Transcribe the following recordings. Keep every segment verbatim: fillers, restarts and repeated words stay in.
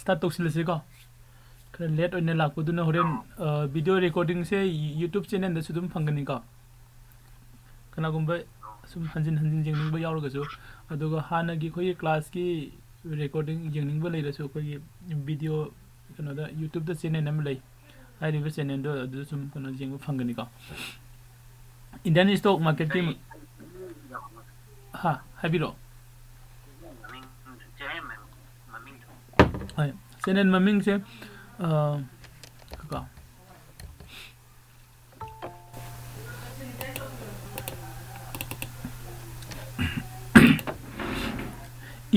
Start ꯇꯧꯁꯤꯜꯂꯁꯤꯀꯣ꯫ ꯈꯔ late ꯑꯣꯏꯅ ꯂꯥꯛꯄꯗꯨꯅ ꯍꯣꯔꯦꯟ, ꯑ, ꯚꯤꯗꯤꯑꯣ ꯔꯦꯀꯣꯔꯗꯤꯡꯁꯦ YouTube ꯆꯦꯅꯦꯜꯗꯁꯨ ꯑꯗꯨꯝ ꯐꯪꯒꯅꯤꯀꯣ꯫ ꯀꯅꯥꯒꯨꯝꯕ ꯁꯨꯝ ꯍꯟꯖꯤꯟ ꯍꯟꯖꯤꯟ ꯌꯦꯡꯅꯤꯡꯕ ꯌꯥꯎꯔꯒꯁꯨ, ꯑꯗꯨꯒ ꯍꯥꯟꯅꯒꯤ ꯑꯩꯈꯣꯏꯒꯤ ꯀ꯭ꯂꯥꯁꯀꯤ ꯔꯦꯀꯣꯔꯗꯤꯡ ꯌꯦꯡꯅꯤꯡꯕ ꯂꯩꯔꯁꯨ, ꯑꯩꯈꯣꯏꯒꯤ ꯚꯤꯗꯤꯑꯣ ꯀꯩꯅꯣꯗ YouTubeꯇ ꯆꯦꯅꯦꯜ ꯑꯃ ꯂꯩ꯫ ꯍꯥꯏꯔꯤꯕ ꯆꯦꯅꯦꯜꯗꯣ ꯑꯗꯨꯗ ꯁꯨꯝ ꯀꯩꯅꯣ ꯌꯦꯡꯕ ꯐꯪꯒꯅꯤꯀꯣ꯫ ꯏꯟꯗꯤꯌꯥꯟ ꯏꯁꯇꯣꯛ ꯃꯥꯔꯀꯦꯠꯀꯤ ꯃ-, ꯍꯥ, ꯍꯥꯏꯕꯤꯔꯛꯑꯣ꯫ ꯃꯃꯤꯡ, ꯆꯦꯅꯦꯜ ꯃꯃꯤꯡꯗꯣ꯫ ꯍꯣꯏ, ꯆꯦꯅꯦꯜ ꯃꯃꯤꯡꯁꯦ, ꯑ, ꯀꯣ꯫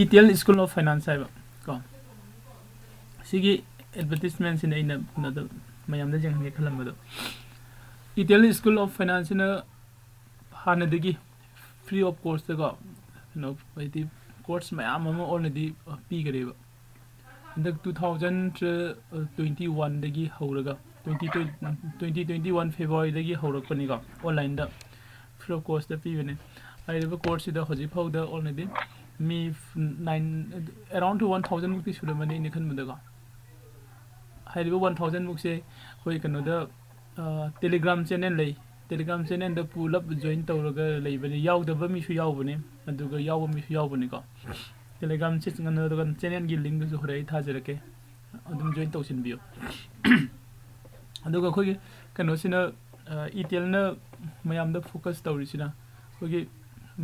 ETL School of Finance ꯍꯥꯏꯕ ꯀꯣ꯫ ꯁꯤꯒꯤ ꯑꯦꯗꯚꯔꯇꯤꯁꯃꯦꯟꯁꯤꯅ ꯑꯩꯅ ꯀꯩꯅꯣꯗ ꯃꯌꯥꯝꯗ ꯌꯦꯡꯍꯟꯒꯦ ꯈꯜꯂꯝꯕꯗꯣ꯫ ETL School of Financeꯁꯤꯅ ꯍꯥꯟꯅꯗꯒꯤ free of costꯇꯀꯣ, ꯀꯩꯅꯣ, ꯍꯥꯏꯗꯤ, ꯀꯣꯔꯁ ꯃꯌꯥꯝ ꯑꯃ already ꯄꯤꯈꯔꯦꯕ꯫ ꯍꯟꯗꯛ two thousand twenty oneꯗꯒꯤ ꯍꯧꯔꯒ, twenty twenty one Februaryꯗꯒꯤ ꯍꯧꯔꯛꯄꯅꯤꯀꯣ, online free of costꯇ ꯄꯤꯕꯅꯦ꯫ ꯍꯥꯏꯔꯤꯕ ꯀꯣꯔꯁꯁꯤꯗ ꯍꯧꯖꯤꯛ ꯐꯥꯎꯗ already me nine, around to one thousand ꯃꯨꯛꯇꯤ ꯁꯨꯔꯝꯃꯅꯤ ꯑꯩꯅ ꯈꯟꯕꯗꯀꯣ꯫ ꯍꯥꯏꯔꯤꯕ one thousand ꯃꯨꯛꯁꯦ ꯑꯩꯈꯣꯏ ꯀꯩꯅꯣꯗ, ꯑ, Telegram channel ꯂꯩ꯫ Telegram channelꯗ ꯄꯨꯂꯞ join ꯇꯧꯔꯒ ꯂꯩꯕꯅꯤ꯫ ꯌꯥꯎꯗꯕ ꯃꯤꯁꯨ ꯌꯥꯎꯕꯅꯤ, ꯑꯗꯨꯒ ꯌꯥꯎꯕ ꯃꯤꯁꯨ ꯌꯥꯎꯕꯅꯤꯀꯣ꯫ Telegram ꯆꯦ-, ꯀꯩꯅꯣꯗ channelꯒꯤ linkꯇꯨꯁꯨ ꯍꯣꯔꯦꯟ ꯑꯩ ꯊꯥꯖꯔꯛꯀꯦ, ꯑꯗꯨꯝ join ꯇꯧꯁꯤꯟꯕꯤꯌꯨ꯫ ꯑꯗꯨꯒ ꯑꯩꯈꯣꯏꯒꯤ ꯀꯩꯅꯣꯁꯤꯅ, ꯑ, ETLꯅ ꯃꯌꯥꯝꯗ focus ꯇꯧꯔꯤꯁꯤꯅ ꯑꯩꯈꯣꯏꯒꯤ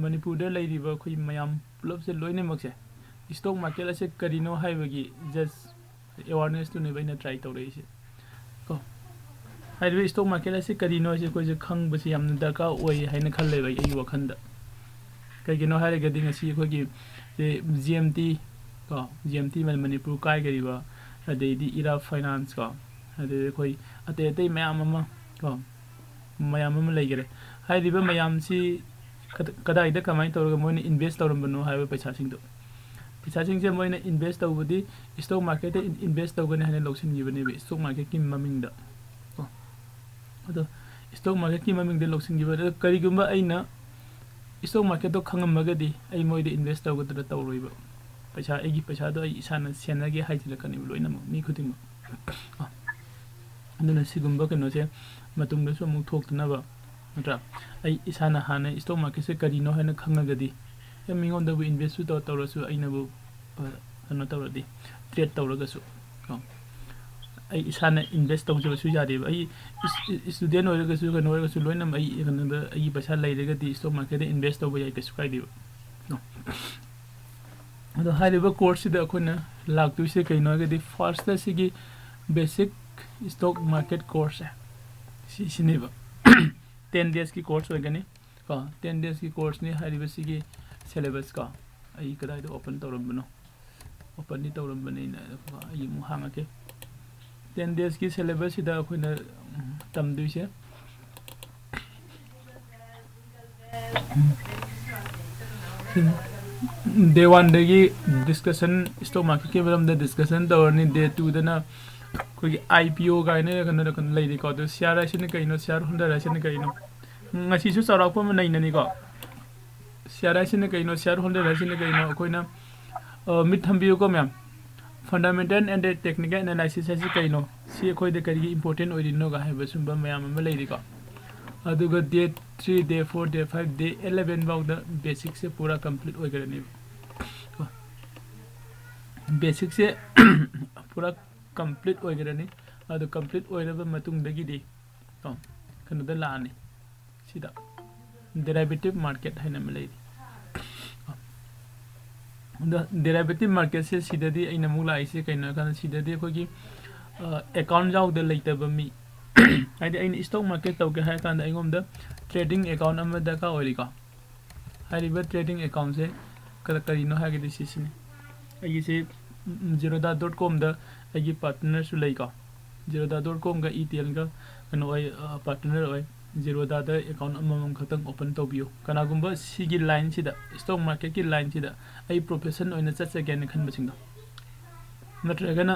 ꯃꯅꯤꯄꯨꯔꯗ ꯂꯩꯔꯤꯕ ꯑꯩꯈꯣꯏ ꯃꯌꯥꯝ ꯄꯨꯂꯞꯁꯦ ꯂꯣꯏꯅꯃꯛꯁꯦ stock market ꯑꯁꯦ ꯀꯔꯤꯅꯣ ꯍꯥꯏꯕꯒꯤ just awarenessꯇꯨꯅꯦꯕ ꯑꯩꯅ try ꯇꯧꯔꯛꯏꯁꯦ ꯀꯣ꯫ ꯍꯥꯏꯔꯤꯕ stock market ꯑꯁꯤ ꯀꯔꯤꯅꯣ ꯍꯥꯏꯁꯦ ꯑꯩꯈꯣꯏꯁꯦ ꯈꯪꯕꯁꯤ ꯌꯥꯝꯅ ꯗꯔꯀꯥꯔ ꯑꯣꯏ ꯍꯥꯏꯅ ꯈꯜꯂꯦꯕ ꯑꯩꯒꯤ ꯋꯥꯈꯜꯗ꯫ ꯀꯩꯒꯤꯅꯣ ꯍꯥꯏꯔꯒꯗꯤ ꯉꯁꯤ ꯑꯩꯈꯣꯏꯒꯤ ꯁꯤ GMT ꯀꯣ, GMT ꯃꯅꯤ-, ꯃꯅꯤꯄꯨꯔ ꯀꯥꯏꯈꯔꯤꯕ, ꯑꯗꯩꯗꯤ ꯏꯔꯥ ꯐꯥꯏꯅꯥꯟꯁ ꯀꯣ, ꯑꯗꯩ ꯑꯩꯈꯣꯏ ꯑꯇꯩ ꯑꯇꯩ ꯃꯌꯥꯝ ꯑꯃ ꯀꯣ, ꯃꯌꯥꯝ ꯑꯃ ꯂꯩꯈꯔꯦ꯫ ꯍꯥꯏꯔꯤꯕ ꯃꯌꯥꯝꯁꯤ ꯀꯗ-, ꯀꯗꯥꯏꯗ ꯀꯃꯥꯏꯅ ꯇꯧꯔꯒ ꯃꯣꯏꯅ invest ꯇꯧꯔꯝꯕꯅꯣ ꯍꯥꯏꯕ ꯄꯩꯁꯥꯁꯤꯡꯗꯣ, ꯄꯩꯁꯥꯁꯤꯡꯁꯦ ꯃꯣꯏꯅ invest ꯇꯧꯕꯗꯤ stock marketꯇ in-, invest ꯇꯧꯒꯅꯤ ꯍꯥꯏꯅ ꯂꯧꯁꯤꯟꯈꯤꯕꯅꯦꯕ, stock marketꯀꯤ ꯃꯃꯤꯡꯗ ꯀꯣ꯫ ꯑꯗꯣ stock marketꯀꯤ ꯃꯃꯤꯡꯗ ꯂꯧꯁꯤꯟꯈꯤꯕ꯫ ꯑꯗꯣ ꯀꯔꯤꯒꯨꯝꯕ ꯑꯩꯅ stock marketꯇꯣ ꯈꯪꯉꯝꯃꯒꯗꯤ ꯑꯩ ꯃꯣꯏꯗ invest ꯇꯧꯒꯗ꯭ꯔꯥ? ꯇꯧꯔꯣꯏꯕ꯫ ꯄꯩꯁꯥ, ꯑꯩꯒꯤ ꯄꯩꯁꯥꯗꯣ ꯑꯩ ꯏꯁꯥꯅ ꯁꯦꯟꯅꯒꯦ ꯍꯥꯏꯖꯤꯜꯂꯛꯀꯅꯦꯕ ꯂꯣꯏꯅꯃꯛ, ꯃꯤ ꯈꯨꯗꯤꯡꯃꯛ꯫ ꯑꯗꯨꯅ ꯁꯤꯒꯨꯝꯕ ꯀꯩꯅꯣꯁꯦ ꯃꯇꯨꯡꯗꯁꯨ ꯑꯃꯨꯛ ꯊꯣꯛꯇꯅꯕ, ꯅꯠꯇ꯭ꯔꯥ? ꯑꯩ ꯏꯁꯥꯅ ꯍꯥꯟꯅ stock marketꯁꯦ ꯀꯔꯤꯅꯣ ꯍꯥꯏꯅ ꯈꯪꯉꯒꯗꯤ, ꯑꯦ, ꯃꯤꯉꯣꯟꯗꯕꯨ investꯁꯨ ꯇꯧ-, ꯇꯧꯔꯁꯨ, ꯑꯩꯅꯕꯨ, ꯑ, ꯀꯩꯅꯣ ꯇꯧꯔꯗꯤ, trade ꯇꯧꯔꯒꯁꯨ, ꯀꯣ, ꯑꯩ ꯏꯁꯥꯅ invest ꯇꯧꯖꯕꯁꯨ ꯌꯥꯗꯦꯕ꯫ ꯑꯩ ꯏꯁ-, student ꯑꯣꯏꯔꯒꯁꯨ, ꯀꯩꯅꯣ ꯑꯣꯏꯔꯒꯁꯨ, ꯂꯣꯏꯅꯃꯛ ꯑꯩ ꯀꯩꯅꯣꯗ, ꯑꯩꯒꯤ ꯄꯩꯁꯥ ꯂꯩꯔꯒꯗꯤ stock marketꯇ invest ꯇꯧꯕ ꯌꯥꯏ, ꯀꯩꯁꯨ ꯀꯥꯏꯗꯦꯕ, ꯅꯣ? ꯑꯗꯣ ꯍꯥꯏꯔꯤꯕ courseꯁꯤꯗ ꯑꯩꯈꯣꯏꯅ ꯂꯥꯛꯇꯣꯏꯁꯦ ꯀꯩꯅꯣ ꯍꯥꯏꯔꯒꯗꯤ, firstꯇ ꯁꯤꯒꯤ basic stock market courseꯁꯦ, ꯁꯤꯁꯤꯅꯦꯕ꯫ Ten daysꯀꯤ course ꯑꯣꯏꯒꯅꯤ, ꯀꯣ, ten daysꯀꯤ courseꯅꯤ꯫ ꯍꯥꯏꯔꯤꯕꯁꯤꯒꯤ syllabus, ꯀꯣ, ꯑꯩ ꯀꯗꯥꯏꯗ open ꯇꯧꯔꯝꯕꯅꯣ? Openꯗꯤ ꯇꯧꯔꯝꯕꯅꯤꯅ, ꯑꯩ ꯑꯃꯨꯛ ꯍꯥꯡꯉꯛꯀꯦ꯫ Ten daysꯀꯤ syllabusꯁꯤꯗ ꯑꯩꯈꯣꯏꯅ, ꯎꯝ, ꯇꯝꯗꯣꯏꯁꯦ, day oneꯗꯒꯤ discussion, stock marketꯀꯤ ꯃꯔꯝꯗ discussion ꯇꯧꯔꯅꯤ꯫ Day twoꯗꯅ ꯑꯩꯈꯣꯏꯒꯤ IPO ꯀꯥꯏꯅ ꯀꯩꯅꯣ, ꯀꯩꯅꯣ ꯂꯩꯔꯤꯀꯣ꯫ ꯑꯗꯣ share ꯍꯥꯏꯁꯤꯅ ꯀꯩꯅꯣ, shareholder ꯍꯥꯏꯁꯤꯅ ꯀꯩꯅꯣ? ꯎꯝ, ꯉꯁꯤꯁꯨ ꯆꯥꯎꯔꯥꯛꯄ ꯑꯃ ꯅꯩꯅꯅꯤꯀꯣ꯫ Share ꯍꯥꯏꯁꯤꯅ ꯀꯩꯅꯣ, shareholder ꯍꯥꯏꯁꯤꯅ ꯀꯩꯅꯣ? ꯑꯩꯈꯣꯏꯅ, ꯑ, ꯃꯤꯠ ꯊꯝꯕꯤꯌꯨꯀꯣ ꯃꯌꯥꯝ꯫ Fundamental and technical analysis ꯍꯥꯏꯁꯤ ꯀꯩꯅꯣ? ꯁꯤ ꯑꯩꯈꯣꯏꯗ ꯀꯔꯤꯒꯤ important ꯑꯣꯏꯔꯤꯅꯣꯒ ꯍꯥꯏꯕ ꯁꯨꯝꯕ ꯃꯌꯥꯝ ꯑꯃ ꯂꯩꯔꯤꯀꯣ꯫ ꯑꯗꯨꯒ day three, day four, day five, day eleven ꯐꯥꯎꯗ basicꯁꯦ ꯄꯨꯔꯥ complete ꯑꯣꯏꯈ꯭ꯔꯅꯦꯕ꯫ ꯀꯣ? Basicꯁꯦ ꯄꯨꯔꯥ complete ꯑꯣꯏꯈ꯭ꯔꯅꯤ꯫ ꯑꯗꯨ complete ꯑꯣꯏꯔꯕ ꯃꯇꯨꯡꯗꯒꯤꯗꯤ, ꯀꯣ, ꯀꯩꯅꯣꯗ ꯂꯥꯛꯑꯅꯤ, ꯁꯤꯗ derivative market ꯍꯥꯏꯅ ꯑꯃ ꯂꯩꯔꯤ꯫ ꯑꯗꯣ derivative marketꯁꯦ ꯁꯤꯗꯗꯤ ꯑꯩꯅ ꯑꯃꯨꯛ ꯂꯥꯛꯏꯁꯦ ꯀꯩꯅꯣ ꯍꯥꯏ ꯀꯥꯟꯗ, ꯁꯤꯗꯗꯤ ꯑꯩꯈꯣꯏꯒꯤ, ꯑ, account ꯌꯥꯎꯗ ꯂꯩꯇꯕ ꯃꯤ, ꯍꯥꯏꯗꯤ ꯑꯩꯅ stock market ꯇꯧꯒꯦ ꯍꯥꯏꯔ ꯀꯥꯟꯗ ꯑꯩꯉꯣꯟꯗ trading account ꯑꯃ ꯗꯔꯀꯥꯔ ꯑꯣꯏꯔꯤꯀꯣ꯫ ꯍꯥꯏꯔꯤꯕ trading accountꯁꯦ ꯀꯔ-, ꯀꯔꯤꯅꯣ ꯍꯥꯏꯔꯒꯗꯤ ꯁꯤꯁꯤꯅꯤ꯫ ꯑꯩꯒꯤꯁꯦ, ꯎꯝ, Zerodha dot comꯗ ꯑꯩꯒꯤ partnerꯁꯨ ꯂꯩꯀꯣ꯫ Zerodha dot comꯒ ꯏꯇꯦꯜꯒ ꯀꯩꯅꯣ ꯑꯣꯏ, ꯑ, partner ꯑꯣꯏ꯫ Zerodhaꯗ account ꯑꯃꯃꯝ ꯈꯛꯇꯪ open ꯇꯧꯕꯤꯌꯨ꯫ ꯀꯅꯥꯒꯨꯝꯕ ꯁꯤꯒꯤ lineꯁꯤꯗ, stock marketꯀꯤ lineꯁꯤꯗ ꯑꯩ profession ꯑꯣꯏꯅ ꯆꯠꯆꯒꯦꯅ ꯈꯟꯕꯁꯤꯡꯗꯣ, ꯅꯠꯇ꯭ꯔꯒꯅ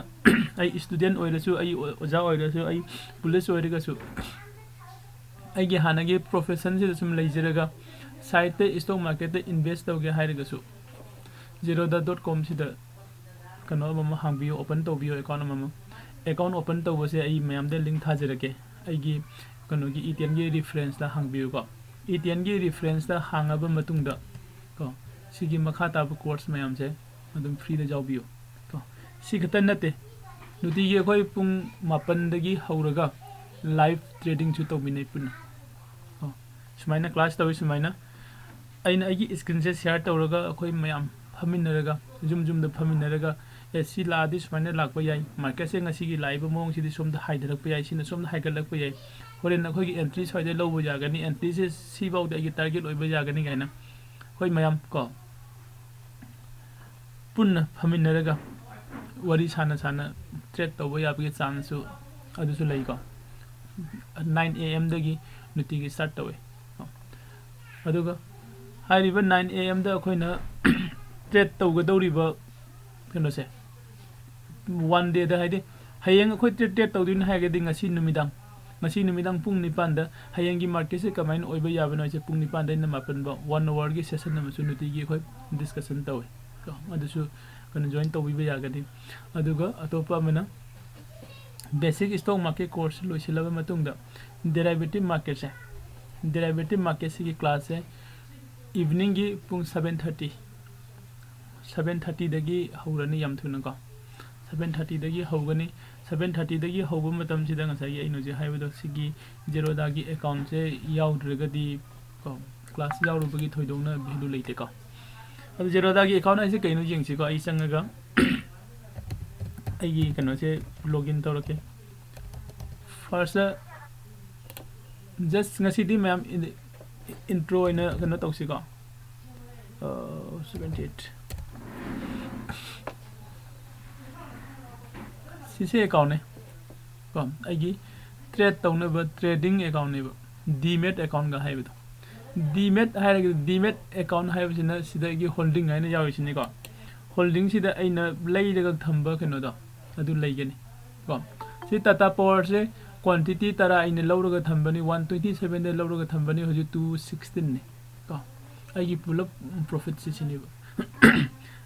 ꯑꯩ student ꯑꯣꯏꯔꯁꯨ, ꯑꯩ ꯑꯣ-, ꯑꯣꯖꯥ ꯑꯣꯏꯔꯁꯨ, ꯑꯩ police ꯑꯣꯏꯔꯒꯁꯨ, ꯑꯩꯒꯤ ꯍꯥꯟꯅꯒꯤ professionꯁꯤꯗ ꯁꯨꯝ ꯂꯩꯖꯔꯒ sideꯇ stock marketꯇ invest ꯇꯧꯒꯦ ꯍꯥꯏꯔꯒꯁꯨ, Zerodha dot com ꯁꯤꯗ ꯀꯩꯅꯣ ꯑꯃꯃ ꯍꯥꯡꯕꯤꯌꯨ, open ꯇꯧꯕꯤꯌꯨ, account ꯑꯃꯃ꯫ Account open ꯇꯧꯕꯁꯦ ꯑꯩ ꯃꯌꯥꯝꯗ link ꯊꯥꯖꯔꯛꯀꯦ, ꯑꯩꯒꯤ ꯀꯩꯅꯣꯒꯤ E ten ꯒꯤ reference ꯇ ꯍꯥꯡꯕꯤꯌꯨꯀꯣ꯫ E ten ꯒꯤ reference ꯇ ꯍꯥꯡꯉꯕ ꯃꯇꯨꯡꯗ ꯀꯣ, ꯁꯤꯒꯤ ꯃꯈꯥ ꯇꯥꯕ course ꯃꯌꯥꯝꯁꯦ ꯑꯗꯨꯝ free ꯗ ꯌꯥꯎꯕꯤꯌꯨ ꯀꯣ꯫ ꯁꯤ ꯈꯛꯇ ꯅꯠꯇꯦ, ꯅꯨꯡꯇꯤꯒꯤ ꯑꯩꯈꯣꯏ ꯄꯨꯡ ꯃꯥꯄꯟꯗꯒꯤ ꯍꯧꯔꯒ live trading ꯁꯨ ꯇꯧꯃꯤꯟꯅꯩ ꯄꯨꯟꯅ ꯀꯣ꯫ ꯁꯨꯃꯥꯏꯅ class ꯇꯧꯏ꯫ ꯁꯨꯃꯥꯏꯅ ꯑꯩꯅ ꯑꯩꯒꯤ screen ꯁꯦ share ꯇꯧꯔꯒ ꯑꯩꯈꯣꯏ ꯃꯌꯥꯝ ꯐꯝꯃꯤꯟꯅꯔꯒ, ꯌꯨꯝ ꯌꯨꯝꯗ ꯐꯝꯃꯤꯟꯅꯔꯒ, "ꯑꯦ, ꯁꯤ ꯂꯥꯛꯑꯗꯤ ꯁꯨꯃꯥꯏꯅ ꯂꯥꯛꯄ ꯌꯥꯏ, market ꯁꯦ ꯉꯁꯤꯒꯤ ꯂꯥꯛꯏꯕ ꯃꯑꯣꯡꯁꯤꯗꯤ ꯁꯣꯝꯗ ꯍꯥꯏꯊꯔꯛꯄ ꯌꯥꯏ, ꯁꯤꯅ ꯁꯣꯝꯗ ꯍꯥꯏꯒꯠꯂꯛꯄ ꯌꯥꯏ, ꯍꯣꯔꯦꯟ ꯑꯩꯈꯣꯏꯒꯤ entry ꯁ꯭ꯋꯥꯏꯗ ꯂꯧꯕ ꯌꯥꯒꯅꯤ, entry ꯁꯦ ꯁꯤꯐꯥꯎꯗꯤ ꯑꯩꯒꯤ target ꯑꯣꯏꯕ ꯌꯥꯒꯅꯤ" ꯀꯥꯏꯅ ꯑꯩꯈꯣꯏ ꯃꯌꯥꯝ ꯀꯣ ꯄꯨꯟꯅ ꯐꯝꯃꯤꯟꯅꯔꯒ ꯋꯥꯔꯤ ꯁꯥꯅ ꯁꯥꯅ trade ꯇꯧꯕ ꯌꯥꯕꯒꯤ chance ꯁꯨ ꯑꯗꯨꯁꯨ ꯂꯩꯀꯣ꯫ Nine A M ꯗꯒꯤ ꯅꯨꯡꯇꯤꯒꯤ start ꯇꯧꯋꯦ꯫ ꯑꯗꯨꯒ ꯍꯥꯏꯔꯤꯕ nine A M ꯗ ꯑꯩꯈꯣꯏꯅ trade ꯇꯧꯒꯗꯧꯔꯤꯕ ꯀꯩꯅꯣꯁꯦ, one day ꯗ, ꯍꯥꯏꯗꯤ ꯍꯌꯦꯡ ꯑꯩꯈꯣꯏ trade, trade ꯇꯧꯗꯣꯏꯅꯤ ꯍꯥꯏꯔꯒꯗꯤ ꯉꯁꯤ ꯅꯨꯃꯤꯗꯥꯡ, ꯉꯁꯤ ꯅꯨꯃꯤꯗꯥꯡ ꯄꯨꯡ ꯅꯤꯄꯥꯟꯗ ꯍꯌꯦꯡꯒꯤ market ꯁꯦ ꯀꯃꯥꯏꯅ ꯑꯣꯏꯕ ꯌꯥꯕꯅꯣ ꯍꯥꯏꯁꯦ ꯄꯨꯡ ꯅꯤꯄꯥꯟꯗꯩꯅ ꯃꯥꯄꯟ ꯐꯥꯎ one hour ꯒꯤ session ꯑꯃꯁꯨ ꯅꯨꯡꯇꯤꯒꯤ ꯑꯩꯈꯣꯏ discussion ꯇꯧꯋꯦ꯫ ꯀꯣ, ꯑꯗꯨꯁꯨ ꯀꯩꯅꯣ join ꯇꯧꯕꯤꯕ ꯌꯥꯒꯅꯤ꯫ ꯑꯗꯨꯒ ꯑꯇꯣꯞꯄ ꯑꯃꯅ basic stock market course ꯂꯣꯏꯁꯤꯜꯂꯕ ꯃꯇꯨꯡꯗ derivative market ꯁꯦ, derivative market ꯁꯤꯒꯤ class ꯁꯦ evening ꯒꯤ ꯄꯨꯡ seven thirty, seven thirty ꯗꯒꯤ ꯍꯧꯔꯅꯤ, ꯌꯥꯝ ꯊꯨꯅꯀꯣ꯫ Seven thirty ꯗꯒꯤ ꯍꯧꯒꯅꯤ꯫ Seven thirty ꯗꯒꯤ ꯍꯧꯕ ꯃꯇꯝꯁꯤꯗ ꯉꯁꯥꯏꯒꯤ ꯑꯩꯅ ꯍꯧꯖꯤꯛ ꯍꯥꯏꯕꯗꯣ, ꯁꯤꯒꯤ Zerodha ꯒꯤ account ꯁꯦ ꯌꯥꯎꯗ꯭ꯔꯒꯗꯤ ꯀꯣ, class ꯌꯥꯎꯔꯨꯕꯒꯤ ꯊꯣꯏꯗꯣꯛꯅ value ꯂꯩꯇꯦꯀꯣ꯫ ꯑꯗꯨ Zerodha ꯒꯤ account ꯍꯥꯏꯁꯦ ꯀꯩꯅꯣ ꯌꯦꯡꯁꯤꯀꯣ꯫ ꯑꯩ ꯆꯪꯉꯒ ꯑꯩꯒꯤ ꯀꯩꯅꯣꯁꯦ login ꯇꯧꯔꯛꯀꯦ꯫ First just ꯉꯁꯤꯗꯤ ꯃꯌꯥꯝ in-, intro ꯑꯣꯏꯅ ꯀꯩꯅꯣ ꯇꯧꯁꯤꯀꯣ꯫ ꯑ, seventy eight꯫ ꯁꯤꯁꯦ account ꯅꯦ ꯀꯣ, ꯑꯩꯒꯤ trade ꯇꯧꯅꯕ trading account ꯅꯦꯕ, demat account ꯒ ꯍꯥꯏꯕꯗꯣ꯫ Demat ꯍꯥꯏꯔꯒꯗꯤ, demat account ꯍꯥꯏꯕꯁꯤꯅ ꯁꯤꯗ ꯑꯩꯒꯤ holding ꯍꯥꯏꯅ ꯌꯥꯎꯔꯤꯁꯤꯅꯤꯀꯣ꯫ Holding ꯁꯤꯗ ꯑꯩꯅ ꯂꯩꯔꯒ ꯊꯝꯕ ꯀꯩꯅꯣꯗꯣ ꯑꯗꯨ ꯂꯩꯒꯅꯤ ꯀꯣ꯫ ꯁꯤ Tata Power ꯁꯦ quantity ꯇꯔꯥ ꯑꯩꯅ ꯂꯧꯔꯒ ꯊꯝꯕꯅꯤ, one twenty seven ꯗ ꯂꯧꯔꯒ ꯊꯝꯕꯅꯤ, ꯍꯧꯖꯤꯛ two sixteen ꯅꯤ ꯀꯣ꯫ ꯑꯩꯒꯤ ꯄꯨꯂꯞ profit ꯁꯤ ꯁꯤꯅꯦꯕ꯫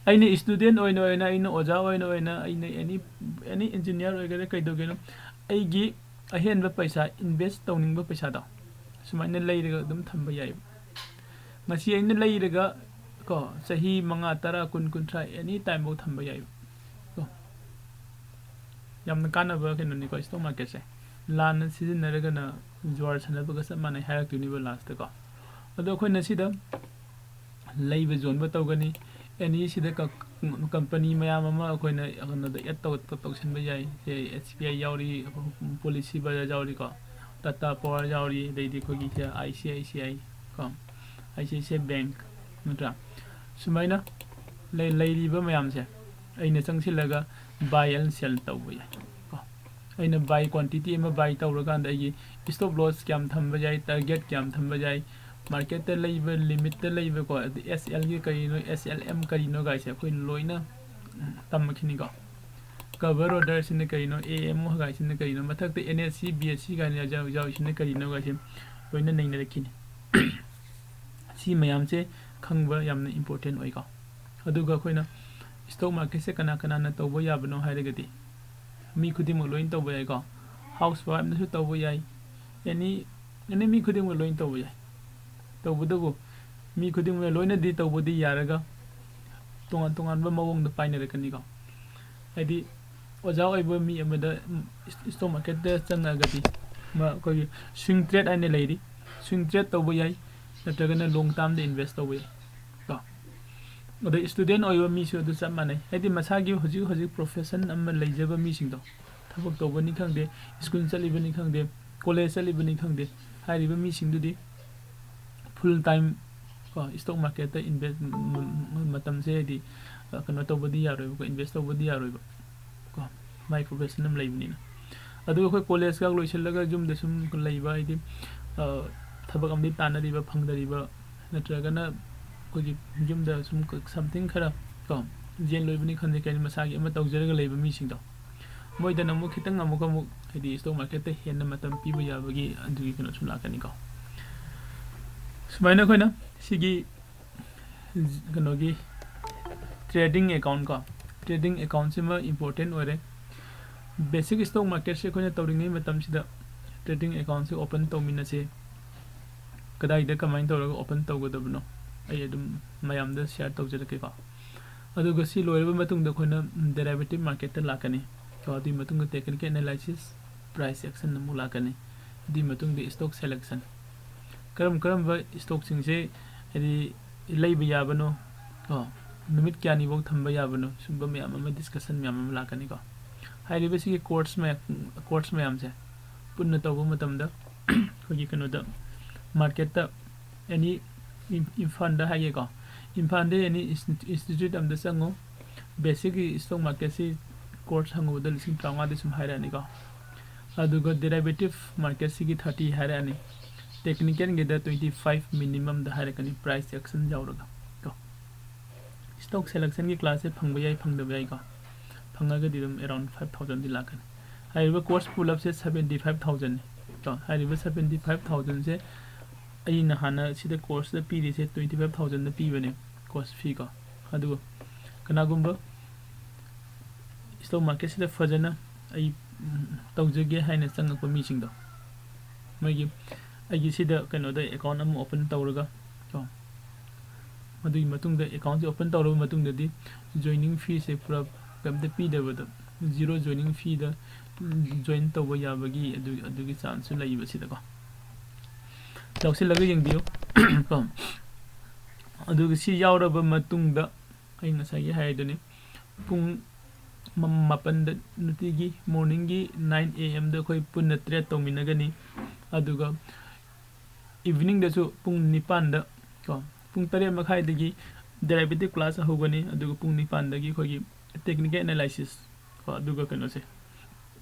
ꯑꯩꯅ student ꯑꯣꯏꯅ ꯑꯣꯏꯅ, ꯑꯩꯅ ꯑꯣꯖꯥ ꯑꯣꯏꯅ ꯑꯣꯏꯅ, ꯑꯩꯅ any, any engineer ꯑꯣꯏꯒꯦꯔꯥ ꯀꯩꯗꯧꯒꯦꯅꯣ, ꯑꯩꯒꯤ ꯑꯍꯦꯟꯕ ꯄꯩꯁꯥ invest ꯇꯧꯅꯤꯡꯕ ꯄꯩꯁꯥꯗꯣ ꯁꯨꯃꯥꯏꯅ ꯂꯩꯔꯒ ꯑꯗꯨꯝ ꯊꯝꯕ ꯌꯥꯏꯕ꯫ ꯉꯁꯤ ꯑꯩꯅ ꯂꯩꯔꯒ ꯀꯣ, ꯆꯍꯤ ꯃꯉꯥ, ꯇꯔꯥ, ꯀꯨꯟ, ꯀꯨꯟꯊ꯭ꯔꯥ, any time ꯐꯥꯎ ꯊꯝꯕ ꯌꯥꯏꯕ ꯀꯣ꯫ ꯌꯥꯝꯅ ꯀꯥꯟꯅꯕ ꯀꯩꯅꯣꯅꯤꯀꯣ stock marketꯁꯦ꯫ ꯂꯥꯟꯅ ꯁꯤꯖꯤꯟꯅꯔꯒꯅ ꯖꯨꯋꯥꯔ ꯁꯥꯟꯅꯕꯒ ꯆꯞ ꯃꯥꯟꯅꯩ ꯍꯥꯏꯔꯛꯇꯣꯏꯅꯦꯕ lastꯇꯀꯣ꯫ ꯑꯗꯣ ꯑꯩꯈꯣꯏꯅ ꯁꯤꯗ ꯂꯩꯕ ꯌꯣꯟꯕ ꯇꯧꯒꯅꯤ꯫ Any ꯁꯤꯗ ꯀ-, company ꯃꯌꯥꯝ ꯑꯃ ꯑꯩꯈꯣꯏꯅ ꯀꯩꯅꯣꯗ add ꯇꯧ-, ꯇꯧꯁꯤꯟꯕ ꯌꯥꯏ꯫ ꯁꯦ, S B I ꯌꯥꯎꯔꯤ, Policy Bajaj ꯌꯥꯎꯔꯤꯀꯣ, Tata Power ꯌꯥꯎꯔꯤ, ꯑꯗꯩꯗꯤ ꯑꯩꯈꯣꯏꯒꯤ ꯁꯦ I C I C I ꯀꯣ, I C I C I Bank, ꯅꯠꯇ꯭ꯔꯥ? ꯁꯨꯃꯥꯏꯅ ꯂꯩ-, ꯂꯩꯔꯤꯕ ꯃꯌꯥꯝꯁꯦ ꯑꯩꯅ ꯆꯪꯁꯤꯜꯂꯒ buy and sell ꯇꯧꯕ ꯌꯥꯏ ꯀꯣ꯫ ꯑꯩꯅ buy quantity ꯑꯃ buy ꯇꯧꯔꯀꯥꯟꯗ ꯑꯩꯒꯤ stop loss ꯀꯌꯥꯝ ꯊꯝꯕ ꯌꯥꯏ, target ꯀꯌꯥꯝ ꯊꯝꯕ ꯌꯥꯏ, marketꯇ ꯂꯩꯕ, limitꯇ ꯂꯩꯕꯀꯣ, ꯑꯗꯩ S Lꯒꯤ ꯀꯔꯤꯅꯣ, S L M ꯀꯔꯤꯅꯣ ꯒꯥꯏꯁꯦ ꯑꯩꯈꯣꯏ ꯂꯣꯏꯅ ꯇꯝꯃꯛꯈꯤꯅꯤꯀꯣ꯫ Cover orderꯁꯤꯅ ꯀꯔꯤꯅꯣ, A M O ꯒꯥꯏꯁꯤꯅ ꯀꯔꯤꯅꯣ, ꯃꯊꯛꯇ N S C, B S C ꯒꯥꯏꯅ ꯌꯥꯎ-, ꯌꯥꯎꯔꯤꯁꯤꯅ ꯀꯔꯤꯅꯣ ꯒꯥꯏꯁꯦ ꯂꯣꯏꯅ ꯅꯩꯅꯔꯛꯈꯤꯅꯤ꯫ ꯁꯤ ꯃꯌꯥꯝꯁꯦ ꯈꯪꯕ ꯌꯥꯝꯅ important ꯑꯣꯏꯀꯣ꯫ ꯑꯗꯨꯒ ꯑꯩꯈꯣꯏꯅ stock marketꯁꯦ ꯀꯅꯥ ꯀꯅꯥꯅ ꯇꯧꯕ ꯌꯥꯕꯅꯣ ꯍꯥꯏꯔꯒꯗꯤ, ꯃꯤ ꯈꯨꯗꯤꯡꯃꯛ ꯂꯣꯏꯅ ꯇꯧꯕ ꯌꯥꯏꯀꯣ꯫ Housewife ꯅꯁꯨ ꯇꯧꯕ ꯌꯥꯏ꯫ Any, any ꯃꯤ ꯈꯨꯗꯤꯡꯃꯛ ꯂꯣꯏꯅ ꯇꯧꯕ ꯌꯥꯏ꯫ ꯇꯧꯕꯇꯕꯨ ꯃꯤ ꯈꯨꯗꯤꯡꯃꯛ ꯂꯣꯏꯅꯗꯤ ꯇꯧꯕꯗꯤ ꯌꯥꯔꯒ, ꯇꯣꯉꯥꯟ ꯇꯣꯉꯥꯟꯕ ꯃꯑꯣꯡꯗ ꯄꯥꯏꯅꯔꯛꯀꯅꯤꯀꯣ꯫ ꯍꯥꯏꯗꯤ ꯑꯣꯖꯥ ꯑꯣꯏꯕ ꯃꯤ ꯑꯃꯗ, ꯎꯝ, stock marketꯇ ꯆꯪꯉꯛꯑꯒꯗꯤ ꯃꯥ ꯑꯩꯈꯣꯏꯒꯤ swing trade ꯍꯥꯏꯅ ꯂꯩꯔꯤ꯫ Swing trade ꯇꯧꯕ ꯌꯥꯏ, ꯅꯠꯇ꯭ꯔꯒꯅ long termꯗ invest ꯇꯧꯕ ꯌꯥꯏ ꯀꯣ꯫ ꯑꯗꯩ student ꯑꯣꯏꯕ ꯃꯤꯁꯨ ꯑꯗꯨ ꯆꯞ ꯃꯥꯟꯅꯩ꯫ ꯍꯥꯏꯗꯤ ꯃꯁꯥꯒꯤ ꯍꯧꯖꯤꯛ ꯍꯧꯖꯤꯛ profession ꯑꯃ ꯂꯩꯖꯕ ꯃꯤꯁꯤꯡꯗꯣ, ꯊꯕꯛ ꯇꯧꯕꯅꯤ ꯈꯪꯗꯦ, school ꯆꯠꯂꯤꯕꯅꯤ ꯈꯪꯗꯦ, college ꯆꯠꯂꯤꯕꯅꯤ ꯈꯪꯗꯦ, ꯍꯥꯏꯔꯤꯕ ꯃꯤꯁꯤꯡꯗꯨꯗꯤ full time ꯀꯣ, stock marketꯇ invest, ꯃ-, ꯃ-, ꯃꯇꯝꯁꯦ ꯍꯥꯏꯗꯤ, ꯑ, ꯀꯩꯅꯣ ꯇꯧꯕꯗꯤ ꯌꯥꯔꯣꯏꯕꯀꯣ, invest ꯇꯧꯕꯗꯤ ꯌꯥꯔꯣꯏꯕ ꯀꯣ, ꯃꯥꯏ profession ꯑꯃ ꯂꯩꯕꯅꯤꯅ꯫ ꯑꯗꯨꯒ ꯑꯩꯈꯣꯏ college ꯀꯥ ꯂꯣꯏꯁꯤꯜꯂꯒ ꯌꯨꯝꯗ ꯁꯨꯝ ꯂꯩꯕ ꯍꯥꯏꯗꯤ, ꯑ, ꯊꯕꯛ ꯑꯃꯗꯤ ꯇꯥꯟꯅꯔꯤꯕ, ꯐꯪꯗꯔꯤꯕ, ꯅꯠꯇ꯭ꯔꯒꯅ ꯑꯩꯈꯣꯏꯒꯤ ꯌꯨꯝꯗ ꯁꯨꯝ ꯀ-, something ꯈꯔ ꯀꯣ, ꯌꯦꯟ ꯂꯣꯏꯕꯅꯤ ꯈꯪꯗꯦ, ꯀꯩꯅꯣ ꯃꯁꯥꯒꯤ ꯑꯃ ꯇꯧꯖꯔꯒ ꯂꯩꯕ ꯃꯤꯁꯤꯡꯗꯣ, ꯃꯣꯏꯗꯅ ꯑꯃꯨꯛ ꯈꯤꯇꯪ ꯑꯃꯨꯛ ꯑꯃꯨꯛ ꯍꯥꯏꯗꯤ stock marketꯇ ꯍꯦꯟꯅ ꯃꯇꯝ ꯄꯤꯕ ꯌꯥꯕꯒꯤ ꯑꯗꯨꯒꯤ ꯀꯩꯅꯣꯁꯨ ꯂꯥꯛꯀꯅꯤꯀꯣ꯫ ꯁꯨꯃꯥꯏꯅ ꯑꯩꯈꯣꯏꯅ ꯁꯤꯒꯤ ꯀꯩꯅꯣꯒꯤ Trading account ꯀꯣ, trading account ꯁꯤꯃ important ꯑꯣꯏꯔꯦ꯫ Basic stock market ꯁꯦ ꯑꯩꯈꯣꯏꯅ ꯇꯧꯔꯤꯉꯩ ꯃꯇꯝꯁꯤꯗ trading account ꯁꯦ open ꯇꯧꯃꯤꯟꯅꯁꯦ꯫ ꯀꯗꯥꯏꯗ ꯀꯃꯥꯏꯅ ꯇꯧꯔꯒ open ꯇꯧꯒꯗꯕꯅꯣ ꯑꯩ ꯑꯗꯨꯝ ꯃꯌꯥꯝꯗ share ꯇꯧꯖꯔꯛꯀꯦꯀꯣ꯫ ꯑꯗꯨꯒ ꯁꯤ ꯂꯣꯏꯔꯕ ꯃꯇꯨꯡꯗ ꯑꯩꯈꯣꯏꯅ derivative market ꯇ ꯂꯥꯛꯀꯅꯤ꯫ ꯀꯣ, ꯑꯗꯨꯒꯤ ꯃꯇꯨꯡꯗ technical analysis, price action ꯑꯃꯨꯛ ꯂꯥꯛꯀꯅꯤ꯫ ꯑꯗꯨꯒꯤ ꯃꯇꯨꯡꯗ stock selection, ꯀꯔꯝ ꯀꯔꯝꯕ stock ꯁꯤꯡꯁꯦ ꯍꯥꯏꯗꯤ ꯂꯩꯕ ꯌꯥꯕꯅꯣ, ꯀꯣ, ꯅꯨꯃꯤꯠ ꯀꯌꯥꯅꯤꯐꯧ ꯊꯝꯕ ꯌꯥꯕꯅꯣ, ꯁꯨꯝꯕ ꯃꯌꯥꯝ ꯑꯃ discussion ꯃꯌꯥꯝ ꯑꯃ ꯂꯥꯛꯀꯅꯤꯀꯣ꯫ ꯍꯥꯏꯔꯤꯕ ꯁꯤꯒꯤ course ꯃꯌꯥꯝ, course ꯃꯌꯥꯝꯁꯦ ꯄꯨꯟꯅ ꯇꯧꯕ ꯃꯇꯝꯗ ꯑꯩꯈꯣꯏꯒꯤ ꯀꯩꯅꯣꯗ, market ꯇ any ꯏꯝ-, ꯏꯝꯐꯥꯜꯗ ꯍꯥꯏꯒꯦꯀꯣ, ꯏꯝꯐꯥꯜꯗ any institu-, institute ꯑꯝꯗ ꯆꯪꯉꯨ, basic ꯀꯤ stock market ꯁꯤ course ꯍꯪꯉꯨꯕꯗ ꯂꯤꯁꯤꯡ ꯇꯔꯥꯃꯉꯥꯗꯤ ꯁꯨꯝ ꯍꯥꯏꯔꯛꯑꯅꯤꯀꯣ꯫ ꯑꯗꯨꯒ derivative market ꯁꯤꯒꯤ thirty ꯍꯥꯏꯔꯛꯑꯅꯤ, technical ꯒꯤꯗ twenty five minimum ꯗ ꯍꯥꯏꯔꯛꯀꯅꯤ, price action ꯌꯥꯎꯔꯒ ꯀꯣ꯫ Stock selection ꯒꯤ class ꯁꯦ ꯐꯪꯕ ꯌꯥꯏ, ꯐꯪꯗꯕ ꯌꯥꯏꯀꯣ꯫ ꯐꯪꯉꯒꯗꯤ ꯑꯗꯨꯝ around five thousand ꯗꯤ ꯂꯥꯛꯀꯅꯤ꯫ ꯍꯥꯏꯔꯤꯕ course ꯄꯨꯂꯞꯁꯦ seventy five thousand ꯅꯤ ꯀꯣ꯫ ꯍꯥꯏꯔꯤꯕ seventy five thousand ꯁꯦ ꯑꯩꯅ ꯍꯥꯟꯅ ꯁꯤꯗ course ꯇ ꯄꯤꯔꯤꯁꯦ twenty five thousand ꯗ ꯄꯤꯕꯅꯦ course fee ꯀꯣ꯫ ꯑꯗꯨꯒ ꯀꯅꯥꯒꯨꯝꯕ stock market ꯁꯤꯗ ꯐꯖꯅ ꯑꯩ, ꯎꯝ, ꯇꯧꯖꯒꯦ ꯍꯥꯏꯅ ꯆꯪꯉꯛꯄ ꯃꯤꯁꯤꯡꯗꯣ, ꯃꯣꯏꯒꯤ ꯑꯩꯒꯤ ꯁꯤꯗ ꯀꯩꯅꯣꯗ account ꯑꯃ open ꯇꯧꯔꯒ ꯀꯣ, ꯃꯗꯨꯒꯤ ꯃꯇꯨꯡꯗ account ꯁꯦ open ꯇꯧꯔꯕ ꯃꯇꯨꯡꯗꯗꯤ joining fee ꯁꯦ ꯄꯨꯔꯥ ꯀꯩꯝꯇ ꯄꯤꯗꯕꯗ zero joining fee ꯗ join ꯇꯧꯕ ꯌꯥꯕꯒꯤ ꯑꯗꯨ, ꯑꯗꯨꯒꯤ chance ꯁꯨ ꯂꯩꯕ ꯁꯤꯗꯀꯣ꯫ ꯂꯧꯁꯤꯜꯂꯒ ꯌꯦꯡꯕꯤꯌꯨ ꯀꯣ꯫ ꯑꯗꯨꯒ ꯁꯤ ꯌꯥꯎꯔꯕ ꯃꯇꯨꯡꯗ ꯑꯩ ꯉꯁꯥꯏꯒꯤ ꯍꯥꯏꯗꯨꯅꯤ, ꯄꯨꯡ ꯃ-, ꯃꯥꯄꯟꯗ ꯅꯨꯡꯇꯤꯒꯤ morning ꯒꯤ nine A M ꯗ ꯑꯩꯈꯣꯏ ꯄꯨꯟꯅ trade ꯇꯧꯃꯤꯟꯅꯒꯅꯤ꯫ ꯑꯗꯨꯒ evening ꯗꯁꯨ ꯄꯨꯡ ꯅꯤꯄꯥꯟꯗ ꯀꯣ, ꯄꯨꯡ ꯇꯔꯦꯠ ꯃꯈꯥꯏꯗꯒꯤ derivative class ꯍꯧꯒꯅꯤ, ꯑꯗꯨꯒ ꯄꯨꯡ ꯅꯤꯄꯥꯟꯗꯒꯤ ꯑꯩꯈꯣꯏꯒꯤ technical analysis ꯀꯣ, ꯑꯗꯨꯒ ꯀꯩꯅꯣꯁꯦ,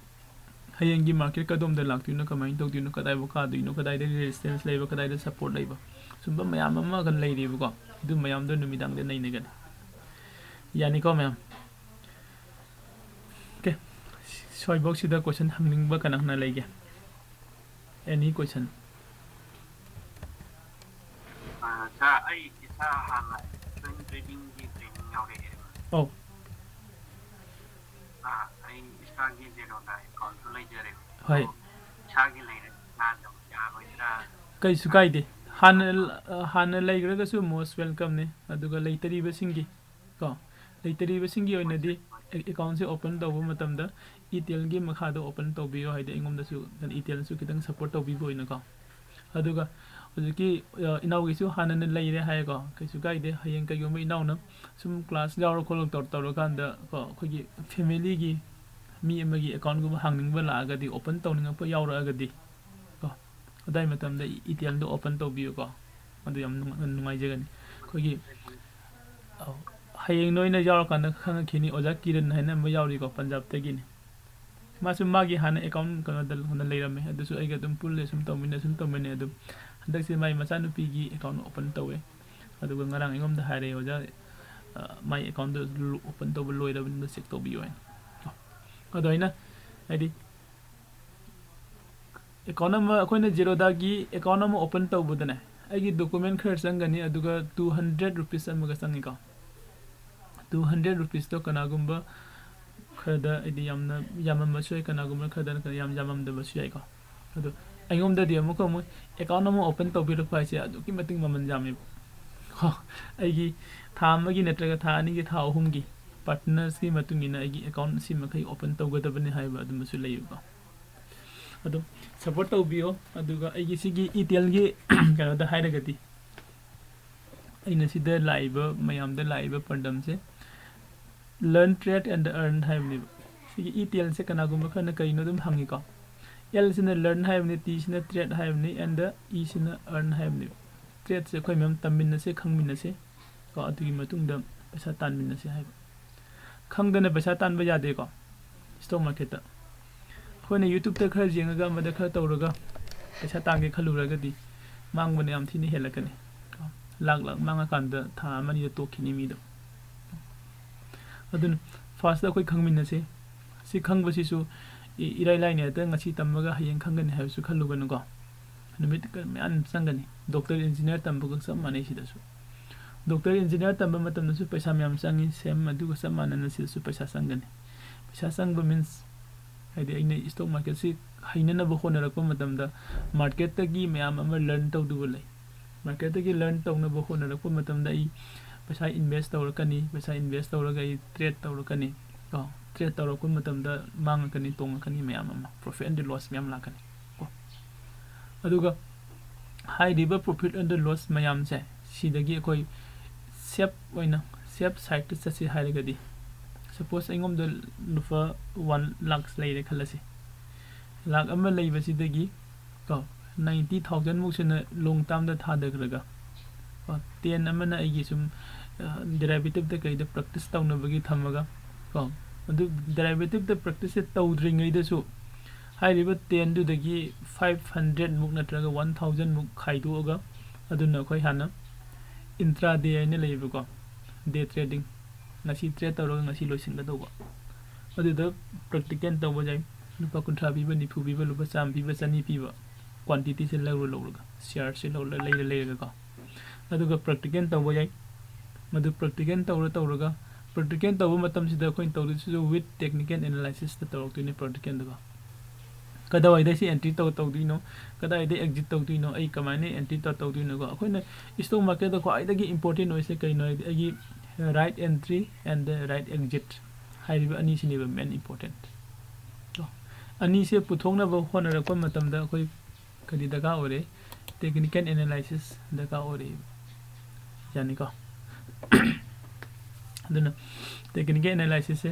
ꯍꯌꯦꯡꯒꯤ market ꯀꯗꯣꯝꯗ ꯂꯥꯛꯇꯣꯏꯅꯣ, ꯀꯃꯥꯏꯅ ꯇꯧꯗꯣꯏꯅꯣ, ꯀꯗꯥꯏꯐꯥꯎ ꯀꯥꯗꯣꯏꯅꯣ, ꯀꯗꯥꯏꯗ resistance ꯂꯩꯕ, ꯀꯗꯥꯏꯗ support ꯂꯩꯕ, ꯁꯨꯝꯕ ꯃꯌꯥꯝ ꯑꯃꯒ ꯂꯩꯔꯤꯕꯀꯣ꯫ ꯑꯗꯨ ꯃꯌꯥꯝꯗꯣ ꯅꯨꯃꯤꯗꯥꯡꯗ ꯅꯩꯅꯒꯅꯤ꯫ ꯌꯥꯅꯤꯀꯣ ꯃꯌꯥꯝ? Okay, ꯁ꯭ꯋꯥꯏꯐꯥꯎꯁꯤꯗ question ꯍꯪꯅꯤꯡꯕ ꯀꯅꯥ ꯀꯅꯥ ꯂꯩꯒꯦ? Any question? ꯑꯥ, sir, ꯑꯩ ꯏꯁꯥ ꯍꯥꯟꯅ swing trading ꯒꯤ training ꯌꯥꯎꯔꯛꯑꯦ꯫ ꯑꯧ꯫ ꯑꯥ, ꯑꯩ ꯏꯁꯥꯒꯤ ꯖꯦꯔꯣꯗ ꯑꯦꯀꯥꯎꯟꯁꯨ ꯂꯩꯖꯔꯦ꯫ ꯍꯣꯏ꯫ ꯑꯗꯣ ꯏꯁꯥꯒꯤ ꯂꯩꯔꯦ, ꯌꯥꯗꯕ ꯌꯥꯔꯣꯏꯗ꯭ꯔꯥ? ꯀꯩꯁꯨ ꯀꯥꯏꯗꯦ꯫ ꯍꯥꯟꯅ ꯍꯥꯟꯅ ꯂꯩꯈ꯭ꯔꯒꯁꯨ most welcome ꯅꯤ꯫ ꯑꯗꯨꯒ ꯂꯩꯇꯔꯤꯕꯁꯤꯡꯒꯤ ꯀꯣ, ꯂꯩꯇꯔꯤꯕꯁꯤꯡꯒꯤ ꯑꯣꯏꯅꯗꯤ ꯑꯦꯀꯥꯎꯟꯁꯦ ꯑꯣꯄꯟ ꯇꯧꯕ ꯃꯇꯝꯗ ꯏꯇꯦꯜꯒꯤ ꯃꯈꯥꯗ ꯑꯣꯄꯟ ꯇꯧꯕꯤꯌꯣ, ꯍꯥꯏꯗꯤ ꯑꯩꯉꯣꯟꯗꯁꯨ ꯏꯇꯦꯜꯅꯁꯨ ꯈꯤꯇꯪ ꯁꯞꯄꯣꯔꯠ ꯇꯧꯕꯤꯕ ꯑꯣꯏꯅꯀꯣ꯫ ꯑꯗꯨꯒ ꯍꯧꯖꯤꯛꯀꯤ ꯏꯅꯥꯎꯒꯤꯁꯨ ꯍꯥꯟꯅꯅ ꯂꯩꯔꯦ ꯍꯥꯏꯌꯦꯀꯣ, ꯀꯩꯁꯨ ꯀꯥꯏꯗꯦ꯫ ꯍꯌꯦꯡ ꯀꯩꯒꯨꯝꯕ ꯏꯅꯥꯎꯅ ꯁꯨꯝ ꯀ꯭ꯂꯥꯁ ꯌꯥꯎꯔ ꯈꯣꯠꯂ ꯇꯧꯔ ꯇꯧꯔꯀꯥꯟꯗ ꯀꯣ, ꯑꯩꯈꯣꯏꯒꯤ ꯐꯦꯃꯤꯂꯤꯒꯤ ꯃꯤ ꯑꯃꯒꯤ ꯑꯦꯀꯥꯎꯟꯒꯨꯝꯕ ꯍꯥꯡꯅꯤꯡꯕ ꯂꯥꯛꯑꯒꯗꯤ, ꯑꯣꯄꯟ ꯇꯧꯅꯤꯡꯉꯛꯄ ꯌꯥꯎꯔꯛꯑꯒꯗꯤ ꯀꯣ, ꯑꯗꯥꯏ ꯃꯇꯝꯗ ꯏꯇꯦꯜꯗꯣ ꯑꯣꯄꯟ ꯇꯧꯕꯤꯌꯨꯀꯣ꯫ ꯑꯗꯨ ꯌꯥꯝ ꯅꯨꯡꯉꯥꯏꯖꯒꯅꯤ꯫ ꯑꯩꯈꯣꯏꯒꯤ ꯍꯌꯦꯡ ꯅꯣꯏꯅ ꯌꯥꯎꯔꯀꯥꯟꯗ ꯈꯪꯉꯛꯈꯤꯅꯤ꯫ ꯑꯣꯖꯥ ꯀꯤꯔꯟ ꯍꯥꯏꯅ ꯑꯃ ꯌꯥꯎꯔꯤꯀꯣ, ꯄꯟꯖꯥꯕꯇꯒꯤꯅꯤ꯫ ꯃꯥꯁꯨ ꯃꯥꯒꯤ ꯍꯥꯟꯅ ꯑꯦꯀꯥꯎꯟ ꯀꯩꯅꯣꯗ ꯂꯩꯔꯝꯃꯦ, ꯑꯗꯨꯁꯨ ꯑꯩꯒ ꯑꯗꯨꯝ ꯄꯨꯜꯂꯦ, ꯁꯨꯝ ꯇꯧꯃꯤꯟꯅ ꯁꯨꯝ ꯇꯧꯃꯤꯟꯅꯩ꯫ ꯑꯗꯨꯝ ꯍꯟꯗꯛꯁꯦ ꯃꯥꯏ ꯃꯆꯥꯅꯨꯄꯤꯒꯤ ꯑꯦꯀꯥꯎꯟ ꯑꯣꯄꯟ ꯇꯧꯋꯦ꯫ ꯑꯗꯨꯒ ꯉꯔꯥꯡ ꯑꯩꯉꯣꯟꯗ ꯍꯥꯏꯔꯛꯑꯦ, "ꯑꯣꯖꯥ, ꯃꯥꯏ ꯑꯦꯀꯥꯎꯟꯗꯣ ꯑꯣꯄꯟ ꯇꯧꯕ ꯂꯣꯏꯔꯕꯅꯤꯅ ꯆꯦꯛ ꯇꯧꯕꯤꯌꯣ" ꯍꯥꯏꯅ꯫ ꯑꯗꯣ ꯑꯩꯅ ꯍꯥꯏꯗꯤ ꯑꯦꯀꯥꯎꯟ ꯑꯃ, ꯑꯩꯈꯣꯏꯅ ꯖꯦꯔꯣꯗꯥꯒꯤ ꯑꯦꯀꯥꯎꯟ ꯑꯃ ꯑꯣꯄꯟ ꯇꯧꯕꯗꯅꯦ, ꯑꯩꯒꯤ ꯗꯣꯀꯨꯃꯦꯟ ꯈꯔ ꯆꯪꯒꯅꯤ, ꯑꯗꯨꯒ ꯇꯨ ꯍꯟꯗ꯭ꯔꯦꯠ ꯔꯨꯄꯤꯁ ꯑꯃꯒ ꯆꯪꯉꯤꯀꯣ꯫ ꯇꯨ ꯍꯟꯗ꯭ꯔꯦꯠ ꯔꯨꯄꯤꯁꯇꯣ ꯀꯅꯥꯒꯨꯝꯕ ꯈꯔꯗ ꯍꯥꯏꯗꯤ ꯌꯥꯝꯅ ꯌꯥꯝꯃꯝꯕꯁꯨ ꯌꯥꯏ, ꯀꯅꯥꯒꯨꯝꯕ ꯈꯔꯗꯅ ꯌꯥꯝ ꯌꯥꯝꯃꯝꯗꯕꯁꯨ ꯌꯥꯏꯀꯣ꯫ ꯑꯗꯣ ꯑꯩꯉꯣꯟꯗꯗꯤ ꯑꯃꯨꯛꯀ ꯑꯃꯨꯛ ꯑꯦꯀꯥꯎꯟ ꯑꯃ ꯑꯣꯄꯟ ꯇꯧꯕꯤꯔꯛꯄ ꯍꯥꯏꯁꯦ ꯑꯗꯨꯛꯀꯤ ꯃꯇꯤꯛ ꯃꯃꯜ ꯌꯥꯝꯃꯦꯕ꯫ ꯀꯣ, ꯑꯩꯒꯤ ꯊꯥ ꯑꯃꯒꯤ ꯅꯠꯇ꯭ꯔꯒ ꯊꯥ ꯑꯅꯤꯒꯤ, ꯊꯥ ꯑꯍꯨꯝꯒꯤ ꯄꯥꯔꯠꯅꯔꯁꯀꯤ ꯃꯇꯨꯡ ꯏꯟꯅ ꯑꯩꯒꯤ ꯑꯦꯀꯥꯎꯟ ꯁꯤ ꯃꯈꯩ ꯑꯣꯄꯟ ꯇꯧꯒꯗꯕꯅꯤ ꯍꯥꯏꯕ ꯑꯗꯨꯃꯁꯨ ꯂꯩꯌꯦꯕꯀꯣ꯫ ꯑꯗꯨꯝ ꯁꯞꯄꯣꯔꯠ ꯇꯧꯕꯤꯌꯣ꯫ ꯑꯗꯨꯒ ꯑꯩꯒꯤ ꯁꯤꯒꯤ ꯏꯇꯦꯜꯒꯤ ꯀꯩꯅꯣꯗ ꯍꯥꯏꯔꯒꯗꯤ, ꯑꯩꯅ ꯁꯤꯗ ꯂꯥꯛꯏꯕ, ꯃꯌꯥꯝꯗ ꯂꯥꯛꯏꯕ ꯄꯥꯟꯗꯝꯁꯦ learn, trade and earn ꯍꯥꯏꯕꯅꯦꯕ꯫ ꯁꯤꯒꯤ ꯏꯇꯦꯜꯁꯦ ꯀꯅꯥꯒꯨꯝꯕ ꯈꯔꯅ ꯀꯩꯅꯣ ꯑꯗꯨꯝ ꯍꯪꯉꯤꯀꯣ꯫ ꯑꯦꯜꯁꯤꯅ learn ꯍꯥꯏꯕꯅꯤ, ꯇꯤꯁꯤꯅ trade ꯍꯥꯏꯕꯅꯤ, and ꯏꯁꯤꯅ earn ꯍꯥꯏꯕꯅꯦꯕ꯫ ꯇ꯭ꯔꯦꯠꯁꯦ ꯑꯩꯈꯣꯏ ꯃꯌꯥꯝ ꯇꯝꯃꯤꯟꯅꯁꯦ, ꯈꯪꯃꯤꯟꯅꯁꯦ ꯀꯣ, ꯑꯗꯨꯒꯤ ꯃꯇꯨꯡꯗ ꯄꯩꯁꯥ ꯇꯥꯟꯃꯤꯟꯅꯁꯦ ꯍꯥꯏꯕ꯫ ꯈꯪꯗꯅ ꯄꯩꯁꯥ ꯇꯥꯟꯕ ꯌꯥꯗꯦꯀꯣ꯫ ꯁ꯭ꯇꯣꯛ ꯃꯥꯔꯀꯦꯠꯇ ꯑꯩꯈꯣꯏꯅ ꯌꯨꯇ꯭ꯌꯨꯕꯇ ꯈꯔ ꯌꯦꯡꯉꯒ, ꯑꯃꯗ ꯈꯔ ꯇꯧꯔꯒ ꯄꯩꯁꯥ ꯇꯥꯟꯒꯦ ꯈꯜꯂꯨꯔꯒꯗꯤ, ꯃꯥꯡꯕꯅ ꯌꯥꯝ ꯊꯤꯅ ꯍꯦꯜꯂꯛꯀꯅꯤ꯫ ꯂꯥꯛ ꯂꯥꯛ ꯃꯥꯡꯉꯀꯥꯟꯗ ꯊꯥ ꯑꯃ ꯑꯅꯤꯗ ꯇꯣꯛꯈꯤꯅꯤ ꯃꯤꯗꯣ꯫ ꯑꯗꯨꯅ ꯐꯥꯔꯁꯇ ꯑꯩꯈꯣꯏ ꯈꯪꯃꯤꯟꯅꯁꯤ꯫ ꯁꯤ ꯈꯪꯕꯁꯤꯁꯨ ꯏ-, ꯏꯔꯥꯏ ꯂꯥꯏꯅ ꯍꯦꯛꯇ ꯉꯁꯤ ꯇꯝꯃꯒ ꯍꯌꯦꯡ ꯈꯪꯒꯅꯤ ꯍꯥꯏꯕꯁꯨ ꯈꯜꯂꯨꯒꯅꯨꯀꯣ꯫ ꯅꯨꯃꯤꯠ ꯀ-, ꯃꯌꯥꯝ ꯆꯪꯒꯅꯤ꯫ ꯗꯣꯛꯇꯔ, ꯏꯟꯖꯤꯅꯤꯌꯥꯔ ꯇꯝꯕꯒ ꯆꯞ ꯃꯥꯟꯅꯩ ꯁꯤꯗꯁꯨ꯫ ꯗꯣꯛꯇꯔ ꯏꯟꯖꯤꯅꯤꯌꯥꯔ ꯇꯝꯕ ꯃꯇꯝꯗꯁꯨ ꯄꯩꯁꯥ ꯃꯌꯥꯝ ꯆꯪꯉꯤ, ꯁꯦꯝ ꯑꯗꯨꯒ ꯆꯞ ꯃꯥꯟꯅꯅ ꯁꯤꯗꯁꯨ ꯄꯩꯁꯥ ꯆꯪꯒꯅꯤ꯫ ꯄꯩꯁꯥ ꯆꯪꯕ means ꯍꯥꯏꯗꯤ ꯑꯩꯅ stock marketꯁꯤ ꯍꯩꯅꯅꯕ ꯍꯣꯠꯅꯔꯛꯄ ꯃꯇꯝꯗ marketꯇꯒꯤ ꯃꯌꯥꯝ ꯑꯃ learn ꯇꯧꯗꯨꯕ ꯂꯩ꯫ Marketꯇꯒꯤ learn ꯇꯧꯅꯕ ꯍꯣꯠꯅꯔꯛꯄ ꯃꯇꯝꯗ ꯑꯩ ꯄꯩꯁꯥ invest ꯇꯧꯔꯛꯀꯅꯤ, ꯄꯩꯁꯥ invest ꯇꯧꯔꯒ ꯑꯩ trade ꯇꯧꯔꯛꯀꯅꯤ ꯀꯣ꯫ Trade ꯇꯧꯔꯛꯄ ꯃꯇꯝꯗ ꯃꯥꯡꯉꯛꯀꯅꯤ, ꯇꯣꯡꯉꯛꯀꯅꯤ, ꯃꯌꯥꯝ ꯑꯃ profit and loss ꯃꯌꯥꯝ ꯂꯥꯛꯀꯅꯤ ꯀꯣ꯫ ꯑꯗꯨꯒ ꯍꯥꯏꯔꯤꯕ profit and loss ꯃꯌꯥꯝꯁꯦ ꯁꯤꯗꯒꯤ ꯑꯩꯈꯣꯏ safe ꯑꯣꯏꯅ safe sideꯇ ꯆꯠꯁꯤ ꯍꯥꯏꯔꯒꯗꯤ, suppose ꯑꯩꯉꯣꯟꯗ ꯂꯨꯄꯥ one lakh ꯂꯩꯔꯦ ꯈꯜꯂꯁꯤ꯫ ꯂꯥꯛ ꯑꯃ ꯂꯩꯕꯁꯤꯗꯒꯤ ꯀꯣ ninety thousand ꯃꯨꯛꯁꯤꯅ long termꯗ ꯊꯥꯗꯈ꯭ꯔꯒ ꯀꯣ ten ꯑꯃꯅ ꯑꯩꯒꯤ ꯁꯨꯝ derivative ꯀꯩꯗ practice ꯇꯧꯅꯕꯒꯤ ꯊꯝꯃꯒ ꯀꯣ ꯑꯗꯨ derivative practiceꯁꯦ ꯇꯧꯗ꯭ꯔꯤꯉꯩꯗꯁꯨ ꯍꯥꯏꯔꯤꯕ tenꯗꯨꯗꯒꯤ five hundred ꯃꯨꯛ ꯅꯠꯇ꯭ꯔꯒ one thousand ꯃꯨꯛ ꯈꯥꯏꯗꯣꯛꯑꯒ ꯑꯗꯨꯅ ꯑꯩꯈꯣꯏ ꯍꯥꯟꯅ intraday ꯍꯥꯏꯅ ꯂꯩꯌꯦꯕꯀꯣ, day trading꯫ ꯉꯁꯤ trade ꯇꯧꯔꯒ ꯉꯁꯤ ꯂꯣꯏꯁꯤꯟꯒꯗꯧꯕ꯫ ꯑꯗꯨꯗ practical ꯇꯧꯕ ꯌꯥꯏ꯫ ꯂꯨꯄꯥ ꯀꯨꯟꯊ꯭ꯔꯥ ꯄꯤꯕ, ꯅꯤꯐꯨ ꯄꯤꯕ, ꯂꯨꯄꯥ ꯆꯥꯝꯃ ꯄꯤꯕ, ꯆꯅꯤ ꯄꯤꯕ quantityꯁꯦ ꯂꯧꯔ ꯂꯧꯔꯒ, shareꯁꯦ ꯂꯧꯔ ꯂꯩꯔ ꯂꯩꯔꯒꯀꯣ꯫ ꯑꯗꯨꯒ practical ꯇꯧꯕ ꯌꯥꯏ꯫ ꯃꯗꯨ practical ꯇꯧꯔ ꯇꯧꯔꯒ, practical ꯇꯧꯕ ꯃꯇꯝꯁꯤꯗ ꯑꯩꯈꯣꯏꯅ ꯇꯧꯗꯣꯏꯁꯤꯁꯨ with technical analysisꯇ ꯇꯧꯔꯛꯇꯣꯏꯅꯦ practicalꯗꯀꯣ꯫ ꯀꯗꯥꯏꯋꯥꯏꯗ ꯁꯤ entry ꯇꯧ ꯇꯧꯗꯣꯏꯅꯣ, ꯀꯗꯥꯏꯗ exit ꯇꯧꯗꯣꯏꯅꯣ, ꯑꯩ ꯀꯃꯥꯏꯅ entry ꯇꯧ ꯇꯧꯗꯣꯏꯅꯣꯀꯣ꯫ ꯑꯩꯈꯣꯏꯅ stock marketꯇ ꯈ꯭ꯋꯥꯏꯗꯒꯤ important ꯑꯣꯏꯔꯤꯁꯦ ꯀꯩꯅꯣ ꯍꯥꯏꯗꯤ ꯑꯩꯒꯤ right entry and the right exit ꯍꯥꯏꯔꯤꯕ ꯑꯅꯤꯁꯤꯅꯦꯕ main important꯫ ꯀꯣ꯫ ꯑꯅꯤꯁꯦ ꯄꯨꯊꯣꯛꯅꯕ ꯍꯣꯠꯅꯔꯛꯄ ꯃꯇꯝꯗ ꯑꯩꯈꯣꯏ ꯀꯔꯤ ꯗꯔꯀꯥꯔ ꯑꯣꯏꯔꯦ? Technical analysis ꯗꯔꯀꯥꯔ ꯑꯣꯏꯔꯦ꯫ ꯌꯥꯅꯤꯀꯣ? ꯑꯗꯨꯅ technical analysisꯁꯦ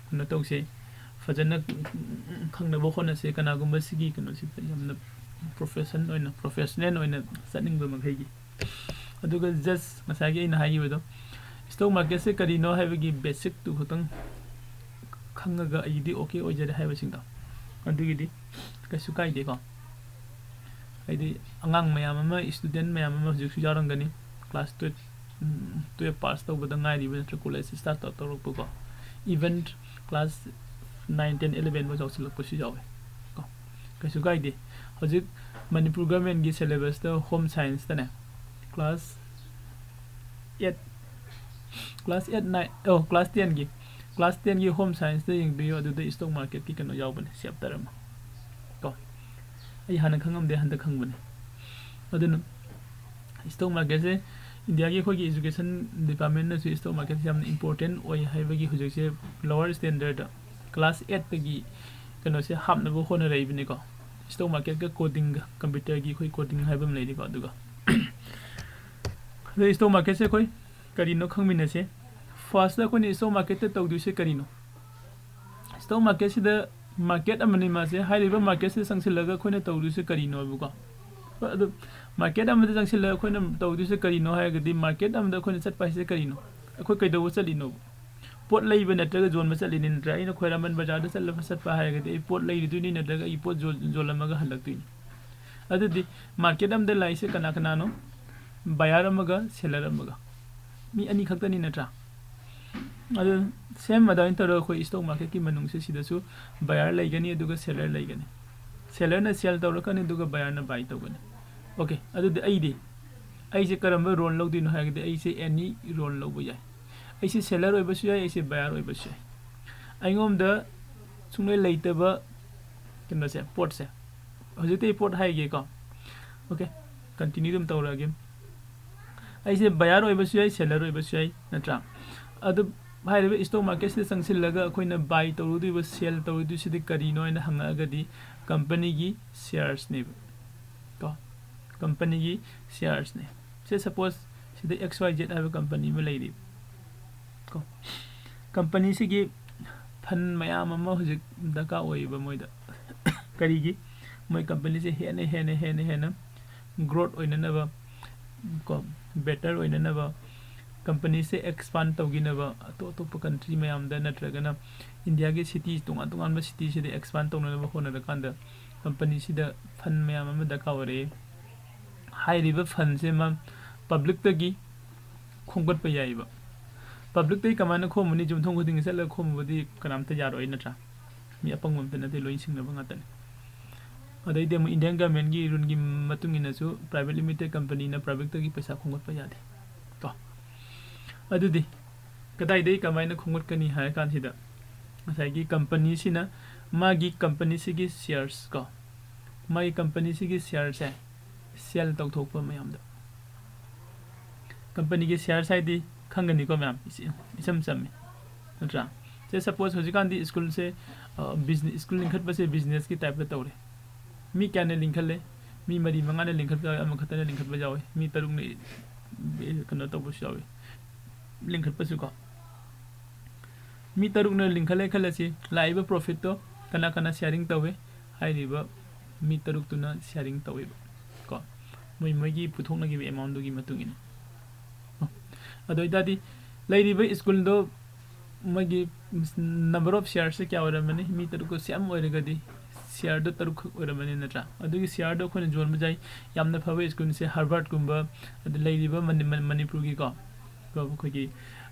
ꯀꯩꯅꯣ ꯇꯧꯁꯦ, ꯐꯖꯅ ꯈꯪꯅꯕ ꯍꯣꯠꯅꯁꯦ꯫ ꯀꯅꯥꯒꯨꯝꯕ ꯁꯤꯒꯤ ꯀꯩꯅꯣꯁꯤ ꯌꯥꯝꯅ profession ꯑꯣꯏꯅ, professional ꯑꯣꯏꯅ ꯆꯠꯅꯤꯡꯕ ꯃꯈꯩꯒꯤ꯫ ꯑꯗꯨꯒ just ꯉꯁꯥꯏꯒꯤ ꯑꯩꯅ ꯍꯥꯏꯈꯤꯕꯗꯣ, stock marketꯁꯦ ꯀꯔꯤꯅꯣ ꯍꯥꯏꯕꯒꯤ basicꯇꯨ ꯈꯛꯇꯪ ꯈꯪꯉꯒ ꯑꯩꯒꯤꯗꯤ okay ꯑꯣꯏꯖꯔꯦ ꯍꯥꯏꯕꯁꯤꯡꯗꯣ, ꯑꯗꯨꯒꯤꯗꯤ ꯀꯩꯁꯨ ꯀꯥꯏꯗꯦꯀꯣ꯫ ꯍꯥꯏꯗꯤ ꯑꯉꯥꯡ ꯃꯌꯥꯝ ꯑꯃ, student ꯃꯌꯥꯝ ꯑꯃ ꯍꯧꯖꯤꯛꯁꯨ ꯌꯥꯎꯔꯝꯒꯅꯤ, class twelve, twelve pass ꯇꯧꯕꯗ ꯉꯥꯏꯔꯤꯕ ꯅꯠꯇ꯭ꯔꯒ college start ꯇꯧ-, ꯇꯧꯔꯛꯄꯀꯣ, even class nine, ten, eleven ꯐꯥꯎ ꯌꯥꯎꯁꯤꯜꯂꯛꯄꯁꯨ ꯌꯥꯎꯋꯦ ꯀꯣ꯫ ꯀꯩꯁꯨ ꯀꯥꯏꯗꯦ꯫ ꯍꯧꯖꯤꯛ ꯃꯅꯤꯄꯨꯔ governmentꯀꯤ syllabusꯇ home scienceꯇꯅꯦ, class eight class eight nine ꯑꯣ ꯀ꯭ꯂꯥꯁ ꯇꯦꯟꯒꯤ ꯀ꯭ꯂꯥꯁ ꯇꯦꯟꯒꯤ ꯍꯣꯝ ꯁꯥꯏꯟꯁꯇ ꯌꯦꯡꯕꯤꯌꯨ꯫ ꯑꯗꯨꯗ ꯏꯁꯇꯣꯛ ꯃꯥꯔꯀꯦꯠꯀꯤ ꯀꯩꯅꯣ ꯌꯥꯎꯕꯅꯦ, ꯆꯦꯞꯇꯔ ꯑꯃ꯫ ꯀꯣ, ꯑꯩ ꯍꯥꯟꯅ ꯈꯪꯉꯝꯗꯦ, ꯍꯟꯗꯛ ꯈꯪꯕꯅꯦ꯫ ꯑꯗꯨꯅ ꯏꯁꯇꯣꯛ ꯃꯥꯔꯀꯦꯠꯁꯦ ꯏꯟꯗꯤꯌꯥꯒꯤ ꯑꯩꯈꯣꯏꯒꯤ ꯏꯖꯨꯀꯦꯁꯟ ꯗꯤꯄꯥꯔꯠꯃꯦꯟꯅꯁꯨ ꯏꯁꯇꯣꯛ ꯃꯥꯔꯀꯦꯠꯁꯦ ꯌꯥꯝꯅ ꯏꯝꯄꯣꯔꯇꯦꯟ ꯑꯣꯏ ꯍꯥꯏꯕꯒꯤ ꯍꯧꯖꯤꯛꯁꯦ ꯂꯣꯋꯔ ꯁ꯭ꯇꯦꯟꯗꯔꯗ ꯀ꯭ꯂꯥꯁ ꯑꯦꯠꯇꯒꯤ ꯀꯩꯅꯣꯁꯦ ꯍꯥꯞꯅꯕ ꯍꯣꯠꯅꯔꯛꯏꯕꯅꯤꯀꯣ꯫ ꯏꯁꯇꯣꯛ ꯃꯥꯔꯀꯦꯠꯀ ꯀꯣꯗꯤꯡꯒ, ꯀꯝꯄ꯭ꯌꯨꯇꯔꯒꯤ ꯑꯩꯈꯣꯏ ꯀꯣꯗꯤꯡ ꯍꯥꯏꯕ ꯑꯃ ꯂꯩꯔꯤꯀꯣ꯫ ꯑꯗꯨꯒ ꯑꯗꯣ ꯏꯁꯇꯣꯛ ꯃꯥꯔꯀꯦꯠꯁꯦ ꯑꯩꯈꯣꯏ ꯀꯔꯤꯅꯣ ꯈꯪꯃꯤꯟꯅꯁꯦ꯫ ꯐꯥꯔꯁꯇ ꯑꯩꯈꯣꯏꯅ ꯏꯁꯇꯣꯛ ꯃꯥꯔꯀꯦꯠꯇ ꯇꯧꯗꯣꯏꯁꯦ ꯀꯔꯤꯅꯣ? ꯏꯁꯇꯣꯛ ꯃꯥꯔꯀꯦꯠꯁꯤꯗ ꯃꯥꯔꯀꯦꯠ ꯑꯃꯅꯤ ꯃꯥꯁꯦ꯫ ꯍꯥꯏꯔꯤꯕ ꯃꯥꯔꯀꯦꯠꯁꯤꯗ ꯆꯪꯁꯤꯜꯂꯒ ꯑꯩꯈꯣꯏꯅ ꯇꯧꯗꯣꯏꯁꯦ ꯀꯔꯤꯅꯣ ꯍꯥꯏꯕꯀꯣ? ꯑꯗꯨ ꯃꯥꯔꯀꯦꯠ ꯑꯃꯗ ꯆꯪꯁꯤꯜꯂꯒ ꯑꯩꯈꯣꯏꯅ ꯇꯧꯗꯣꯏꯁꯦ ꯀꯔꯤꯅꯣ ꯍꯥꯏꯔꯒꯗꯤ, ꯃꯥꯔꯀꯦꯠ ꯑꯃꯗ ꯑꯩꯈꯣꯏꯅ ꯆꯠꯄ ꯍꯥꯏꯁꯦ ꯀꯔꯤꯅꯣ? ꯑꯩꯈꯣꯏ ꯀꯩꯗꯧꯕ ꯆꯠꯂꯤꯅꯣ? ꯄꯣꯠ ꯂꯩꯕ ꯅꯠꯇ꯭ꯔꯒ ꯌꯣꯟꯕ ꯆꯠꯂꯤꯅꯤ ꯅꯠꯇ꯭ꯔꯥ? ꯑꯩꯅ ꯈ꯭ꯋꯥꯏꯔꯝꯕꯟ ꯕꯖꯥꯔꯗ ꯆꯠꯂꯒ ꯆꯠꯄ ꯍꯥꯏꯔꯒꯗꯤ ꯑꯩ ꯄꯣꯠ ꯂꯩꯔꯨꯗꯣꯏꯅꯤ ꯅꯠꯇ꯭ꯔꯒ ꯑꯩ ꯄꯣꯠ ꯌꯣꯜ-, ꯌꯣꯜꯂꯝꯃꯒ ꯍꯜꯂꯛꯇꯣꯏꯅꯤ꯫ ꯑꯗꯨꯗꯤ ꯃꯥꯔꯀꯦꯠ ꯑꯃꯗ ꯂꯥꯛꯏꯁꯦ ꯀꯅꯥ ꯀꯅꯥꯅꯣ? ꯕꯥꯌꯔ ꯑꯃꯒ ꯁꯦꯂꯔ ꯑꯃꯒ, ꯃꯤ ꯑꯅꯤ ꯈꯛꯇꯅꯤ ꯅꯠꯇ꯭ꯔꯥ? ꯑꯗꯨ ꯁꯦꯝ ꯑꯗꯨꯃꯥꯏꯅ ꯇꯧꯔꯒ ꯑꯩꯈꯣꯏ ꯏꯁꯇꯣꯛ ꯃꯥꯔꯀꯦꯠꯀꯤ ꯃꯅꯨꯡꯁꯦ ꯁꯤꯗꯁꯨ ꯕꯥꯌꯔ ꯂꯩꯒꯅꯤ, ꯑꯗꯨꯒ ꯁꯦꯂꯔ ꯂꯩꯒꯅꯤ꯫ ꯁꯦꯂꯔꯅ ꯁꯦꯜ ꯇꯧꯔꯛꯀꯅꯤ, ꯑꯗꯨꯒ ꯕꯥꯌꯔꯅ ꯕꯥꯏ ꯇꯧꯒꯅꯤ꯫ ꯑꯣꯀꯦ, ꯑꯗꯨꯗꯤ ꯑꯩꯗꯤ, ꯑꯩꯁꯦ ꯀꯔꯝꯕ ꯔꯣꯜ ꯂꯧꯗꯣꯏꯅꯣ ꯍꯥꯏꯔꯒꯗꯤ, ꯑꯩꯁꯦ ꯑꯦꯅꯤ ꯔꯣꯜ ꯂꯧꯕ ꯌꯥꯏ꯫ ꯑꯩꯁꯦ ꯁꯦꯂꯔ ꯑꯣꯏꯕꯁꯨ ꯌꯥꯏ, ꯑꯩꯁꯦ ꯕꯥꯌꯔ ꯑꯣꯏꯕꯁꯨ ꯌꯥꯏ꯫ ꯑꯩꯉꯣꯟꯗ ꯁꯨꯡꯂꯩ ꯂꯩꯇꯕ ꯀꯩꯅꯣꯁꯦ, ꯄꯣꯠꯁꯦ, ꯍꯧꯖꯤꯛꯇꯤ ꯑꯩ ꯄꯣꯠ ꯍꯥꯏꯒꯦꯀꯣ꯫ ꯑꯣꯀꯦ, ꯀꯟꯇꯤꯅ꯭ꯌꯨ ꯑꯗꯨꯝ ꯇꯧꯔꯛꯑꯒꯦ꯫ ꯑꯩꯁꯦ ꯕꯥꯌꯔ ꯑꯣꯏꯕꯁꯨ ꯌꯥꯏ, ꯁꯦꯂꯔ ꯑꯣꯏꯕꯁꯨ ꯌꯥꯏ, ꯅꯠꯇ꯭ꯔꯥ? ꯑꯗꯨ ꯍꯥꯏꯔꯤꯕ ꯏꯁꯇꯣꯛ ꯃꯥꯔꯀꯦꯠꯁꯤꯗ ꯆꯪꯁꯤꯜꯂꯒ ꯑꯩꯈꯣꯏꯅ ꯕꯥꯏ ꯇꯧꯔꯨꯗꯣꯏꯕ, ꯁꯦꯜ ꯇꯧꯔꯨꯗꯣꯏꯁꯤꯗꯤ ꯀꯔꯤꯅꯣ ꯍꯥꯏꯅ ꯍꯪꯉꯛꯑꯒꯗꯤ, ꯀꯝꯄꯅꯤꯒꯤ ꯁꯤꯌꯔꯁꯅꯦꯕ꯫ ꯀꯣ, ꯀꯝꯄꯅꯤꯒꯤ ꯁꯤꯌꯔꯁꯅꯦ꯫ ꯁꯦ ꯁꯄꯣꯁ ꯁꯤꯗ ꯑꯦꯛꯁ ꯋꯥꯏ ꯖꯦꯠ ꯍꯥꯏꯕ ꯀꯝꯄꯅꯤ ꯑꯃ ꯂꯩꯔꯤ꯫ ꯀꯣ, ꯀꯝꯄꯅꯤꯁꯤꯒꯤ ꯐꯟ ꯃꯌꯥꯝ ꯑꯃ ꯍꯧꯖꯤꯛ ꯗꯔꯀꯥꯔ ꯑꯣꯏꯌꯦꯕ ꯃꯣꯏꯗ꯫ ꯀꯔꯤꯒꯤ? ꯃꯣꯏ ꯀꯝꯄꯅꯤꯁꯦ ꯍꯦꯟꯅ, ꯍꯦꯟꯅ, ꯍꯦꯟꯅ, ꯍꯦꯟꯅ ꯒ꯭ꯔꯣꯠ ꯑꯣꯏꯅꯅꯕ, ꯀꯣ, ꯕꯦꯇꯔ ꯑꯣꯏꯅꯅꯕ, ꯀꯝꯄꯅꯤꯁꯦ ꯑꯦꯛꯁꯄꯥꯟ ꯇꯧꯈꯤꯅꯕ, ꯑꯇꯣꯞ ꯑꯇꯣꯞꯄ ꯀꯟꯇ꯭ꯔꯤ ꯃꯌꯥꯝꯗ ꯅꯠꯇ꯭ꯔꯒꯅ ꯏꯟꯗꯤꯌꯥꯒꯤ ꯁꯤꯇꯤ, ꯇꯣꯉꯥꯟ ꯇꯣꯉꯥꯟꯕ ꯁꯤꯇꯤꯁꯤꯗ ꯑꯦꯛꯁꯄꯥꯟ ꯇꯧꯅꯅꯕ ꯍꯣꯠꯅꯔꯀꯥꯟꯗ ꯀꯝꯄꯅꯤꯁꯤꯗ ꯐꯟ ꯃꯌꯥꯝ ꯑꯃ ꯗꯔꯀꯥꯔ ꯑꯣꯏꯔꯛꯏ꯫ ꯍꯥꯏꯔꯤꯕ ꯐꯟꯁꯦ ꯃꯥ ꯄꯕ꯭ꯂꯤꯛꯇꯒꯤ ꯈꯣꯝꯒꯠꯄ ꯌꯥꯏꯑꯕ꯫ ꯄꯕ꯭ꯂꯤꯛꯇꯒꯤ ꯀꯃꯥꯏꯅ ꯈꯣꯝꯃꯨꯅꯤ? ꯌꯨꯝꯊꯣꯡ ꯈꯨꯗꯤꯡꯒꯤ ꯆꯠꯂꯒ ꯈꯣꯝꯃꯨꯕꯗꯤ ꯀꯅꯥꯝꯇ ꯌꯥꯔꯣꯏ ꯅꯠꯇ꯭ꯔꯥ? ꯃꯤ ꯑꯄꯪꯕ ꯑꯝꯇ ꯅꯠꯇꯦ, ꯂꯣꯏ ꯁꯤꯡꯅꯕ ꯉꯥꯛꯇꯅꯤ꯫ ꯑꯗꯩꯗꯤ ꯑꯃꯨꯛ ꯏꯟꯗꯤꯌꯥꯟ ꯒꯃꯦꯟꯒꯤ ꯔꯨꯜꯒꯤ ꯃꯇꯨꯡ ꯏꯟꯅꯁꯨ ꯄ꯭ꯔꯥꯏꯚꯦꯠ ꯂꯤꯃꯤꯇꯦꯠ ꯀꯝꯄꯅꯤꯅ ꯄꯕ꯭ꯂꯤꯛꯇꯒꯤ ꯄꯩꯁꯥ ꯈꯣꯝꯒꯠꯄ ꯌꯥꯗꯦ꯫ ꯀꯣ, ꯑꯗꯨꯗꯤ ꯀꯗꯥꯏꯗꯒꯤ ꯀꯃꯥꯏꯅ ꯈꯣꯝꯒꯠꯀꯅꯤ ꯍꯥꯏꯔ ꯀꯥꯟꯁꯤꯗ, ꯉꯁꯥꯏꯒꯤ ꯀꯝꯄꯅꯤꯁꯤꯅ ꯃꯥꯒꯤ ꯀꯝꯄꯅꯤꯁꯤꯒꯤ ꯁꯤꯌꯔꯁ ꯀꯣ, ꯃꯥꯒꯤ ꯀꯝꯄꯅꯤꯁꯤꯒꯤ ꯁꯤꯌꯔꯁꯦ ꯁꯦꯜ ꯇꯧꯊꯣꯛꯄ ꯃꯌꯥꯝꯗ꯫ ꯀꯝꯄꯅꯤꯒꯤ ꯁꯤꯌꯔꯁ ꯍꯥꯏꯗꯤ ꯈꯪꯒꯅꯤꯀꯣ ꯃꯌꯥꯝ, ꯏꯆ-, ꯏꯆꯝ ꯆꯝꯃꯤ, ꯅꯠꯇ꯭ꯔꯥ? ꯁꯦ, ꯁꯄꯣꯁ ꯍꯧꯖꯤꯛꯀꯥꯟꯗꯤ ꯁ꯭ꯀꯨꯜꯁꯦ, ꯑ, ꯕꯤꯖꯤꯅꯦ-, ꯁ꯭ꯀꯨꯜ ꯂꯤꯡꯈꯠꯄꯁꯦ ꯕꯤꯖꯤꯅꯦꯁꯀꯤ ꯇꯥꯏꯞꯇ ꯇꯧꯔꯦ꯫ ꯃꯤ ꯀꯌꯥꯅ ꯂꯤꯡꯈꯠꯂꯦ? ꯃꯤ ꯃꯔꯤ ꯃꯉꯥꯅ ꯂꯤꯡꯈꯠꯄ ꯌꯥꯎꯏ, ꯑꯃꯈꯛꯇꯅ ꯂꯤꯡꯈꯠꯄ ꯌꯥꯎꯏ, ꯃꯤ ꯇꯔꯨꯛꯅ, ꯑꯦ, ꯀꯩꯅꯣ ꯇꯧꯕꯁꯨ ꯌꯥꯎꯏ, ꯂꯤꯡꯈꯠꯄꯁꯨ ꯀꯣ꯫ ꯃꯤ ꯇꯔꯨꯛꯅ ꯂꯤꯡꯈꯠꯂꯦ ꯈꯜꯂꯁꯤ, ꯂꯥꯛꯏꯕ ꯄ꯭ꯔꯣꯐꯤꯠꯇꯣ ꯀꯅꯥ ꯀꯅꯥ ꯁꯤꯌꯥꯔꯤꯡ ꯇꯧꯏ? ꯍꯥꯏꯔꯤꯕ ꯃꯤ ꯇꯔꯨꯛꯇꯨꯅ ꯁꯤꯌꯥꯔꯤꯡ ꯇꯧꯋꯦꯕ ꯀꯣ, ꯃꯣꯏ ꯃꯣꯏꯒꯤ ꯄꯨꯊꯣꯛꯅꯈꯤꯕ ꯑꯦꯃꯥꯎꯟꯗꯨꯒꯤ ꯃꯇꯨꯡ ꯏꯟꯅ꯫ ꯑꯗꯨ ꯑꯣꯏꯇꯥꯔꯗꯤ ꯂꯩꯔꯤꯕ ꯁ꯭ꯀꯨꯜꯗꯣ ꯃꯣꯏꯒꯤ number of sharesꯁꯦ ꯀꯌꯥ ꯑꯣꯏꯔꯝꯃꯅꯤ? ꯃꯤ ꯇꯔꯨꯛꯀ ꯁꯦꯝ ꯑꯣꯏꯔꯒꯗꯤ ꯁꯤꯌꯥꯔꯗꯣ ꯇꯔꯨꯛꯈꯛ ꯑꯣꯏꯔꯝꯃꯅꯤ, ꯅꯠꯇ꯭ꯔꯥ? ꯑꯗꯨꯒꯤ ꯁꯤꯌꯥꯔꯗꯣ ꯑꯩꯈꯣꯏꯅ ꯌꯣꯟꯕ ꯌꯥꯏ꯫ ꯌꯥꯝꯅ ꯐꯕ ꯁ꯭ꯀꯨꯜꯁꯦ ꯍꯥꯔꯕꯔꯠꯀꯨꯝꯕ, ꯑꯗ ꯂꯩꯔꯤꯕ ꯃꯅꯤ-, ꯃꯅꯤ-, ꯃꯅꯤꯄꯨꯔꯒꯤꯀꯣ, ꯑꯩꯈꯣꯏꯒꯤ,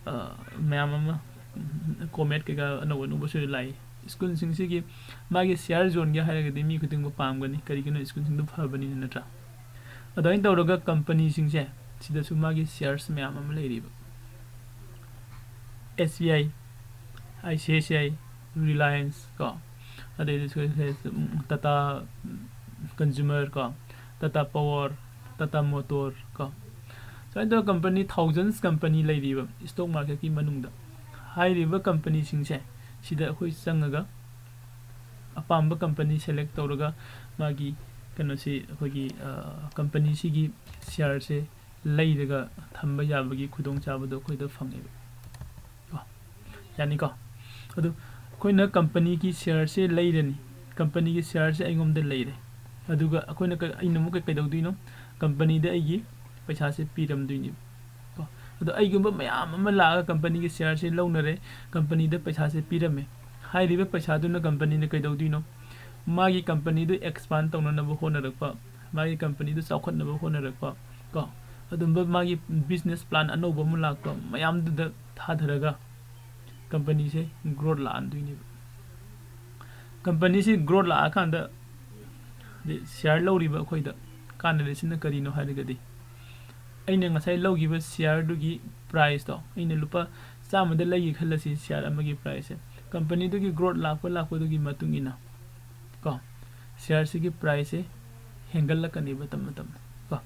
ꯑ, ꯃꯌꯥꯝ ꯑꯃ, ꯎꯝ, ꯀꯣꯃꯦꯠ ꯀꯩꯀꯥ ꯑꯅꯧ ꯑꯅꯧꯕꯁꯨ ꯂꯥꯛꯏ꯫ ꯁ꯭ꯀꯨꯜꯁꯤꯡꯁꯤꯒꯤ ꯃꯥꯒꯤ ꯁꯤꯌꯥꯔ ꯌꯣꯟꯒꯦ ꯍꯥꯏꯔꯒꯗꯤ ꯃꯤ ꯈꯨꯗꯤꯡꯃꯛ ꯄꯥꯝꯒꯅꯤ꯫ ꯀꯔꯤꯒꯤꯅꯣ? ꯁ꯭ꯀꯨꯜꯁꯤꯡꯗꯣ ꯐꯕꯅꯤꯅ, ꯅꯠꯇ꯭ꯔꯥ? ꯑꯗꯨꯃꯥꯏꯅ ꯇꯧꯔꯒ ꯀꯝꯄꯅꯤꯁꯤꯡꯁꯦ ꯁꯤꯗꯁꯨ ꯃꯥꯒꯤ ꯁꯤꯌꯥꯔꯁ ꯃꯌꯥꯝ ꯑꯃ ꯂꯩꯔꯤꯕ꯫ ꯑꯦꯁ B I, I C I C I, Reliance ꯀꯣ, ꯑꯗꯩꯗꯤ ꯁꯣꯏ-, ꯁꯣꯏ-, ꯎꯝ, ꯇꯥꯇꯥ ꯀꯟꯖꯨꯃꯔ ꯀꯣ, ꯇꯥꯇꯥ ꯄꯥꯋꯔ, ꯇꯥꯇꯥ ꯃꯣꯇꯣꯔ ꯀꯣ, ꯁꯨꯃꯥꯏꯅ ꯇꯧꯔꯒ ꯀꯝꯄꯅꯤ thousands ꯀꯝꯄꯅꯤ ꯂꯩꯔꯤꯕ ꯁ꯭ꯇꯣꯛ ꯃꯥꯔꯀꯦꯠꯀꯤ ꯃꯅꯨꯡꯗ꯫ ꯍꯥꯏꯔꯤꯕ ꯀꯝꯄꯅꯤꯁꯤꯡꯁꯦ ꯁꯤꯗ ꯑꯩꯈꯣꯏ ꯆꯪꯉꯒ ꯑꯄꯥꯝꯕ ꯀꯝꯄꯅꯤ ꯁꯦꯂꯦꯛ ꯇꯧꯔꯒ ꯃꯥꯒꯤ ꯀꯩꯅꯣꯁꯤ ꯑꯩꯈꯣꯏꯒꯤ, ꯑ, ꯀꯝꯄꯅꯤꯁꯤꯒꯤ ꯁꯤꯌꯥꯔꯁꯦ ꯂꯩꯔꯒ ꯊꯝꯕ ꯌꯥꯕꯒꯤ ꯈꯨꯗꯣꯡꯆꯥꯕꯗꯣ ꯑꯩꯈꯣꯏꯗ ꯐꯪꯉꯦꯕ꯫ ꯀꯣ? ꯌꯥꯅꯤꯀꯣ? ꯑꯗꯨ ꯑꯩꯈꯣꯏꯅ ꯀꯝꯄꯅꯤꯒꯤ ꯁꯤꯌꯥꯔꯁꯦ ꯂꯩꯔꯅꯤ, ꯀꯝꯄꯅꯤꯒꯤ ꯁꯤꯌꯥꯔꯁꯦ ꯑꯩꯉꯣꯟꯗ ꯂꯩꯔꯦ, ꯑꯗꯨꯒ ꯑꯩꯈꯣꯏꯅ ꯀ-, ꯑꯩꯅ ꯑꯃꯨꯛꯀ ꯀꯩꯗꯧꯗꯣꯏꯅꯣ? ꯀꯝꯄꯅꯤꯗ ꯑꯩꯒꯤ ꯄꯩꯁꯥꯁꯦ ꯄꯤꯔꯝꯗꯣꯏꯅꯦꯕ꯫ ꯀꯣ? ꯑꯗꯣ ꯑꯩꯒꯨꯝꯕ ꯃꯌꯥꯝ ꯑꯃ ꯂꯥꯛꯑꯒ ꯀꯝꯄꯅꯤꯒꯤ ꯁꯤꯌꯥꯔꯁꯦ ꯂꯧꯅꯔꯦ, ꯀꯝꯄꯅꯤꯗ ꯄꯩꯁꯥꯁꯦ ꯄꯤꯔꯝꯃꯦ꯫ ꯍꯥꯏꯔꯤꯕ ꯄꯩꯁꯥꯗꯨꯅ ꯀꯝꯄꯅꯤꯅ ꯀꯩꯗꯧꯗꯣꯏꯅꯣ? ꯃꯥꯒꯤ ꯀꯝꯄꯅꯤꯗꯨ ꯑꯦꯛꯁꯄꯥꯟ ꯇꯧꯅꯅꯕ ꯍꯣꯠꯅꯔꯛꯄ, ꯃꯥꯒꯤ ꯀꯝꯄꯅꯤꯗꯨ ꯆꯥꯎꯈꯠꯅꯕ ꯍꯣꯠꯅꯔꯛꯄ, ꯀꯣ, ꯑꯗꯨꯝꯕ ꯃꯥꯒꯤ ꯕꯤꯖꯤꯅꯦꯁ ꯄ꯭ꯂꯥꯟ ꯑꯅꯧꯕ ꯑꯃ ꯂꯥꯛꯄ ꯃꯌꯥꯝꯗꯨꯗ ꯊꯥꯊꯔꯒ ꯀꯝꯄꯅꯤꯁꯦ ꯒ꯭ꯔꯣꯠ ꯂꯥꯛꯍꯟꯗꯣꯏꯅꯦꯕ꯫ ꯀꯝꯄꯅꯤꯁꯤ ꯒ꯭ꯔꯣꯠ ꯂꯥꯛꯑꯀꯥꯟꯗ ꯁꯤꯌꯥꯔ ꯂꯧꯔꯤꯕ ꯑꯩꯈꯣꯏꯗ ꯀꯥꯟꯅꯔꯤꯁꯤꯅ ꯀꯔꯤꯅꯣ ꯍꯥꯏꯔꯒꯗꯤ, ꯑꯩꯅ ꯉꯁꯥꯏ ꯂꯧꯈꯤꯕ ꯁꯤꯌꯥꯔꯗꯨꯒꯤ ꯄ꯭ꯔꯥꯏꯁꯇꯣ, ꯑꯩꯅ ꯂꯨꯄꯥ ꯆꯥꯝꯃꯗ ꯂꯩꯒꯦ ꯈꯜꯂꯁꯤ, ꯁꯤꯌꯥꯔ ꯑꯃꯒꯤ ꯄ꯭ꯔꯥꯏꯁꯁꯦ ꯀꯝꯄꯅꯤꯗꯨꯒꯤ ꯒ꯭ꯔꯣꯠ ꯂꯥꯛꯄ ꯂꯥꯛꯄꯗꯨꯒꯤ ꯃꯇꯨꯡ ꯏꯟꯅ ꯀꯣ ꯁꯤꯌꯥꯔꯁꯤꯒꯤ ꯄ꯭ꯔꯥꯏꯁꯁꯦ ꯍꯦꯟꯒꯠꯂꯛꯀꯅꯦꯕ ꯇꯞꯅ ꯇꯞꯅ ꯀꯣ꯫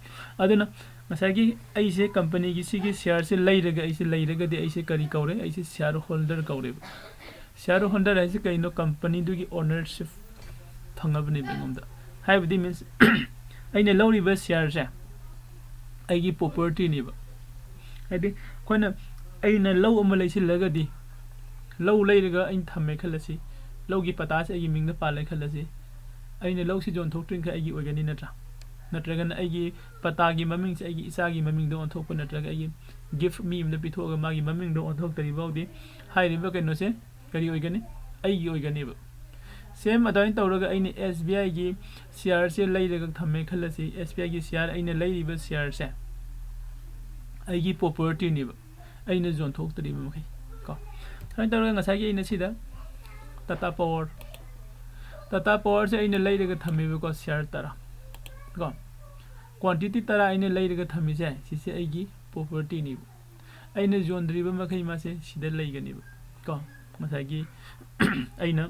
ꯑꯗꯨꯅ ꯉꯁꯥꯏꯒꯤ ꯑꯩꯁꯦ ꯀꯝꯄꯅꯤꯒꯤ ꯁꯤꯒꯤ ꯁꯤꯌꯥꯔꯁꯦ ꯂꯩꯔꯒ, ꯑꯩꯁꯦ ꯂꯩꯔꯒꯗꯤ ꯑꯩꯁꯦ ꯀꯔꯤ ꯀꯧꯔꯦ? ꯑꯩꯁꯦ ꯁꯤꯌꯥꯔ ꯍꯣꯜꯗꯔ ꯀꯧꯔꯦꯕ꯫ ꯁꯤꯌꯥꯔ ꯍꯣꯜꯗꯔ ꯍꯥꯏꯁꯦ ꯀꯩꯅꯣ? ꯀꯝꯄꯅꯤꯗꯨꯒꯤ ꯑꯣꯅꯔꯁꯤꯞ ꯐꯪꯉꯕꯅꯦꯕ ꯑꯩꯉꯣꯟꯗ꯫ ꯍꯥꯏꯕꯗꯤ ꯃꯤꯟꯁ, ꯑꯩꯅ ꯂꯧꯔꯤꯕ ꯁꯤꯌꯥꯔꯁꯦ ꯑꯩꯒꯤ ꯄ꯭ꯔꯣꯄꯔꯇꯤꯅꯦꯕ꯫ ꯍꯥꯏꯗꯤ ꯑꯩꯈꯣꯏꯅ, ꯑꯩꯅ ꯂꯧ ꯑꯃ ꯂꯩꯁꯤꯜꯂꯒꯗꯤ, ꯂꯧ ꯂꯩꯔꯒ ꯑꯩꯅ ꯊꯝꯃꯦ ꯈꯜꯂꯁꯤ, ꯂꯧꯒꯤ ꯄꯇꯥꯁꯦ ꯑꯩꯒꯤ ꯃꯤꯡꯗ ꯄꯥꯜꯂꯦ ꯈꯜꯂꯁꯤ, ꯑꯩꯅ ꯂꯧꯁꯤ ꯌꯣꯟꯊꯣꯛꯇ꯭ꯔꯤꯡꯈꯩ ꯑꯩꯒꯤ ꯑꯣꯏꯒꯅꯤ ꯅꯠꯇ꯭ꯔꯥ? ꯅꯠꯇ꯭ꯔꯒꯅ ꯑꯩꯒꯤ ꯄꯇꯥꯒꯤ ꯃꯃꯤꯡꯁꯦ ꯑꯩꯒꯤ ꯏꯆꯥꯒꯤ ꯃꯃꯤꯡꯗ ꯑꯣꯟꯊꯣꯛꯄ, ꯅꯠꯇ꯭ꯔꯒ ꯑꯩꯒꯤ ꯒꯤꯐ ꯃꯤ ꯑꯃꯗ ꯄꯤꯊꯣꯛꯑꯒ ꯃꯥꯒꯤ ꯃꯃꯤꯡꯗ ꯑꯣꯟꯊꯣꯛꯇ꯭ꯔꯤ ꯐꯥꯎꯗꯤ ꯍꯥꯏꯔꯤꯕ ꯀꯩꯅꯣꯁꯦ ꯀꯔꯤ ꯑꯣꯏꯒꯅꯤ? ꯑꯩꯒꯤ ꯑꯣꯏꯒꯅꯦꯕ꯫ ꯁꯦꯝ ꯑꯗꯨꯃꯥꯏꯅ ꯇꯧꯔꯒ ꯑꯩꯅ ꯑꯦꯁ ꯕꯤ ꯑꯥꯏꯒꯤ ꯁꯤꯌꯥꯔꯁꯦ ꯂꯩꯔꯒ ꯊꯝꯃꯦ ꯈꯜꯂꯁꯤ, ꯑꯦꯁ ꯕꯤ ꯑꯥꯏꯒꯤ ꯁꯤꯌꯥꯔ ꯑꯩꯅ ꯂꯩꯔꯤꯕ ꯁꯤꯌꯥꯔꯁꯦ ꯑꯩꯒꯤ ꯄ꯭ꯔꯣꯄꯔꯇꯤꯅꯦꯕ, ꯑꯩꯅ ꯌꯣꯟꯊꯣꯛꯇ꯭ꯔꯤꯕ ꯃꯈꯩ ꯀꯣ꯫ ꯁꯨꯃꯥꯏꯅ ꯇꯧꯔꯒ ꯉꯁꯥꯏꯒꯤ ꯑꯩꯅ ꯁꯤꯗ ꯇꯥꯇꯥ ꯄꯥꯋꯔ, ꯇꯥꯇꯥ ꯄꯥꯋꯔꯁꯦ ꯑꯩꯅ ꯂꯩꯔꯒ ꯊꯝꯃꯦꯕꯀꯣ, ꯁꯤꯌꯥꯔ ꯇꯔꯥ ꯀꯣ꯫ ꯀ꯭ꯋꯥꯟꯇꯤꯇꯤ ꯇꯔꯥ ꯑꯩꯅ ꯂꯩꯔꯒ ꯊꯝꯃꯤꯁꯦ, ꯁꯤꯁꯦ ꯑꯩꯒꯤ ꯄ꯭ꯔꯣꯄꯔꯇꯤꯅꯦꯕ꯫ ꯑꯩꯅ ꯌꯣꯟꯗ꯭ꯔꯤꯕ ꯃꯈꯩ ꯃꯥꯁꯦ ꯁꯤꯗ ꯂꯩꯒꯅꯦꯕ ꯀꯣ꯫ ꯉꯁꯥꯏꯒꯤ ꯑꯩꯅ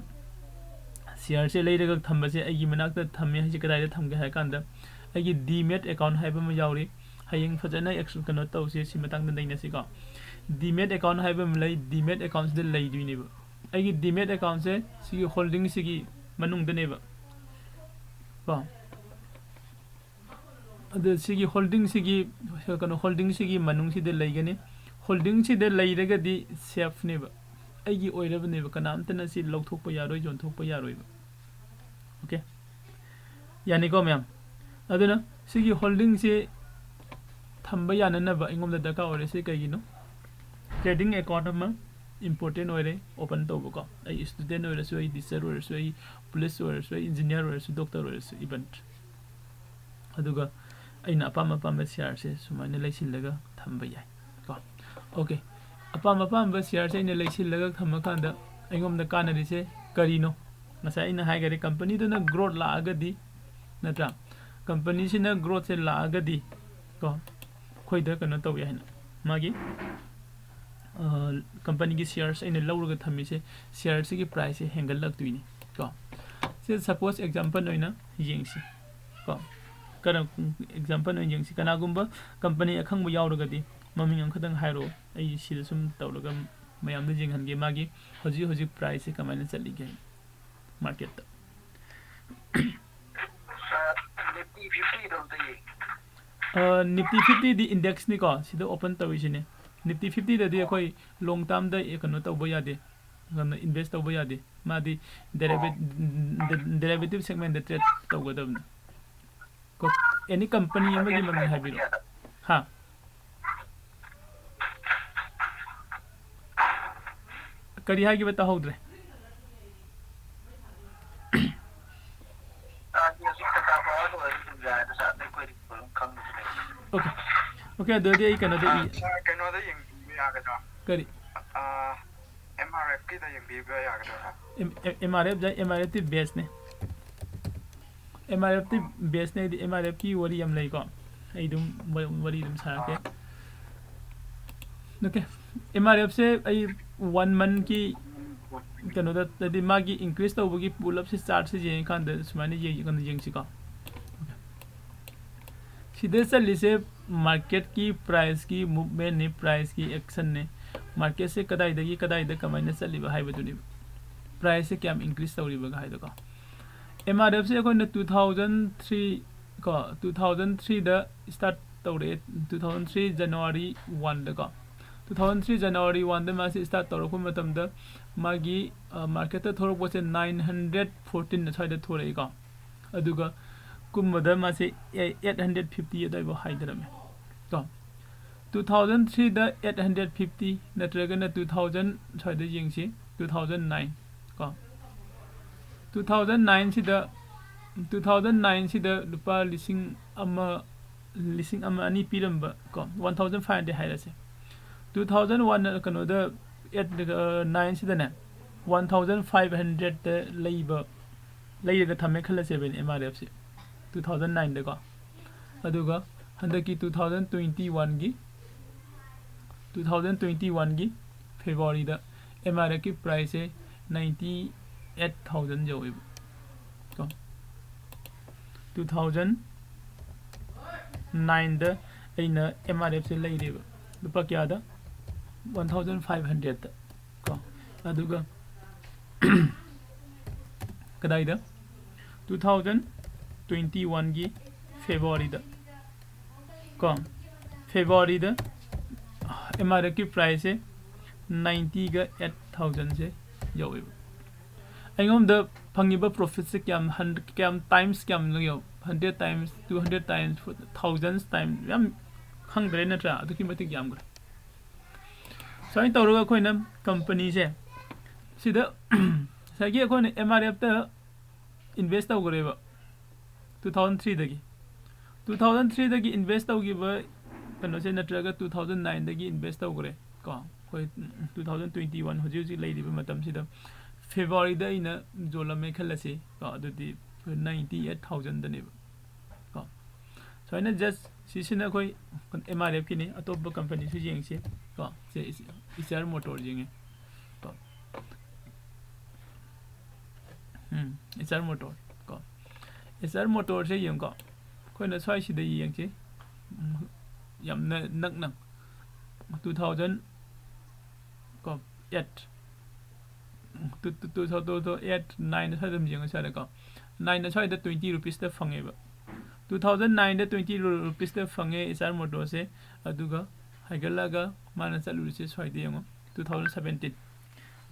ꯁꯤꯌꯥꯔꯁꯦ ꯂꯩꯔꯒ ꯊꯝꯕꯁꯦ, ꯑꯩꯒꯤ ꯃꯅꯥꯛꯇ ꯊꯝꯃꯦ ꯍꯥꯏꯁꯦ ꯀꯗꯥꯏꯗ ꯊꯝꯒꯦ ꯍꯥꯏ ꯀꯥꯟꯗ, ꯑꯩꯒꯤ ꯗꯤꯃꯦꯠ ꯑꯦꯀꯥꯎꯟ ꯍꯥꯏꯕ ꯑꯃ ꯌꯥꯎꯔꯤ꯫ ꯍꯌꯦꯡ ꯐꯖꯅ ꯑꯦꯛꯁ-, ꯀꯩꯅꯣ ꯇꯧꯁꯦ, ꯁꯤ ꯃꯇꯥꯡꯗ ꯅꯩꯅꯁꯤꯀꯣ꯫ ꯗꯤꯃꯦꯠ ꯑꯦꯀꯥꯎꯟ ꯍꯥꯏꯕ ꯑꯃ ꯂꯩ, ꯗꯤꯃꯦꯠ ꯑꯦꯀꯥꯎꯟꯁꯤꯗ ꯂꯩꯗꯣꯏꯅꯦꯕ꯫ ꯑꯩꯒꯤ ꯗꯤꯃꯦꯠ ꯑꯦꯀꯥꯎꯟꯁꯦ ꯁꯤꯒꯤ ꯍꯣꯜꯗꯤꯡꯁꯤꯒꯤ ꯃꯅꯨꯡꯗꯅꯦꯕ ꯀꯣ꯫ ꯑꯗꯨ ꯁꯤꯒꯤ ꯍꯣꯜꯗꯤꯡꯁꯤꯒꯤ, ꯀꯩꯅꯣ, ꯍꯣꯜꯗꯤꯡꯁꯤꯒꯤ ꯃꯅꯨꯡꯁꯤꯗ ꯂꯩꯒꯅꯤ꯫ ꯍꯣꯜꯗꯤꯡꯁꯤꯗ ꯂꯩꯔꯒꯗꯤ ꯁꯦꯐꯅꯦꯕ, ꯑꯩꯒꯤ ꯑꯣꯏꯔꯕꯅꯦꯕ, ꯀꯅꯥꯝꯇꯅ ꯁꯤ ꯂꯧꯊꯣꯛꯄ ꯌꯥꯔꯣꯏ, ꯌꯣꯟꯊꯣꯛꯄ ꯌꯥꯔꯣꯏꯕ꯫ ꯑꯣꯀꯦ, ꯌꯥꯅꯤꯀꯣ ꯃꯌꯥꯝ? ꯑꯗꯨꯅ ꯁꯤꯒꯤ ꯍꯣꯜꯗꯤꯡꯁꯤ ꯊꯝꯕ ꯌꯥꯅꯅꯕ ꯑꯩꯉꯣꯟꯗ ꯗꯔꯀꯥꯔ ꯑꯣꯏꯔꯤꯁꯦ ꯀꯩꯒꯤꯅꯣ? ꯇ꯭ꯔꯦꯗꯤꯡ ꯑꯦꯀꯥꯎꯟ ꯑꯃ ꯏꯝꯄꯣꯔꯇꯦꯟ ꯑꯣꯏꯔꯦ ꯑꯣꯄꯟ ꯇꯧꯕꯀꯣ꯫ ꯑꯩ ꯁ꯭ꯇꯨꯗꯦꯟ ꯑꯣꯏꯔꯁꯨ, ꯑꯩ ꯇꯤꯆꯔ ꯑꯣꯏꯔꯁꯨ, ꯑꯩ ꯄꯨꯂꯤꯁ ꯑꯣꯏꯔꯁꯨ, ꯑꯩ ꯏꯟꯖꯤꯅꯤꯌꯥꯔ ꯑꯣꯏꯔꯁꯨ, ꯗꯣꯛꯇꯔ ꯑꯣꯏꯔꯁꯨ, ꯏꯚꯟ꯫ ꯑꯗꯨꯒ ꯑꯩꯅ ꯑꯄꯥꯝ ꯑꯄꯥꯝꯕ ꯁꯤꯌꯥꯔꯁꯦ ꯁꯨꯃꯥꯏꯅ ꯂꯩꯁꯤꯜꯂꯒ ꯊꯝꯕ ꯌꯥꯏ ꯀꯣ꯫ ꯑꯣꯀꯦ, ꯑꯄꯥꯝ ꯑꯄꯥꯝꯕ ꯁꯤꯌꯥꯔꯁꯦ ꯑꯩꯅ ꯂꯩꯁꯤꯜꯂꯒ ꯊꯝꯃꯀꯥꯟꯗ ꯑꯩꯉꯣꯟꯗ ꯀꯥꯟꯅꯔꯤꯁꯦ ꯀꯔꯤꯅꯣ? ꯉꯁꯥꯏ ꯑꯩꯅ ꯍꯥꯏꯈꯔꯦ, ꯀꯝꯄꯅꯤꯗꯨꯅ ꯒ꯭ꯔꯣꯠ ꯂꯥꯛꯑꯒꯗꯤ, ꯅꯠꯇ꯭ꯔꯥ? ꯀꯝꯄꯅꯤꯁꯤꯅ ꯒ꯭ꯔꯣꯠꯁꯦ ꯂꯥꯛꯑꯒꯗꯤ ꯀꯣ, ꯑꯩꯈꯣꯏꯗ ꯀꯩꯅꯣ ꯇꯧꯏ ꯍꯥꯏꯅ, ꯃꯥꯒꯤ ꯀꯝꯄꯅꯤꯒꯤ ꯁꯤꯌꯔꯁ ꯑꯩꯅ ꯂꯧꯔꯒ ꯊꯝꯃꯤꯁꯦ, ꯁꯤꯌꯔꯁꯤꯒꯤ ꯄ꯭ꯔꯥꯏꯁꯁꯦ ꯍꯦꯟꯒꯠꯂꯛꯇꯣꯏꯅꯤ ꯀꯣ꯫ ꯁꯤ ꯁꯄꯣꯁ ꯑꯦꯛꯖꯥꯝꯄꯜ ꯑꯣꯏꯅ ꯌꯦꯡꯁꯤ ꯀꯣ꯫ ꯀꯔꯝ ꯑꯦꯛꯖꯥꯝꯄꯜ ꯑꯣꯏꯅ ꯌꯦꯡꯁꯤ, ꯀꯅꯥꯒꯨꯝꯕ ꯀꯝꯄꯅꯤ ꯑꯈꯪꯕ ꯌꯥꯎꯔꯒꯗꯤ ꯃꯃꯤꯡ ꯑꯃꯈꯛꯇꯪ ꯍꯥꯏꯔꯛꯑꯣ, ꯑꯩ ꯁꯤꯗ ꯁꯨꯝ ꯇꯧꯔꯒ ꯃꯌꯥꯝꯗ ꯌꯦꯡꯍꯟꯒꯦ ꯃꯥꯒꯤ ꯍꯧꯖꯤꯛ ꯍꯧꯖꯤꯛ ꯄ꯭ꯔꯥꯏꯁꯁꯦ ꯀꯃꯥꯏꯅ ꯆꯠꯂꯤꯒꯦ ꯃꯥꯔꯀꯦꯠꯇ꯫ ꯅꯤꯐꯇꯤ ꯐꯤꯐꯇꯤꯗꯣ ꯑꯝꯇ ꯌꯦꯡꯒꯦ꯫ ꯅꯤꯐꯇꯤ ꯐꯤꯐꯇꯤꯗꯤ ꯏꯟꯗꯦꯛꯁꯅꯤꯀꯣ, ꯁꯤꯗ ꯑꯣꯄꯟ ꯇꯧꯔꯤꯁꯤꯅꯦ꯫ ꯅꯤꯐꯇꯤ ꯐꯤꯐꯇꯤꯗꯗꯤ ꯑꯩꯈꯣꯏ ꯂꯣꯡ ꯇꯥꯔꯝꯗ ꯀꯩꯅꯣ ꯇꯧꯕ ꯌꯥꯗꯦ, ꯀꯩꯅꯣ ꯏꯟꯚꯦꯁ ꯇꯧꯕ ꯌꯥꯗꯦ꯫ ꯃꯥꯗꯤ ꯗꯦꯔꯤꯚꯦꯇꯤꯚ ꯁꯦꯒꯃꯦꯟꯗ ꯇ꯭ꯔꯦꯗ ꯇꯧꯒꯗꯕꯅꯤ꯫ ꯀꯣ, ꯑꯦꯅꯤ ꯀꯝꯄꯅꯤ ꯑꯃꯒꯤ ꯃꯃꯤꯡ ꯍꯥꯏꯕꯤꯔꯛꯑꯣ꯫ ꯍꯥ? ꯀꯔꯤ ꯍꯥꯏꯈꯤꯕ ꯇꯥꯍꯧꯗ꯭ꯔꯦ꯫ ꯍꯧꯖꯤꯛ ꯇꯥꯇꯥ ꯄꯥꯋꯔꯗ ꯑꯣꯏꯔꯗꯤ ꯑꯗꯨꯝ ꯌꯥꯏꯗ ꯁꯥꯔ, ꯑꯇꯩ ꯑꯩꯈꯣꯏꯗꯤ ꯑꯗꯨꯝ ꯈꯪꯕꯁꯨ ꯂꯩ꯫ ꯑꯣꯀꯦ꯫ ꯑꯣꯀꯦ, ꯑꯗꯨꯗꯤ ꯑꯩ ꯀꯩꯅꯣꯗ ꯏ- ꯁꯥꯔ, ꯀꯩꯅꯣꯗ ꯌꯦꯡꯕꯤꯕ ꯌꯥꯒꯗ꯭ꯔꯥ? ꯀꯔꯤ? ꯑꯦꯝ ꯑꯥꯔ ꯑꯦꯐꯀꯤꯗ ꯌꯦꯡꯕꯤꯕ ꯌꯥꯒꯗ꯭ꯔꯥ sir? M R F, M R ꯑꯦꯐꯇꯤ ꯕꯦꯁꯅꯦ꯫ ꯑꯦꯝ ꯑꯥꯔ ꯑꯦꯐꯇꯤ ꯕꯦꯁꯅꯦ, ꯍꯥꯏꯗꯤ ꯑꯦꯝ ꯑꯥꯔ ꯑꯦꯐꯀꯤ ꯋꯥꯔꯤ ꯌꯥꯝ ꯂꯩꯀꯣ, ꯑꯩ ꯑꯗꯨꯝ ꯋꯥ- ꯋꯥꯔꯤ ꯑꯗꯨꯝ ꯁꯥꯔꯛꯀꯦ꯫ ꯑꯣꯀꯦ, ꯑꯦꯝ ꯑꯥꯔ ꯑꯦꯐꯁꯦ ꯑꯩ ꯋꯥꯟ ꯃꯟꯀꯤ ꯀꯩꯅꯣꯗ, ꯍꯥꯏꯗꯤ ꯃꯥꯒꯤ ꯏꯟꯀ꯭ꯔꯤꯁ ꯇꯧꯕꯒꯤ ꯄꯨꯂꯞꯁꯦ ꯆꯥꯔꯠꯁꯦ ꯌꯦꯡꯉꯀꯥꯟꯗ ꯁꯨꯃꯥꯏꯅ ꯌꯦꯡ- ꯀꯩꯅꯣ ꯌꯦꯡꯁꯤꯀꯣ꯫ ꯁꯤꯗ ꯆꯠꯂꯤꯁꯦ ꯃꯥꯔꯀꯦꯠꯀꯤ ꯄ꯭ꯔꯥꯏꯁꯀꯤ ꯃꯨꯞꯃꯦꯟꯅꯤ, ꯄ꯭ꯔꯥꯏꯁꯀꯤ ꯑꯦꯛꯁꯟꯅꯤ꯫ ꯃꯥꯔꯀꯦꯠꯁꯦ ꯀꯗꯥꯏꯗꯒꯤ ꯀꯗꯥꯏꯗ ꯀꯃꯥꯏꯅ ꯆꯠꯂꯤꯕ ꯍꯥꯏꯕꯗꯨꯅꯦꯕ, ꯄ꯭ꯔꯥꯏꯁꯁꯦ ꯀꯌꯥꯝ ꯏꯟꯀ꯭ꯔꯤꯁ ꯇꯧꯔꯤꯕꯒ ꯍꯥꯏꯗꯣꯀꯣ꯫ ꯑꯦꯝ ꯑꯥꯔ ꯑꯦꯐꯁꯦ ꯑꯩꯈꯣꯏꯅ ꯇꯨ ꯊꯥꯎꯖꯟ ꯊ꯭ꯔꯤ ꯀꯣ, ꯇꯨ ꯊꯥꯎꯖꯟ ꯊ꯭ꯔꯤꯗ ꯁ꯭ꯇꯥꯔꯠ ꯇꯧꯔꯛꯑꯦ, ꯇꯨ ꯊꯥꯎꯖꯟ ꯊ꯭ꯔꯤ ꯖꯅꯋꯥꯔꯤ ꯋꯥꯟꯗꯀꯣ꯫ ꯇꯨ ꯊꯥꯎꯖꯟ ꯊ꯭ꯔꯤ ꯖꯅꯋꯥꯔꯤ ꯋꯥꯟꯗ ꯃꯥꯁꯦ ꯁ꯭ꯇꯥꯔꯠ ꯇꯧꯔꯛꯄ ꯃꯇꯝꯗ ꯃꯥꯒꯤ ꯃꯥꯔꯀꯦꯠꯇ ꯊꯣꯛꯂꯛꯄꯁꯦ ꯅꯥꯏꯟ ꯍꯟꯗ꯭ꯔꯦꯠ ꯐꯣꯔꯇꯤꯟ ꯑꯁ꯭ꯋꯥꯏꯗ ꯊꯣꯛꯂꯛꯏꯀꯣ꯫ ꯑꯗꯨꯒ ꯀꯨꯝꯕꯗ ꯃꯥꯁꯦ ꯑꯩꯠ ꯍꯟꯗ꯭ꯔꯦꯠ ꯐꯤꯐꯇꯤ ꯑꯗꯨꯋꯥꯏꯐꯥꯎ ꯍꯥꯏꯊꯔꯝꯃꯦ ꯀꯣ꯫ Two thousand three eight hundred fifty, ꯅꯠꯇ꯭ꯔꯒꯅ ꯇꯨ ꯊꯥꯎꯖꯟ ꯁ꯭ꯋꯥꯏꯗ ꯌꯦꯡꯁꯤ, ꯇꯨ ꯊꯥꯎꯖꯟ ꯅꯥꯏꯟ ꯀꯣ꯫ ꯇꯨ ꯊꯥꯎꯖꯟ ꯅꯥꯏꯟꯁꯤꯗ, ꯇꯨ ꯊꯥꯎꯖꯟ ꯅꯥꯏꯟꯁꯤꯗ ꯂꯨꯄꯥ ꯂꯤꯁꯤꯡ ꯑꯃ, ꯂꯤꯁꯤꯡ ꯑꯃ ꯑꯅꯤ ꯄꯤꯔꯝꯕ ꯀꯣ, ꯋꯥꯟ ꯊꯥꯎꯖꯟ ꯐꯥꯏꯚ ꯍꯟꯗ꯭ꯔꯦꯠ ꯍꯥꯏꯔꯁꯦ꯫ ꯇꯨ ꯊꯥꯎꯖꯟ ꯋꯥꯟ, ꯀꯩꯅꯣꯗ, ꯑꯩꯠ, ꯅꯥꯏꯟꯁꯤꯗꯅꯦ, ꯋꯥꯟ ꯊꯥꯎꯖꯟ ꯐꯥꯏꯚ ꯍꯟꯗ꯭ꯔꯦꯠꯇ ꯂꯩꯕ, ꯂꯩꯔꯒ ꯊꯝꯃꯦ ꯈꯜꯂꯁꯦꯕ ꯑꯦꯝ ꯑꯥꯔ ꯑꯦꯐꯁꯦ, ꯇꯨ ꯊꯥꯎꯖꯟ ꯅꯥꯏꯟꯗꯀꯣ꯫ ꯑꯗꯨꯒ ꯍꯟꯗꯛꯀꯤ two thousand twenty one ꯒꯤ two thousand twenty one ꯒꯤ February ꯗ M R F ꯀꯤ price ꯁꯦ ninety eight thousand ꯌꯧꯋꯦꯕ ꯀꯣ꯫ Two thousand nine ꯗ ꯑꯩꯅ M R F ꯁꯦ ꯂꯩꯔꯦꯕ ꯂꯨꯄꯥ ꯀꯌꯥꯗ? One thousand five hundred ꯗ ꯀꯣ꯫ ꯑꯗꯨꯒ ꯀꯗꯥꯏꯗ? Two thousand twenty one ꯒꯤ February ꯗ ꯀꯣ꯫ February ꯗ M R F ꯀꯤ price ꯁꯦ ninety ꯒ eight thousand ꯁꯦ ꯌꯧꯋꯦꯕ꯫ ꯑꯩꯉꯣꯟꯗ ꯐꯪꯉꯤꯕ profit ꯁꯦ ꯀꯌꯥꯝ ꯍꯟ-, ꯀꯌꯥꯝ times ꯀꯌꯥꯝꯅꯣ ꯌꯦꯡꯉꯣ꯫ Hundred times, two hundred times, thousands times ꯌꯥꯝ ꯈꯪꯗ꯭ꯔꯦ ꯅꯠꯇ꯭ꯔꯥ? ꯑꯗꯨꯛꯀꯤ ꯃꯇꯤꯛ ꯌꯥꯝꯈ꯭ꯔꯦ꯫ ꯁꯨꯃꯥꯏꯅ ꯇꯧꯔꯒ ꯑꯩꯈꯣꯏꯅ company ꯁꯦ ꯁꯤꯗ ꯉꯁꯥꯏꯒꯤ ꯑꯩꯈꯣꯏꯅ M R F ꯇ invest ꯇꯧꯈ꯭ꯔꯦꯕ two thousand three ꯗꯒꯤ꯫ Two thousand three ꯗꯒꯤ invest ꯇꯧꯈꯤꯕ ꯀꯩꯅꯣꯁꯦ ꯅꯠꯇ꯭ꯔꯒ two thousand nine ꯗꯒꯤ invest ꯇꯧꯈ꯭ꯔꯦ ꯀꯣ꯫ ꯑꯩꯈꯣꯏ two thousand twenty one ꯍꯧꯖꯤꯛ ꯍꯧꯖꯤꯛ ꯂꯩꯔꯤꯕ ꯃꯇꯝꯁꯤꯗ February ꯗ ꯑꯩꯅ ꯌꯣꯜꯂꯝꯃꯦ ꯈꯜꯂꯁꯤ ꯀꯣ, ꯑꯗꯨꯗꯤ ninety eight thousand ꯗꯅꯦꯕ ꯀꯣ꯫ ꯁꯨꯃꯥꯏꯅ just ꯁꯤꯁꯤꯅ ꯑꯩꯈꯣꯏ M R F ꯀꯤꯅꯤ꯫ ꯑꯇꯣꯞꯄ company ꯁꯨ ꯌꯦꯡꯁꯤ ꯀꯣ꯫ ꯁꯦ Eicher Motor ꯌꯦꯡꯉꯦ ꯀꯣ꯫ ꯎꯝ, Eicher Motor ꯀꯣ꯫ Eicher Motor ꯁꯦ ꯌꯦꯡꯉꯨꯀꯣ꯫ ꯑꯩꯈꯣꯏꯅ ꯁ꯭ꯋꯥꯏꯁꯤꯗ ꯌꯦꯡꯁꯤ꯫ ꯎꯝ, ꯌꯥꯝꯅ ꯅꯛꯅ two thousand ꯀꯣ, eight, two, two, two, two, two, eight, nine ꯁ꯭ꯋꯥꯏꯗ ꯑꯗꯨꯝ ꯌꯦꯡꯉꯁꯨ ꯌꯥꯔꯦꯀꯣ꯫ Nine ꯁ꯭ꯋꯥꯏꯗ twenty rupees ꯇ ꯐꯪꯉꯦꯕ꯫ Two thousand nine ꯗ twenty ru-, rupees ꯇ ꯐꯪꯉꯦ Eicher Motor ꯁꯦ꯫ ꯑꯗꯨꯒ ꯍꯥꯏꯒꯠꯂꯒ ꯃꯥꯅ ꯆꯠꯂꯨꯔꯤꯁꯦ ꯁ꯭ꯋꯥꯏꯗ ꯌꯦꯡꯉꯣ꯫ Two thousand seventeen꯫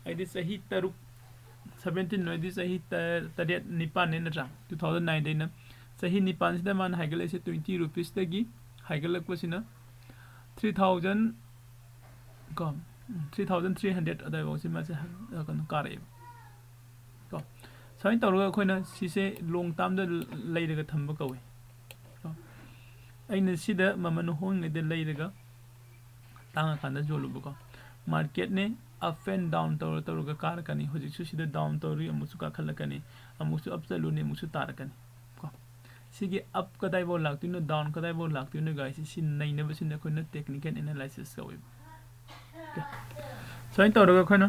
ꯍꯥꯏꯗꯤ ꯆꯍꯤ ꯇꯔꯨꯛ, seventeen ꯍꯥꯏꯗꯤ ꯆꯍꯤ ꯇ-, ꯇꯔꯦꯠ, ꯅꯤꯄꯥꯟꯅꯦ ꯅꯠꯇ꯭ꯔꯥ? Two thousand nine ꯗꯩꯅ ꯆꯍꯤ ꯅꯤꯄꯥꯟꯁꯤꯗ ꯃꯥꯅ ꯍꯥꯏꯒꯠꯂꯛꯏꯁꯦ twenty rupees ꯇꯒꯤ ꯍꯥꯏꯒꯠꯂꯛꯄꯁꯤꯅ three thousand ꯀꯣ, three thousand three hundred ꯑꯗꯥꯏꯐꯥꯎꯁꯤ ꯃꯥꯁꯦ, ꯑ, ꯀꯩꯅꯣ, ꯀꯥꯔꯛꯑꯦꯕ ꯀꯣ꯫ ꯁꯨꯃꯥꯏꯅ ꯇꯧꯔꯒ ꯑꯩꯈꯣꯏꯅ ꯁꯤꯁꯦ long term ꯗ ꯂꯩꯔꯒ ꯊꯝꯕ ꯀꯧꯋꯦ ꯀꯣ꯫ ꯑꯩꯅ ꯁꯤꯗ ꯃꯃꯜ ꯍꯣꯡꯉꯤꯉꯩꯗ ꯂꯩꯔꯒ ꯇꯥꯡꯉꯀꯥꯟꯗ ꯌꯣꯜꯂꯨꯕꯀꯣ꯫ Market ꯅꯦ up and down ꯇꯧꯔ ꯇꯧꯔꯒ ꯀꯥꯔꯛꯀꯅꯤ꯫ ꯍꯧꯖꯤꯛꯁꯨ ꯁꯤꯗ down ꯇꯧꯔꯤ, ꯑꯃꯨꯛꯁꯨ ꯀꯥꯈꯠꯂꯛꯀꯅꯤ, ꯑꯃꯨꯛꯁꯨ up ꯆꯠꯂꯨꯅꯤ, ꯑꯃꯨꯛꯁꯨ ꯇꯥꯔꯛꯀꯅꯤ ꯀꯣ꯫ ꯁꯤꯒꯤ ꯑꯞ ꯀꯗꯥꯏꯐꯥꯎ ꯂꯥꯛꯇꯣꯏꯅꯣ, ꯗꯥꯎꯟ ꯀꯗꯥꯏꯐꯥꯎ ꯂꯥꯛꯇꯣꯏꯅꯣ ꯒꯥꯏꯁꯤ, ꯁꯤ ꯅꯩꯅꯕꯁꯤꯅ ꯑꯩꯈꯣꯏꯅ ꯇꯦꯛꯅꯤꯀꯦꯜ ꯑꯦꯅꯥꯂꯥꯏꯁꯤꯁ ꯀꯧꯋꯦꯕ꯫ ꯑꯣꯀꯦ꯫ ꯁꯨꯃꯥꯏꯅ ꯇꯧꯔꯒ ꯑꯩꯈꯣꯏꯅ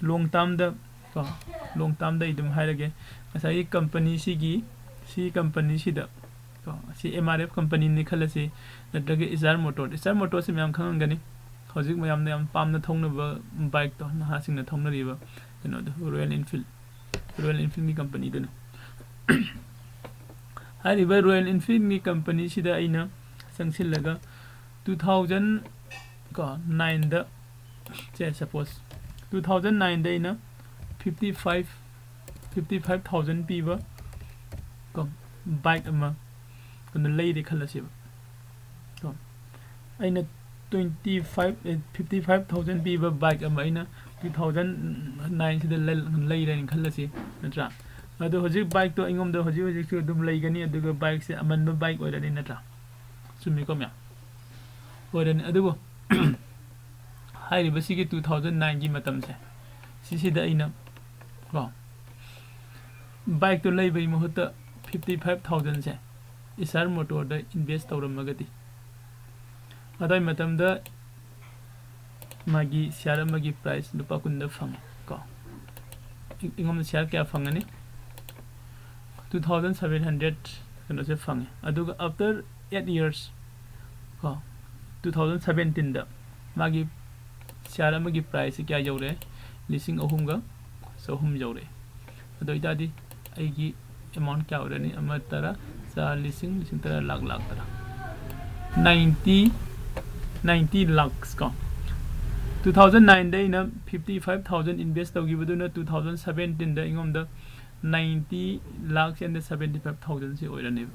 ꯂꯣꯡ ꯇꯥꯔꯝꯗ ꯀꯣ, ꯂꯣꯡ ꯇꯥꯔꯝꯗ ꯑꯩ ꯑꯗꯨꯝ ꯍꯥꯏꯔꯒꯦ, ꯉꯁꯥꯏꯒꯤ ꯀꯝꯄꯅꯤꯁꯤꯒꯤ, ꯁꯤ ꯀꯝꯄꯅꯤꯁꯤꯗ ꯀꯣ, ꯁꯤ ꯑꯦꯝ ꯑꯥꯔ ꯑꯦꯐ ꯀꯝꯄꯅꯤꯅꯤ ꯈꯜꯂꯁꯤ, ꯅꯠꯇ꯭ꯔꯒ ꯏꯆꯥꯔ ꯃꯣꯇꯣꯔ, ꯏꯆꯥꯔ ꯃꯣꯇꯣꯔꯁꯤ ꯃꯌꯥꯝ ꯈꯪꯉꯝꯒꯅꯤ, ꯍꯧꯖꯤꯛ ꯃꯌꯥꯝꯅ ꯌꯥꯝ ꯄꯥꯝꯅ ꯊꯧꯅꯕ ꯕꯥꯏꯛꯇꯣ, ꯅꯍꯥꯁꯤꯡꯅ ꯊꯧꯅꯔꯤꯕ ꯀꯩꯅꯣꯗꯣ, ꯔꯣꯌꯦꯜ ꯏꯟꯐꯤꯜ, ꯔꯣꯌꯦꯜ ꯏꯟꯐꯤꯜꯒꯤ ꯀꯝꯄꯅꯤꯗꯨꯅꯤ꯫ ꯍꯥꯏꯔꯤꯕ ꯔꯣꯌꯦꯜ ꯏꯟꯐꯤꯜꯒꯤ ꯀꯝꯄꯅꯤꯁꯤꯗ ꯑꯩꯅ ꯆꯪꯁꯤꯜꯂꯒ, ꯇꯨ ꯊꯥꯎꯖꯟ ꯀꯣ, ꯅꯥꯏꯟꯗ, ꯁꯦ, ꯁꯄꯣꯁ, ꯇꯨ ꯊꯥꯎꯖꯟ ꯅꯥꯏꯟꯗ ꯑꯩꯅ fifty five, fifty five thousand ꯄꯤꯕ ꯀꯣ, ꯕꯥꯏꯛ ꯑꯃ ꯀꯩꯅꯣ ꯂꯩꯔꯦ ꯈꯜꯂꯁꯦꯕ ꯀꯣ꯫ ꯑꯩꯅ ꯇ꯭ꯋꯦꯟꯇꯤ ꯐꯥꯏꯚ, ꯑꯦ, ꯐꯤꯐꯇꯤ ꯐꯥꯏꯚ ꯊꯥꯎꯖꯟ ꯄꯤꯕ ꯕꯥꯏꯛ ꯑꯃ ꯑꯩꯅ ꯇꯨ ꯊꯥꯎꯖꯟ ꯅꯥꯏꯟꯁꯤꯗ ꯂꯩ-, ꯂꯩꯔꯦꯅ ꯈꯜꯂꯁꯤ, ꯅꯠꯇ꯭ꯔꯥ? ꯑꯗꯣ ꯍꯧꯖꯤꯛ ꯕꯥꯏꯛꯇꯣ ꯑꯩꯉꯣꯟꯗ ꯍꯧꯖꯤꯛ ꯍꯧꯖꯤꯛꯁꯨ ꯑꯗꯨꯝ ꯂꯩꯒꯅꯤ, ꯑꯗꯨꯒ ꯕꯥꯏꯛꯁꯦ ꯑꯃꯟꯕ ꯕꯥꯏꯛ ꯑꯣꯏꯔꯅꯤ, ꯅꯠꯇ꯭ꯔꯥ? ꯆꯨꯝꯃꯤꯀꯣ ꯃꯌꯥꯝ? ꯑꯣꯏꯔꯅꯤ꯫ ꯑꯗꯨꯕꯨ ꯍꯥꯏꯔꯤꯕꯁꯤꯒꯤ ꯇꯨ ꯊꯥꯎꯖꯟ ꯅꯥꯏꯟꯒꯤ ꯃꯇꯝꯁꯦ, ꯁꯤꯁꯤꯗ ꯑꯩꯅ ꯀꯣ, ꯕꯥꯏꯛꯇꯣ ꯂꯩꯕꯒꯤ ꯃꯍꯨꯠꯇ ꯐꯤꯐꯇꯤ ꯐꯥꯏꯚ ꯊꯥꯎꯖꯟꯁꯦ ꯏꯆꯥꯔ ꯃꯣꯇꯣꯔꯗ ꯏꯟꯚꯦꯁ ꯇꯧꯔꯝꯃꯒꯗꯤ, ꯑꯗꯨꯋꯥꯏ ꯃꯇꯝꯗ ꯃꯥꯒꯤ ꯁꯤꯌꯥꯔ ꯑꯃꯒꯤ ꯄ꯭ꯔꯥꯏꯁ ꯂꯨꯄꯥ ꯀꯨꯟꯗ ꯐꯪꯉꯦ ꯀꯣ꯫ ꯑꯩ-, ꯑꯩꯉꯣꯟꯗ ꯁꯤꯌꯥꯔ ꯀꯌꯥ ꯐꯪꯒꯅꯤ? ꯇꯨ ꯊꯥꯎꯖꯟ ꯁꯚꯦꯟ ꯍꯟꯗ꯭ꯔꯦꯠ ꯀꯩꯅꯣꯁꯦ ꯐꯪꯉꯦ꯫ ꯑꯗꯨꯒ after eight years ꯀꯣ, ꯇꯨ ꯊꯥꯎꯖꯟ ꯁꯚꯦꯟꯇꯤꯟꯗ ꯃꯥꯒꯤ ꯁꯤꯌꯥꯔ ꯑꯃꯒꯤ ꯄ꯭ꯔꯥꯏꯁꯁꯦ ꯀꯌꯥ ꯌꯧꯔꯦ? ꯂꯤꯁꯤꯡ ꯑꯍꯨꯝꯒ ꯆꯍꯨꯝ ꯌꯧꯔꯦ꯫ ꯑꯗꯨ ꯑꯣꯏꯇꯥꯔꯗꯤ ꯑꯩꯒꯤ ꯑꯦꯃꯥꯎꯟ ꯀꯌꯥ ꯑꯣꯏꯔꯅꯤ? ꯑꯃ ꯇꯔꯥ, ꯆꯥ ꯂꯤꯁꯤꯡ, ꯂꯤꯁꯤꯡ ꯇꯔꯥ, ꯂꯥꯛ, ꯂꯥꯛ ꯇꯔꯥ꯫ ꯅꯥꯏꯟꯇꯤ, ꯅꯥꯏꯟꯇꯤ ꯂꯥꯛꯁ ꯀꯣ꯫ ꯇꯨ ꯊꯥꯎꯖꯟ ꯅꯥꯏꯟꯗ ꯑꯩꯅ ꯐꯤꯐꯇꯤ ꯐꯥꯏꯚ ꯊꯥꯎꯖꯟ ꯏꯟꯚꯦꯁ ꯇꯧꯈꯤꯕꯗꯨꯅ ꯇꯨ ꯊꯥꯎꯖꯟ ꯁꯚꯦꯟꯇꯤꯟꯗ ꯑꯩꯉꯣꯟꯗ ninety lakhs and seventy five ꯊꯥꯎꯖꯟꯁꯤ ꯑꯣꯏꯔꯅꯦꯕ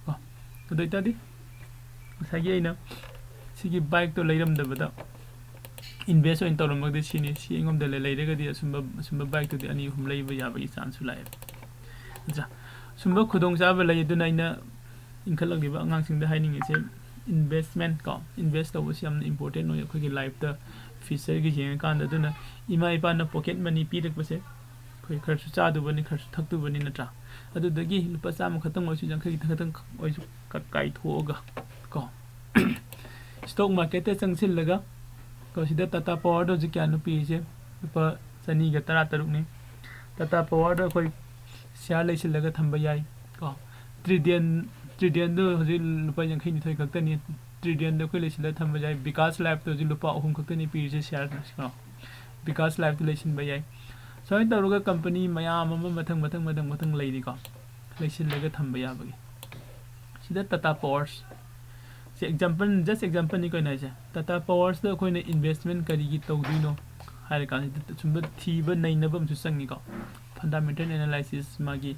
ꯀꯣ꯫ ꯑꯗꯨ ꯑꯣꯏꯇꯥꯔꯗꯤ ꯉꯁꯥꯏꯒꯤ ꯑꯩꯅ ꯁꯤꯒꯤ ꯕꯥꯏꯛꯇꯣ ꯂꯩꯔꯝꯗꯕꯗ ꯏꯟꯚꯦꯁ ꯑꯣꯏꯅ ꯇꯧꯔꯝꯃꯒꯗꯤ ꯁꯤꯅꯤ, ꯁꯤ ꯑꯩꯉꯣꯟꯗ ꯂꯩ-, ꯂꯩꯔꯒꯗꯤ ꯑꯁꯨꯝꯕ, ꯑꯁꯨꯝꯕ ꯕꯥꯏꯛꯇꯨꯗꯤ ꯑꯅꯤ ꯑꯍꯨꯝ ꯂꯩꯕ ꯌꯥꯕꯒꯤ ꯆꯥꯟꯁꯁꯨ ꯂꯥꯛꯑꯦꯕ, ꯅꯠꯇ꯭ꯔꯥ? ꯁꯨꯝꯕ ꯈꯨꯗꯣꯡꯆꯥꯕ ꯂꯩ꯫ ꯑꯗꯨꯅ ꯑꯩꯅ ꯏꯟꯈꯠꯂꯛꯂꯤꯕ ꯑꯉꯥꯡꯁꯤꯡꯗ ꯍꯥꯏꯅꯤꯡꯉꯤꯁꯦ, ꯏꯟꯚꯦꯁꯃꯦꯟ ꯀꯣ, ꯏꯟꯚꯦꯁ ꯇꯧꯕꯁꯤ ꯌꯥꯝꯅ ꯏꯝꯄꯣꯔꯇꯦꯟ ꯑꯣꯏ ꯑꯩꯈꯣꯏꯒꯤ ꯂꯥꯏꯐꯇ, ꯐ꯭ꯌꯨꯆꯔꯒꯤ ꯌꯦꯡꯉꯀꯥꯟꯗ꯫ ꯑꯗꯨꯅ ꯏꯃꯥ ꯏꯄꯥꯅ ꯄꯣꯀꯦꯠ ꯃꯅꯤ ꯄꯤꯔꯛꯄꯁꯦ, ꯑꯩꯈꯣꯏ ꯈꯔꯁꯨ ꯆꯥꯗꯧꯕꯅꯤ, ꯈꯔꯁꯨ ꯊꯛꯇꯧꯕꯅꯤ, ꯅꯠꯇ꯭ꯔꯥ? ꯑꯗꯨꯗꯒꯤ ꯂꯨꯄꯥ ꯆꯥꯝꯃ ꯈꯛꯇꯪ ꯑꯣꯏꯁꯨ, ꯌꯥꯡꯈꯩ ꯈꯛꯇꯪ ꯑꯣꯏꯁꯨ ꯀ-, ꯀꯥꯏꯊꯣꯛꯑꯒ ꯀꯣ, stock marketꯇ ꯆꯪꯁꯤꯜꯂꯒ ꯀꯣ, ꯁꯤꯗ Tata Powerꯗ ꯍꯧꯖꯤꯛ ꯀꯌꯥꯅꯣ ꯄꯤꯔꯤꯁꯦ? ꯂꯨꯄꯥ ꯆꯅꯤꯒ ꯇꯔꯥ ꯇꯔꯨꯛꯅꯤ꯫ Tata Powerꯗ ꯑꯩꯈꯣꯏ share ꯂꯩꯁꯤꯜꯂꯒ ꯊꯝꯕ ꯌꯥꯏ ꯀꯣ꯫ Trident, Tridentꯗꯨ ꯍꯧꯖꯤꯛ ꯂꯨꯄꯥ ꯌꯥꯡꯈꯩ ꯅꯤꯊꯣꯏ ꯈꯛꯇꯅꯤ꯫ Tridentꯗ ꯑꯩꯈꯣꯏ ꯂꯩꯁꯤꯜꯂꯒ ꯊꯝꯕ ꯌꯥꯏ꯫ Vikas Lifeꯇ ꯍꯧꯖꯤꯛ ꯂꯨꯄꯥ ꯑꯍꯨꯝ ꯈꯛꯇꯅꯤ ꯄꯤꯔꯤꯁꯦ share ꯀꯣ꯫ Vikas Lifeꯇ ꯂꯩꯁꯤꯟꯕ ꯌꯥꯏ꯫ ꯁꯨꯃꯥꯏꯅ ꯇꯧꯔꯒ company ꯃꯌꯥꯝ ꯑꯃ ꯃꯊꯪ, ꯃꯊꯪ, ꯃꯊꯪ, ꯃꯊꯪ ꯂꯩꯔꯤꯀꯣ꯫ ꯂꯩꯁꯤꯜꯂꯒ ꯊꯝꯕ ꯌꯥꯕꯒꯤ꯫ ꯁꯤꯗ Tata Powers꯫ ꯁꯤ example, just exampleꯅꯤ ꯀꯩꯅꯣ ꯍꯥꯏꯁꯦ꯫ Tata Powersꯇ ꯑꯩꯈꯣꯏꯅ investment ꯀꯔꯤꯒꯤ ꯇꯧꯗꯣꯏꯅꯣ ꯍꯥꯏꯔ ꯀꯥꯟꯁꯤꯗ ꯁꯨꯝꯕ ꯊꯤꯕ ꯅꯩꯅꯕ ꯑꯃꯁꯨ ꯆꯪꯉꯤꯀꯣ꯫ Fundamental analysis, ꯃꯥꯒꯤ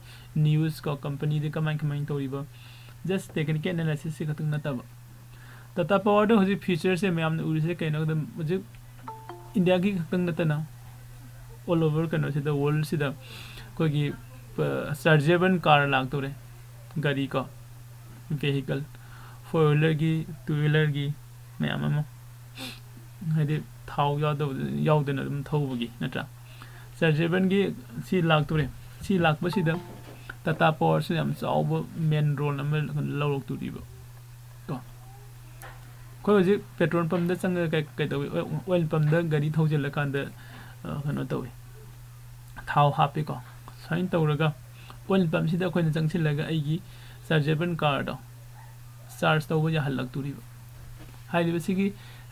news ꯀꯣ, companyꯗ ꯀꯃꯥꯏ ꯀꯃꯥꯏꯅ ꯇꯧꯔꯤꯕ, just technical analysisꯁꯤ ꯈꯛꯇꯪ ꯅꯠꯇꯕ꯫ Tata Powerꯗ ꯍꯧꯖꯤꯛ futureꯁꯦ ꯃꯌꯥꯝꯅ ꯎꯔꯤꯁꯦ ꯀꯩꯅꯣꯗ, ꯍꯧꯖꯤꯛ Indiaꯒꯤ ꯈꯛꯇꯪ ꯅꯠꯇꯅ all over ꯀꯩꯅꯣꯁꯤꯗ, worldꯁꯤꯗ ꯑꯩꯈꯣꯏꯒꯤ, ꯑ, chargeable car ꯂꯥꯛꯇꯧꯔꯦ꯫ ꯒꯥꯔꯤ ꯀꯣ, vehicle, four wheelerꯒꯤ, two wheelerꯒꯤ ꯃꯌꯥꯝ ꯑꯃ, ꯍꯥꯏꯗꯤ ꯊꯥꯎ ꯌꯥꯎꯗꯕ, ꯌꯥꯎꯗꯅ ꯑꯗꯨꯝ ꯊꯧꯕꯒꯤ, ꯅꯠꯇ꯭ꯔꯥ? Chargeableꯒꯤ ꯁꯤ ꯂꯥꯛꯇꯣꯔꯦ꯫ ꯁꯤ ꯂꯥꯛꯄꯁꯤꯗ Tata Powerꯁꯤꯅ ꯌꯥꯝ ꯆꯥꯎꯕ main role ꯑꯃ ꯂꯧꯔꯛꯇꯣꯔꯤꯕ ꯀꯣ꯫ ꯑꯩꯈꯣꯏ ꯍꯧꯖꯤꯛ petrol pumpꯇ ꯆꯪꯉꯒ ꯀꯩ, ꯀꯩ ꯇꯧꯏ? Oil pumpꯇ ꯒꯥꯔꯤ ꯊꯧꯖꯤꯜꯂꯀꯥꯟꯗ, ꯑ, ꯀꯩꯅꯣ ꯇꯧꯏ, ꯊꯥꯎ ꯍꯥꯞꯄꯤꯀꯣ꯫ ꯁꯨꯃꯥꯏꯅ ꯇꯧꯔꯒ oil pumpꯁꯤꯗ ꯑꯩꯈꯣꯏꯅ ꯆꯪꯁꯤꯜꯂꯒ ꯑꯩꯒꯤ chargeable carꯗꯣ charge ꯇꯧꯕ ꯌꯥꯍꯜꯂꯛꯇꯣꯔꯤꯕ꯫ ꯍꯥꯏꯔꯤꯕꯁꯤꯒꯤ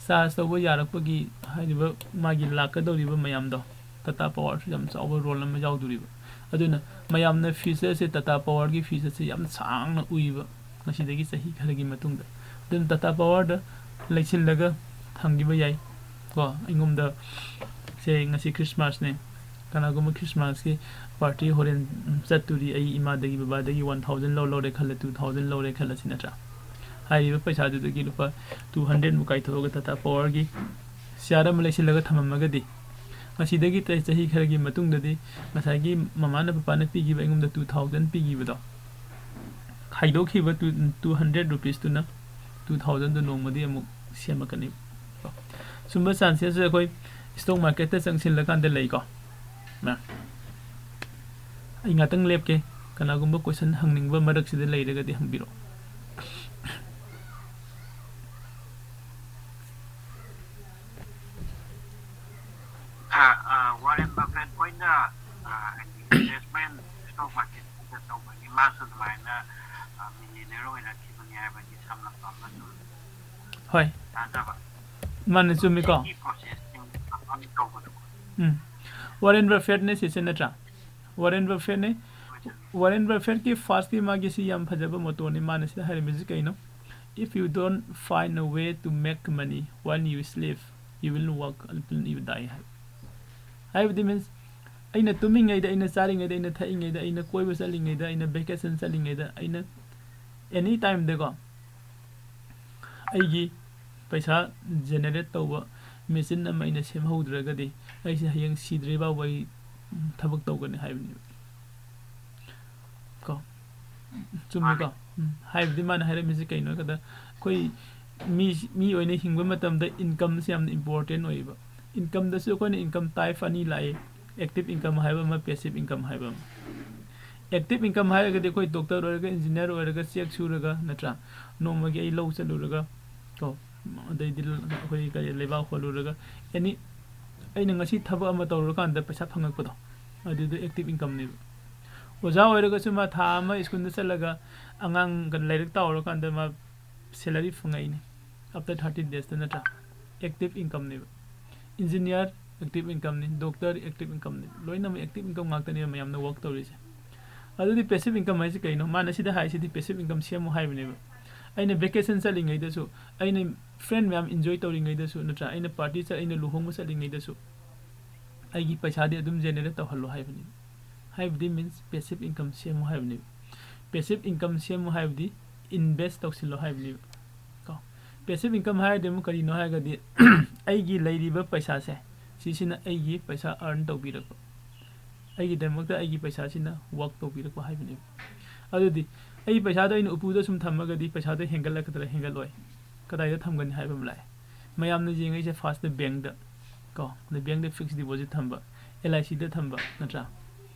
charge ꯇꯧꯕ ꯌꯥꯔꯛꯄꯒꯤ, ꯍꯥꯏꯔꯤꯕ ꯃꯥꯒꯤ ꯂꯥꯛꯀꯗꯧꯔꯤꯕ ꯃꯌꯥꯝꯗꯣ, Tata Powerꯁꯨ ꯌꯥꯝ ꯆꯥꯎꯕ role ꯑꯃ ꯌꯥꯎꯗꯣꯔꯤꯕ꯫ ꯑꯗꯨꯅ ꯃꯌꯥꯝꯅ futureꯁꯦ, Tata Powerꯒꯤ futureꯁꯦ ꯌꯥꯝ ꯁꯥꯡꯅ ꯎꯏꯕ ꯉꯁꯤꯗꯒꯤ ꯆꯍꯤ ꯈꯔꯒꯤ ꯃꯇꯨꯡꯗ꯫ ꯑꯗꯨꯅ Tata Powerꯗ ꯂꯩꯁꯤꯜꯂꯒ ꯊꯝꯈꯤꯕ ꯌꯥꯏ ꯀꯣ꯫ ꯑꯩꯉꯣꯟꯗ ꯁꯦ ꯉꯁꯤ Christmasꯅꯦ, ꯀꯅꯥꯒꯨꯝꯕ Christmasꯀꯤ party ꯍꯣꯔꯦꯟ ꯆꯠꯇꯣꯔꯤ, ꯑꯩ ꯏꯃꯥꯗꯒꯤ ꯕꯕꯥꯗꯒꯤ one thousand ꯂꯧ, ꯂꯧꯔꯦ ꯈꯜꯂꯦ, two thousand ꯂꯧꯔꯦ ꯈꯜꯂꯁꯤ, ꯅꯠꯇ꯭ꯔꯥ? ꯍꯥꯏꯔꯤꯕ ꯄꯩꯁꯥꯗꯨꯗꯒꯤ ꯂꯨꯄꯥ two hundredꯃꯨꯛ ꯀꯥꯏꯊꯣꯛꯑꯒ Tata Powerꯒꯤ share ꯑꯃ ꯂꯩꯁꯤꯜꯂꯒ ꯊꯝꯃꯝꯃꯒꯗꯤ, ꯉꯁꯤꯗꯒꯤ ꯇ-, ꯆꯍꯤ ꯈꯔꯒꯤ ꯃꯇꯨꯡꯗꯗꯤ ꯉꯁꯥꯏꯒꯤ ꯃꯃꯥꯅ ꯄꯄꯥꯅ ꯄꯤꯈꯤꯕ, ꯑꯩꯉꯣꯟꯗ two thousand ꯄꯤꯈꯤꯕꯗꯣ, ꯈꯥꯏꯗꯣꯛꯈꯤꯕ two, two hundred rupeesꯇꯨꯅ two thousandꯗꯨ ꯅꯣꯡꯃꯗꯤ ꯑꯃꯨꯛ ꯁꯦꯝꯃꯛꯀꯅꯤ꯫ ꯁꯨꯝꯕ chances ꯑꯩꯈꯣꯏ stock marketꯇ ꯆꯪꯁꯤꯜꯂꯀꯥꯟꯗ ꯂꯩꯀꯣ꯫ ꯃ-, ꯑꯩ ꯉꯥꯛꯇꯪ ꯂꯦꯞꯀꯦ, ꯀꯅꯥꯒꯨꯝꯕ question ꯍꯪꯅꯤꯡꯕ ꯃꯔꯛꯁꯤꯗ ꯂꯩꯔꯒꯗꯤ ꯍꯪꯕꯤꯔꯛꯑꯣ꯫ ꯋꯥꯔꯦꯟ ꯕꯐꯦꯠ ꯈꯣꯏꯅ ꯍꯥꯏꯗꯤ ꯏꯟꯚꯦꯁꯃꯦꯟ ꯁ꯭ꯇꯣꯛ ꯃꯥꯔꯀꯦꯠꯇ ꯇꯧꯕꯒꯤ ꯃꯥꯁꯨ ꯑꯗꯨꯃꯥꯏꯅ ꯃꯤꯂꯤꯅꯤꯌꯔ ꯑꯣꯏꯔꯛꯈꯤꯕꯅꯤ ꯍꯥꯏꯕꯒꯤ ꯁꯝꯂꯞꯄ ꯑꯃ ꯑꯗꯨꯝ ꯍꯣꯏ, ꯇꯥꯖꯕ꯫ ꯃꯥꯅ ꯆꯨꯝꯃꯤꯀꯣ꯫ ꯁꯤꯒꯤ ꯄ꯭ꯔꯣꯁꯦꯁꯁꯤꯡ ꯑꯃ ꯇꯧꯕꯗꯣ꯫ ꯎꯝ, ꯋꯥꯔꯦꯟ ꯕꯐꯦꯠꯅꯦ ꯁꯤꯁꯦ, ꯅꯠꯇ꯭ꯔꯥ? ꯋꯥꯔꯦꯟ ꯕꯐꯦꯠꯅꯦ꯫ ꯋꯥꯔꯦꯟ ꯕꯐꯦꯠꯀꯤ ꯐꯥꯔꯁꯀꯤ ꯃꯥꯒꯤ ꯁꯤ ꯌꯥꯝ ꯐꯖꯕ ꯃꯣꯇꯣꯅꯤ꯫ ꯃꯥꯅ ꯁꯤꯗ ꯍꯥꯏꯔꯝꯃꯤꯁꯤ ꯀꯩꯅꯣ? "If you don't find a way to make money while you sleep, you will work until you die" ꯍꯥꯏ꯫ ꯍꯥꯏꯕꯗꯤ means, ꯑꯩꯅ ꯇꯨꯝꯃꯤꯉꯩꯗ, ꯑꯩꯅ ꯆꯥꯔꯤꯉꯩꯗ, ꯑꯩꯅ ꯊꯛꯏꯉꯩꯗ, ꯑꯩꯅ ꯀꯣꯏꯕ ꯆꯠꯂꯤꯉꯩꯗ, ꯑꯩꯅ vacation ꯆꯠꯂꯤꯉꯩꯗ, ꯑꯩꯅ any time ꯗꯀꯣ, ꯑꯩꯒꯤ ꯄꯩꯁꯥ generate ꯇꯧꯕ machine ꯑꯃ ꯑꯩꯅ ꯁꯦꯝꯍꯧꯗ꯭ꯔꯒꯗꯤ, ꯑꯩꯁꯦ ꯍꯌꯦꯡ ꯁꯤꯗ꯭ꯔꯤ ꯐꯥꯎꯕ ꯑꯩ ꯊꯕꯛ ꯇꯧꯒꯅꯤ ꯍꯥꯏꯕꯅꯦꯕ꯫ ꯀꯣ? ꯆꯨꯝꯃꯤꯀꯣ? ꯎꯝ꯫ ꯍꯥꯏꯕꯗꯤ ꯃꯥꯅ ꯍꯥꯏꯔꯝꯃꯤꯁꯦ ꯀꯩꯅꯣ ꯍꯥꯏꯕꯗ, ꯑꯩꯈꯣꯏ ꯃꯤ, ꯃꯤ ꯑꯣꯏꯅ ꯍꯤꯡꯕ ꯃꯇꯝꯗ incomeꯁꯦ ꯌꯥꯝꯅ important ꯑꯣꯏꯌꯦꯕ꯫ Incomeꯗꯁꯨ ꯑꯩꯈꯣꯏꯅ income type ꯑꯅꯤ ꯂꯥꯛꯑꯦ, active income ꯍꯥꯏꯕ ꯑꯃ, passive income ꯍꯥꯏꯕ ꯑꯃ꯫ Active income ꯍꯥꯏꯔꯒꯗꯤ ꯑꯩꯈꯣꯏ doctor ꯑꯣꯏꯔꯒ, engineer ꯑꯣꯏꯔꯒ, ꯆꯦꯛ ꯁꯨꯔꯒ, ꯅꯠꯇ꯭ꯔꯥ? ꯅꯣꯡꯃꯒꯤ ꯑꯩ ꯂꯧ ꯆꯠꯂꯨꯔꯒ, ꯀꯣ, ꯑꯗꯩꯗꯤ ꯑꯩꯈꯣꯏ ꯀꯔꯤ, ꯂꯩꯕꯥꯛ ꯍꯣꯜꯂꯨꯔꯒ, any, ꯑꯩꯅ ꯉꯁꯤ ꯊꯕꯛ ꯑꯃ ꯇꯧꯔꯨꯔꯀꯥꯟꯗ ꯄꯩꯁꯥ ꯐꯪꯉꯛꯄꯗꯣ, ꯑꯗꯨꯗꯣ active incomeꯅꯦꯕ꯫ ꯑꯣꯖꯥ ꯑꯣꯏꯔꯒꯁꯨ ꯃꯥ ꯊꯥ ꯑꯃ ꯁ꯭ꯀꯨꯜꯗ ꯆꯠꯂꯒ ꯑꯉꯥꯡ ꯂꯥꯏꯔꯤꯛ ꯇꯥꯛꯎꯔꯀꯥꯟꯗ ꯃꯥ salary ꯐꯪꯉꯛꯏꯅꯦ, after thirty daysꯇ, ꯅꯠꯇ꯭ꯔꯥ? Active incomeꯅꯦꯕ꯫ Engineer, active incomeꯅꯤ, doctor, active incomeꯅꯤ, ꯂꯣꯏꯅꯃꯛ active income ꯉꯥꯛꯇꯅꯦꯕ ꯃꯌꯥꯝꯅ work ꯇꯧꯔꯤꯁꯦ꯫ ꯑꯗꯨꯗꯤ passive income ꯍꯥꯏꯁꯦ ꯀꯩꯅꯣ? ꯃꯥꯅ ꯁꯤꯗ ꯍꯥꯏꯁꯤꯗꯤ passive income ꯁꯦꯝꯃꯨ ꯍꯥꯏꯕꯅꯦꯕ꯫ ꯑꯩꯅ vacation ꯆꯠꯂꯤꯉꯩꯗꯁꯨ, ꯑꯩꯅ friend ꯃꯌꯥꯝ enjoy ꯇꯧꯔꯤꯉꯩꯗꯁꯨ, ꯅꯠꯇ꯭ꯔꯥ? ꯑꯩꯅ party ꯆꯠ-, ꯑꯩꯅ ꯂꯨꯍꯣꯡꯕ ꯆꯠꯂꯤꯉꯩꯗꯁꯨ ꯑꯩꯒꯤ ꯄꯩꯁꯥꯗꯤ ꯑꯗꯨꯝ generate ꯇꯧꯍꯜꯂꯣ ꯍꯥꯏꯕꯅꯤ꯫ ꯍꯥꯏꯕꯗꯤ means passive income ꯁꯦꯝꯃꯨ ꯍꯥꯏꯕꯅꯦꯕ꯫ Passive income ꯁꯦꯝꯃꯨ ꯍꯥꯏꯕꯗꯤ invest ꯇꯧꯁꯤꯜꯂꯣ ꯍꯥꯏꯕꯅꯦꯕ꯫ ꯀꯣ? Passive income ꯍꯥꯏꯔꯗꯤ ꯑꯃꯨꯛ ꯀꯔꯤꯅꯣ ꯍꯥꯏꯔꯒꯗꯤ, ꯑꯩꯒꯤ ꯂꯩꯔꯤꯕ ꯄꯩꯁꯥꯁꯦ, ꯁꯤꯁꯤꯅ ꯑꯩꯒꯤ ꯄꯩꯁꯥ earn ꯇꯧꯕꯤꯔꯛꯄ, ꯑꯩꯒꯤꯗꯃꯛꯇ ꯑꯩꯒꯤ ꯄꯩꯁꯥꯁꯤꯅ work ꯇꯧꯕꯤꯔꯛꯄ ꯍꯥꯏꯕꯅꯦꯕ꯫ ꯑꯗꯨꯗꯤ ꯑꯩ ꯄꯩꯁꯥꯗꯣ ꯑꯩꯅ ꯎꯄꯨꯗ ꯁꯨꯝ ꯊꯝꯃꯒꯗꯤ ꯄꯩꯁꯥꯗꯣ ꯍꯦꯟꯒꯠꯂꯛꯀꯗ꯭ꯔꯥ? ꯍꯦꯟꯒꯠꯂꯣꯏ꯫ ꯀꯗꯥꯏꯗ ꯊꯝꯒꯅꯤ ꯍꯥꯏꯕ ꯑꯃ ꯂꯥꯛꯑꯦ꯫ ꯃꯌꯥꯝꯅ ꯌꯦꯡꯉꯛꯏꯁꯦ firstꯇ bankꯇ, ꯀꯣ? ꯑꯗ bankꯇ fixed deposit ꯊꯝꯕ, LICꯗ ꯊꯝꯕ, ꯅꯠꯇ꯭ꯔꯥ?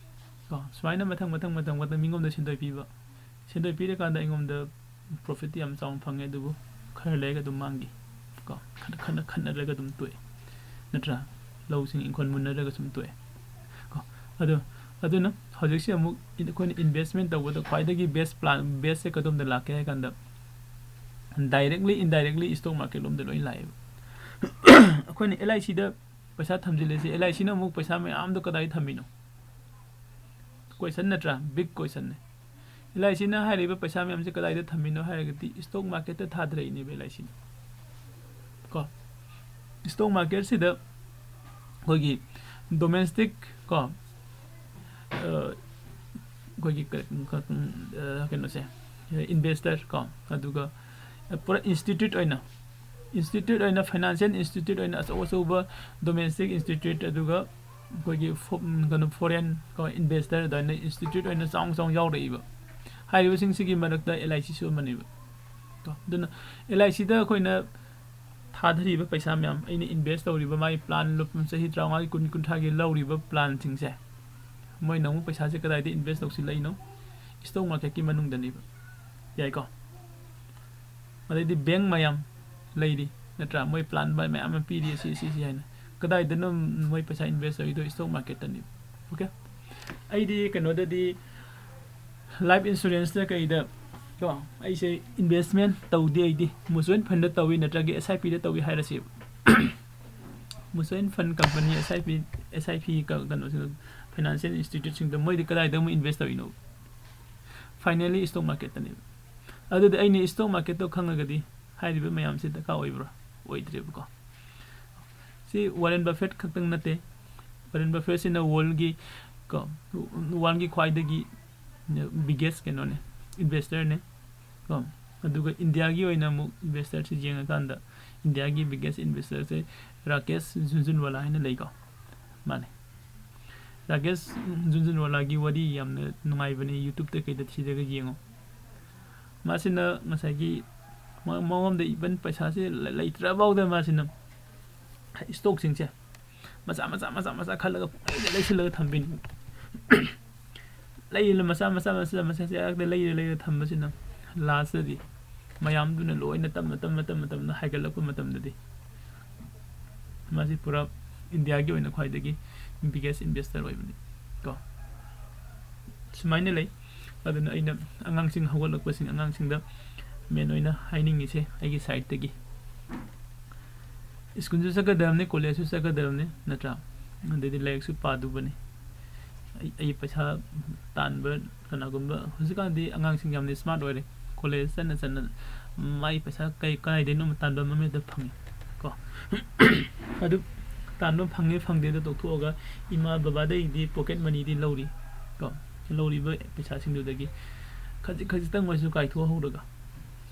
ꯀꯣ, ꯁꯨꯃꯥꯏꯅ ꯃꯊꯪ ꯃꯊꯪ ꯃꯊꯪ ꯃꯊꯪ ꯃꯤꯉꯣꯝꯗ ꯁꯦꯟꯗꯣꯏ ꯄꯤꯕ, ꯁꯦꯟꯗꯣꯏ ꯄꯤꯔꯀꯥꯟꯗ ꯑꯩꯉꯣꯝꯗ profit ꯌꯥꯝ ꯆꯥꯎꯅ ꯐꯪꯉꯦ, ꯑꯗꯨꯕꯨ ꯈꯔ ꯂꯩꯔꯒ ꯑꯗꯨꯝ ꯃꯥꯡꯈꯤ꯫ ꯀꯣ, ꯈꯠꯅ ꯈꯠꯅ ꯈꯠꯅꯔꯒ ꯑꯗꯨꯝ ꯇꯣꯛꯑꯦ, ꯅꯠꯇ꯭ꯔꯥ? ꯂꯧꯁꯤꯡ ꯏꯪꯈꯣꯜ ꯃꯨꯟꯅꯔꯒ ꯁꯨꯝ ꯇꯣꯛꯑꯦ꯫ ꯀꯣ, ꯑꯗꯨ ꯑꯗꯨꯅ ꯍꯧꯖꯤꯛꯁꯦ ꯑꯃꯨꯛ ꯑꯩꯈꯣꯏꯅ investment ꯇꯧꯕꯗ ꯈ꯭ꯋꯥꯏꯗꯒꯤ best plan, best ꯁꯦ ꯀꯗꯣꯝꯗ ꯂꯥꯛꯀꯦ ꯍꯥꯏ ꯀꯥꯟꯗ, directly indirectly stock market ꯂꯣꯝꯗ ꯂꯣꯏ ꯂꯥꯛꯑꯦꯕ꯫ ꯑꯩꯈꯣꯏꯅ L I C ꯗ ꯄꯩꯁꯥ ꯊꯝꯖꯤꯜꯂꯤꯁꯦ, L I C ꯅ ꯑꯃꯨꯛ ꯄꯩꯁꯥ ꯃꯌꯥꯝꯗꯣ ꯀꯗꯥꯏ ꯊꯝꯃꯤꯅꯣ? Question ꯅꯠꯇ꯭ꯔꯥ? Big question ꯅꯦ꯫ L I C ꯅ ꯍꯥꯏꯔꯤꯕ ꯄꯩꯁꯥ ꯃꯌꯥꯝꯁꯦ ꯀꯗꯥꯏꯗ ꯊꯝꯃꯤꯅꯣ ꯍꯥꯏꯔꯒꯗꯤ stock market ꯇ ꯊꯥꯗꯔꯛꯏꯅꯦꯕ L I C ꯅ꯫ ꯀꯣ, stock market ꯁꯤꯗ ꯑꯩꯈꯣꯏꯒꯤ domestic ꯀꯣ, ꯑ, ꯑꯩꯈꯣꯏꯒꯤ ꯀ-, ꯀ-, ꯑ, ꯀꯩꯅꯣꯁꯦ, investor ꯀꯣ, ꯑꯗꯨꯒ ꯄꯨꯔꯥ institute ꯑꯣꯏꯅ, institute ꯑꯣꯏꯅ, financial institute ꯑꯣꯏꯅ ꯑꯆꯧ ꯑꯆꯧꯕ domestic institute, ꯑꯗꯨꯒ ꯑꯩꯈꯣꯏꯒꯤ ꯐꯣ-, ꯀꯩꯅꯣ, foreign ꯀꯣ, investor ꯑꯗꯨꯃꯥꯏꯅ institute ꯑꯣꯏꯅ ꯆꯥꯎꯅ ꯆꯥꯎꯅ ꯌꯥꯎꯔꯛꯏꯕ꯫ ꯍꯥꯏꯔꯤꯕꯁꯤꯡꯁꯤꯒꯤ ꯃꯔꯛꯇ L I C ꯁꯨ ꯑꯃꯅꯦꯕ꯫ ꯀꯣ, ꯑꯗꯨꯅ L I C ꯗ ꯑꯩꯈꯣꯏꯅ ꯊꯥꯗꯔꯤꯕ ꯄꯩꯁꯥ ꯃꯌꯥꯝ, ꯑꯩꯅ invest ꯇꯧꯔꯤꯕ ꯃꯥꯒꯤ plan ꯂꯨꯞ-, ꯆꯍꯤ ꯇꯔꯥꯃꯉꯥꯒꯤ, ꯀꯨꯟ, ꯀꯨꯟꯊ꯭ꯔꯥꯒꯤ ꯂꯧꯔꯤꯕ plan ꯁꯤꯡꯁꯦ, ꯃꯣꯏꯅ ꯑꯃꯨꯛ ꯄꯩꯁꯥꯁꯦ ꯀꯗꯥꯏꯗ invest ꯇꯧꯁꯤꯜꯂꯛꯏꯅꯣ? Stock market ꯀꯤ ꯃꯅꯨꯡꯗꯅꯦꯕ꯫ ꯌꯥꯏꯀꯣ? ꯑꯗꯩꯗꯤ bank ꯃꯌꯥꯝ ꯂꯩꯔꯤ, ꯅꯠꯇ꯭ꯔꯥ? ꯃꯣꯏ plan ꯃꯌꯥꯝ ꯑꯃ ꯄꯤꯔꯤ, ꯑꯁꯤ, ꯑꯁꯤ, ꯑꯁꯤ ꯍꯥꯏꯅ꯫ ꯀꯗꯥꯏꯗꯅꯣ ꯃꯣꯏ ꯄꯩꯁꯥ invest ꯇꯧꯔꯤꯗꯣ? Stock market ꯇꯅꯦꯕ꯫ Okay? ꯑꯩꯗꯤ ꯀꯩꯅꯣꯗꯗꯤ, life insurance ꯇ ꯀꯩꯗ ꯀꯣ, ꯑꯩꯁꯦ investment ꯇꯧꯗꯦ꯫ ꯑꯩꯗꯤ mutual fund ꯇ ꯇꯧꯏ, ꯅꯠꯇ꯭ꯔꯒ S I P ꯗ ꯇꯧꯏ ꯍꯥꯏꯔꯁꯦꯕ꯫ Mutual fund company, S I P, S I P ꯀ-, ꯀꯩꯅꯣꯁꯤꯡꯗ, financial institute ꯁꯤꯡꯗ ꯃꯣꯏꯗꯤ ꯀꯗꯥꯏꯗ ꯑꯃꯨꯛ invest ꯇꯧꯔꯤꯅꯣ? Finally stock market ꯇꯅꯦꯕ꯫ ꯑꯗꯨꯗꯤ ꯑꯩꯅ stock market ꯇꯣ ꯈꯪꯉꯒꯗꯤ ꯍꯥꯏꯔꯤꯕ ꯃꯌꯥꯝꯁꯦ ꯗꯔꯀꯥꯔ ꯑꯣꯏꯕ꯭ꯔꯥ? ꯑꯣꯏꯗ꯭ꯔꯦꯕꯀꯣ꯫ ꯁꯤ Warren Buffett ꯈꯛꯇꯪ ꯅꯠꯇꯦ꯫ Warren Buffett ꯁꯤꯅ world ꯒꯤ ꯀꯣ, world ꯒꯤ ꯈ꯭ꯋꯥꯏꯗꯒꯤ biggest ꯀꯩꯅꯣꯅꯦ, investor ꯅꯦ ꯀꯣ꯫ ꯑꯗꯨꯒ India ꯒꯤ ꯑꯣꯏꯅ ꯑꯃꯨꯛ investor ꯁꯤ ꯌꯦꯡꯉꯀꯥꯟꯗ India ꯒꯤ biggest investor ꯁꯦ ꯔꯥꯀꯦꯁ ꯖꯨꯟꯖꯨꯟꯋꯥꯂꯥ ꯍꯥꯏꯅ ꯂꯩꯀꯣ꯫ ꯃꯥꯅꯦ꯫ ꯔꯥꯀꯦꯁ ꯖꯨꯟꯖꯨꯟꯋꯥꯂꯥꯒꯤ ꯋꯥꯔꯤ ꯌꯥꯝꯅ ꯅꯨꯡꯉꯥꯏꯕꯅꯦ, YouTube ꯇ ꯀꯩꯗ ꯊꯤꯔꯒ ꯌꯦꯡꯉꯣ꯫ ꯃꯥꯁꯤꯅ ꯉꯁꯥꯏꯒꯤ ꯃ-, ꯃꯉꯣꯟꯗ even ꯄꯩꯁꯥꯁꯦ ꯂ-, ꯂꯩꯇ꯭ꯔꯐꯥꯎꯗ ꯃꯥꯁꯤꯅ stock ꯁꯤꯡꯁꯦ ꯃꯆꯥ ꯃꯆꯥ ꯃꯆꯥ ꯃꯆꯥ ꯈꯜꯂꯒ ꯄꯨꯡꯂꯩꯗ ꯂꯩꯁꯤꯜꯂꯒ ꯊꯝꯕꯤꯅꯤ꯫ ꯇꯩꯔ ꯃꯆꯥ ꯃꯆꯥ ꯃꯆꯥ ꯃꯆꯥ ꯍꯦꯛꯇ ꯂꯩꯔ ꯂꯩꯔ ꯊꯝꯕꯁꯤꯅ ꯂꯥꯁꯇꯗꯤ ꯃꯌꯥꯝꯗꯨꯅ ꯂꯣꯏꯅ ꯇꯞꯅ ꯇꯞꯅ ꯇꯞꯅ ꯇꯞꯅ ꯍꯥꯏꯒꯠꯂꯛꯄ ꯃꯇꯝꯗꯗꯤ ꯃꯥꯁꯤ ꯄꯨꯔꯥ ꯏꯟꯗꯤꯌꯥꯒꯤ ꯑꯣꯏꯅ ꯈ꯭ꯋꯥꯏꯗꯒꯤ ꯕꯤꯒꯦꯁ ꯏꯟꯚꯦꯁꯇꯔ ꯑꯣꯏꯕꯅꯤ ꯀꯣ꯫ ꯁꯨꯃꯥꯏꯅ ꯂꯩ꯫ ꯑꯗꯨꯅ ꯑꯩꯅ ꯑꯉꯥꯡꯁꯤꯡ ꯍꯧꯒꯠꯂꯛꯄꯁꯤꯡ ꯑꯉꯥꯡꯁꯤꯡꯗ ꯃꯦꯟ ꯑꯣꯏꯅ ꯍꯥꯏꯅꯤꯡꯉꯤꯁꯦ ꯑꯩꯒꯤ ꯁꯥꯏꯠꯇꯒꯤ ꯁ꯭ꯀꯨꯜꯁꯨ ꯆꯠꯀꯗꯕꯅꯤ, ꯀꯣꯂꯦꯖꯁꯨ ꯆꯠꯀꯗꯕꯅꯤ, ꯅꯠꯇ꯭ꯔꯥ? ꯑꯗꯩꯗꯤ ꯂꯥꯏꯔꯤꯛꯁꯨ ꯄꯥꯗꯧꯕꯅꯤ꯫ ꯑꯩ ꯑꯩ ꯄꯩꯁꯥ ꯇꯥꯟꯕ ꯀꯅꯥꯒꯨꯝꯕ ꯍꯧꯖꯤꯛꯀꯥꯟꯗꯤ ꯑꯉꯥꯡꯁꯤꯡ ꯌꯥꯝꯅ ꯁ꯭ꯃꯥꯔꯠ ꯑꯣꯏꯔꯦ꯫ ꯀꯣꯂꯦꯖ ꯆꯠꯅ ꯆꯠꯅ ꯃꯥꯏ ꯄꯩꯁꯥ ꯀꯩ ꯀꯗꯥꯏꯗꯩꯅꯣ ꯑꯃ ꯇꯥꯟꯕ ꯑꯃ ꯍꯦꯛꯇ ꯐꯪꯉꯤ ꯀꯣ꯫ ꯑꯗꯨ ꯇꯥꯟꯕ ꯐꯪꯉꯦ ꯐꯪꯗꯦꯗ ꯇꯣꯛꯊꯣꯛꯑꯒ ꯏꯃꯥ ꯕꯕꯥꯗꯩꯗꯤ ꯄꯣꯀꯦꯠ ꯃꯅꯤꯗꯤ ꯂꯧꯔꯤ ꯀꯣ꯫ ꯂꯧꯔꯤꯕ ꯄꯩꯁꯥꯁꯤꯡꯗꯨꯗꯒꯤ ꯈꯖꯤꯛ ꯈꯖꯤꯛꯇꯪ ꯑꯣꯏꯔꯁꯨ ꯀꯥꯏꯊꯣꯛꯍꯧꯔꯒ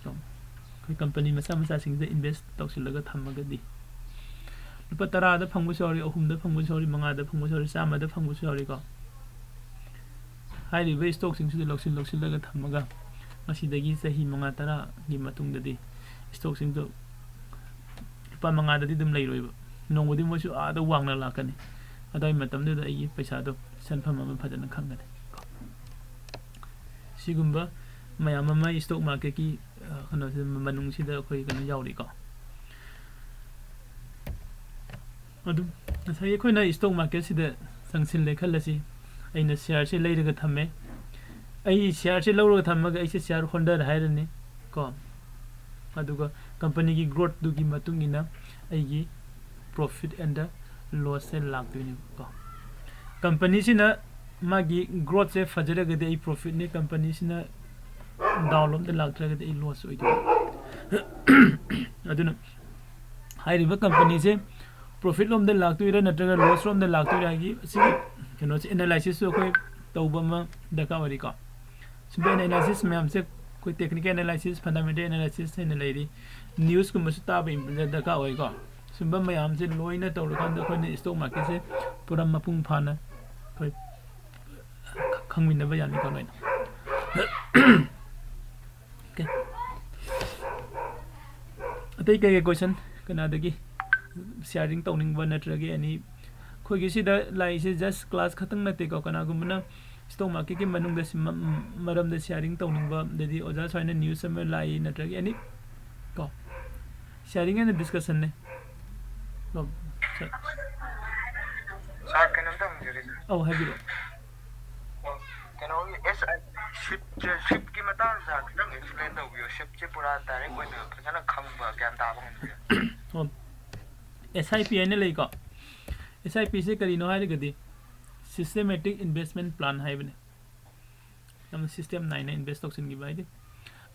ꯀꯣ꯫ ꯑꯩꯈꯣꯏ ꯀꯝꯄꯅꯤ ꯃꯆꯥ ꯃꯆꯥꯁꯤꯡꯁꯤꯗ ꯏꯟꯚꯦꯁ ꯇꯧꯁꯤꯜꯂꯒ ꯊꯝꯃꯒꯗꯤ ꯂꯨꯄꯥ ꯇꯔꯥꯗ ꯐꯪꯕꯁꯨ ꯌꯥꯎꯔꯤ, ꯑꯍꯨꯝꯗ ꯐꯪꯕꯁꯨ ꯌꯥꯎꯔꯤ, ꯃꯉꯥꯗ ꯐꯪꯕꯁꯨ ꯌꯥꯎꯔꯤ, ꯆꯥꯝꯃꯗ ꯐꯪꯕꯁꯨ ꯌꯥꯎꯔꯤꯀꯣ꯫ ꯍꯥꯏꯔꯤꯕ ꯏꯁꯇꯣꯛꯁꯤꯡꯁꯤꯗ ꯂꯧꯁꯤꯜ ꯂꯧꯁꯤꯜꯂꯒ ꯊꯝꯃꯒ ꯃꯁꯤꯗꯒꯤ ꯆꯍꯤ ꯃꯉꯥ ꯇꯔꯥꯒꯤ ꯃꯇꯨꯡꯗꯗꯤ ꯏꯁꯇꯣꯛꯁꯤꯡꯗꯣ ꯂꯨꯄꯥ ꯃꯉꯥꯗꯗꯤ ꯑꯗꯨꯝ ꯂꯩꯔꯣꯏꯕ꯫ ꯅꯣꯡꯃꯗꯤ ꯃꯣꯏꯁꯨ ꯑꯥꯗ ꯋꯥꯡꯅ ꯂꯥꯛꯀꯅꯤ꯫ ꯑꯗꯨꯋꯥꯏ ꯃꯇꯝꯗꯨꯗ ꯑꯩꯒꯤ ꯄꯩꯁꯥꯗꯣ ꯁꯦꯟꯐꯝ ꯑꯃ ꯐꯖꯅ ꯈꯪꯒꯅꯤ꯫ ꯁꯤꯒꯨꯝꯕ ꯃꯌꯥꯝ ꯑꯃ ꯏꯁꯇꯣꯛ ꯃꯥꯔꯀꯦꯠꯀꯤ, ꯑ, ꯀꯩꯅꯣꯁꯤꯗ ꯃꯅꯨꯡꯁꯤꯗ ꯑꯩꯈꯣꯏ ꯀꯩꯅꯣ ꯌꯥꯎꯔꯤꯀꯣ꯫ ꯑꯗꯨꯝ ꯉꯁꯥꯏꯒꯤ ꯑꯩꯈꯣꯏꯅ ꯏꯁꯇꯣꯛ ꯃꯥꯔꯀꯦꯠꯁꯤꯗ ꯆꯪꯁꯤꯜꯂꯦ ꯈꯜꯂꯁꯤ, ꯑꯩꯅ ꯁꯤꯌꯥꯔꯁꯦ ꯂꯩꯔꯒ ꯊꯝꯃꯦ꯫ ꯑꯩ ꯁꯤꯌꯥꯔꯁꯦ ꯂꯧꯔꯒ ꯊꯝꯃꯒ ꯑꯩꯁꯦ ꯁꯤꯌꯥꯔ ꯍꯣꯜꯗꯔ ꯍꯥꯏꯔꯅꯤ ꯀꯣ꯫ ꯑꯗꯨꯒ ꯀꯝꯄꯅꯤꯒꯤ ꯒ꯭ꯔꯣꯠꯇꯨꯒꯤ ꯃꯇꯨꯡ ꯏꯟꯅ ꯑꯩꯒꯤ profit and lossꯁꯦ ꯂꯥꯛꯇꯣꯏꯅꯦꯕꯀꯣ꯫ ꯀꯝꯄꯅꯤꯁꯤꯅ ꯃꯥꯒꯤ ꯒ꯭ꯔꯣꯠꯁꯦ ꯐꯖꯔꯒꯗꯤ ꯑꯩ ꯄ꯭ꯔꯣꯐꯤꯠꯅꯤ, ꯀꯝꯄꯅꯤꯁꯤꯅ ꯗꯥꯎꯟꯂꯣꯝꯗ ꯂꯥꯛꯇ꯭ꯔꯒꯗꯤ ꯑꯩ ꯂꯣꯁ ꯑꯣꯏꯗꯣꯏꯅꯤ꯫ ꯑꯗꯨꯅ ꯍꯥꯏꯔꯤꯕ ꯀꯝꯄꯅꯤꯁꯦ ꯄ꯭ꯔꯣꯐꯤꯠ ꯂꯣꯝꯗ ꯂꯥꯛꯇꯣꯏꯔꯥ ꯅꯠꯇ꯭ꯔꯒ ꯂꯣꯁ ꯂꯣꯝꯗ ꯂꯥꯛꯇꯣꯏꯔꯥ ꯍꯥꯏꯒꯤ ꯁꯤꯒꯤ ꯀꯩꯅꯣꯁꯦ ꯑꯦꯅꯥꯂꯥꯏꯁꯤꯁꯁꯨ ꯑꯩꯈꯣꯏ ꯇꯧꯕ ꯑꯃ ꯗꯔꯀꯥꯔ ꯑꯣꯏꯔꯤꯀꯣ꯫ ꯁꯨꯝꯕ ꯑꯦꯅꯥꯂꯥꯏꯁꯤꯁ ꯃꯌꯥꯝꯁꯦ ꯑꯩꯈꯣꯏ technical analysis, fundamental analysis ꯍꯥꯏꯅ ꯂꯩꯔꯤ, ꯅ꯭ꯌꯨꯁꯀꯨꯝꯕꯁꯨ ꯇꯥꯕ ꯏꯝꯄꯣꯔꯇꯦꯟ ꯗꯔꯀꯥꯔ ꯑꯣꯏꯀꯣ꯫ ꯁꯨꯝꯕ ꯃꯌꯥꯝꯁꯦ ꯂꯣꯏꯅ ꯇꯧꯔꯀꯥꯟꯗ ꯑꯩꯈꯣꯏꯅ ꯏꯁꯇꯣꯛ ꯃꯥꯔꯀꯦꯠꯁꯦ ꯄꯨꯔꯥ ꯃꯄꯨꯡ ꯐꯥꯅ ꯑꯩꯈꯣꯏ ꯈꯪꯃꯤꯟꯅꯕ ꯌꯥꯅꯤꯀꯣ ꯂꯣꯏꯅ꯫ Okay. ꯑꯇꯩ ꯀꯩꯀꯩ ꯀꯣꯏꯁꯟ ꯀꯅꯥꯗꯒꯤ ꯁꯤꯌꯥꯔꯤꯡ ꯇꯧꯅꯤꯡꯕ ꯅꯠꯇ꯭ꯔꯒ ꯑꯦꯅꯤ ꯑꯩꯈꯣꯏꯒꯤ ꯁꯤꯗ ꯂꯥꯛꯏꯁꯦ just class ꯈꯛꯇꯪ ꯅꯠꯇꯦꯀꯣ꯫ ꯀꯅꯥꯒꯨꯝꯕꯅ ꯁ꯭ꯇꯣꯛ ꯃꯥꯔꯀꯦꯠꯀꯤ ꯃꯅꯨꯡꯗ ꯁꯤ-, ꯃ-, ꯃꯔꯝꯗ ꯁꯤꯌꯥꯔꯤꯡ ꯇꯧꯅꯤꯡꯕ, ꯑꯗꯩꯗꯤ ꯑꯣꯖꯥ ꯁꯨꯃꯥꯏꯅ ꯅ꯭ꯌꯨꯁ ꯑꯃ ꯂꯥꯛꯏ, ꯅꯠꯇ꯭ꯔꯒ ꯑꯦꯅꯤ ꯀꯣ, ꯁꯤꯌꯥꯔꯤꯡ ꯑꯦꯟ ꯗꯤꯁꯀꯁꯟꯅꯦ꯫ ꯀꯣ, ꯁꯥꯔ꯫ ꯁꯥꯔ, ꯀꯩꯅꯣꯝꯇ ꯍꯪꯖꯒꯦ, ꯁꯥꯔ꯫ ꯑꯧ, ꯍꯥꯏꯕꯤꯔꯛꯑꯣ꯫ ꯑꯣ, ꯀꯩꯅꯣꯒꯤ ꯑꯦꯁ ꯑꯥꯏ ꯄꯤ ꯁꯤꯞꯁꯦ, ꯁꯤꯞꯀꯤ ꯃꯇꯥꯡꯗ ꯈꯤꯇꯪ ꯑꯦꯛꯁꯄ꯭ꯂꯦꯟ ꯇꯧꯕꯤꯌꯣ꯫ ꯁꯤꯞꯁꯦ ꯄꯨꯔꯥ ꯗꯥꯏꯔꯦꯛ ꯑꯣꯏꯅ ꯐꯖꯅ ꯈꯪꯕ, ꯒ꯭ꯌꯥꯟ ꯇꯥꯕ ꯉꯝꯗꯦ꯫ ꯑꯣ, ꯑꯦꯁ ꯑꯥꯏ ꯄꯤ ꯍꯥꯏꯅ ꯂꯩꯀꯣ꯫ ꯑꯦꯁ ꯑꯥꯏ ꯄꯤꯁꯦ ꯀꯔꯤꯅꯣ ꯍꯥꯏꯔꯒꯗꯤ, Systematic Investment Plan ꯍꯥꯏꯕꯅꯤ꯫ ꯌꯥꯝꯅ ꯁꯤꯁꯇꯦꯝ ꯅꯥꯏꯅ ꯏꯟꯚꯦꯁ ꯇꯧꯁꯤꯟꯈꯤꯕ ꯍꯥꯏꯗꯤ,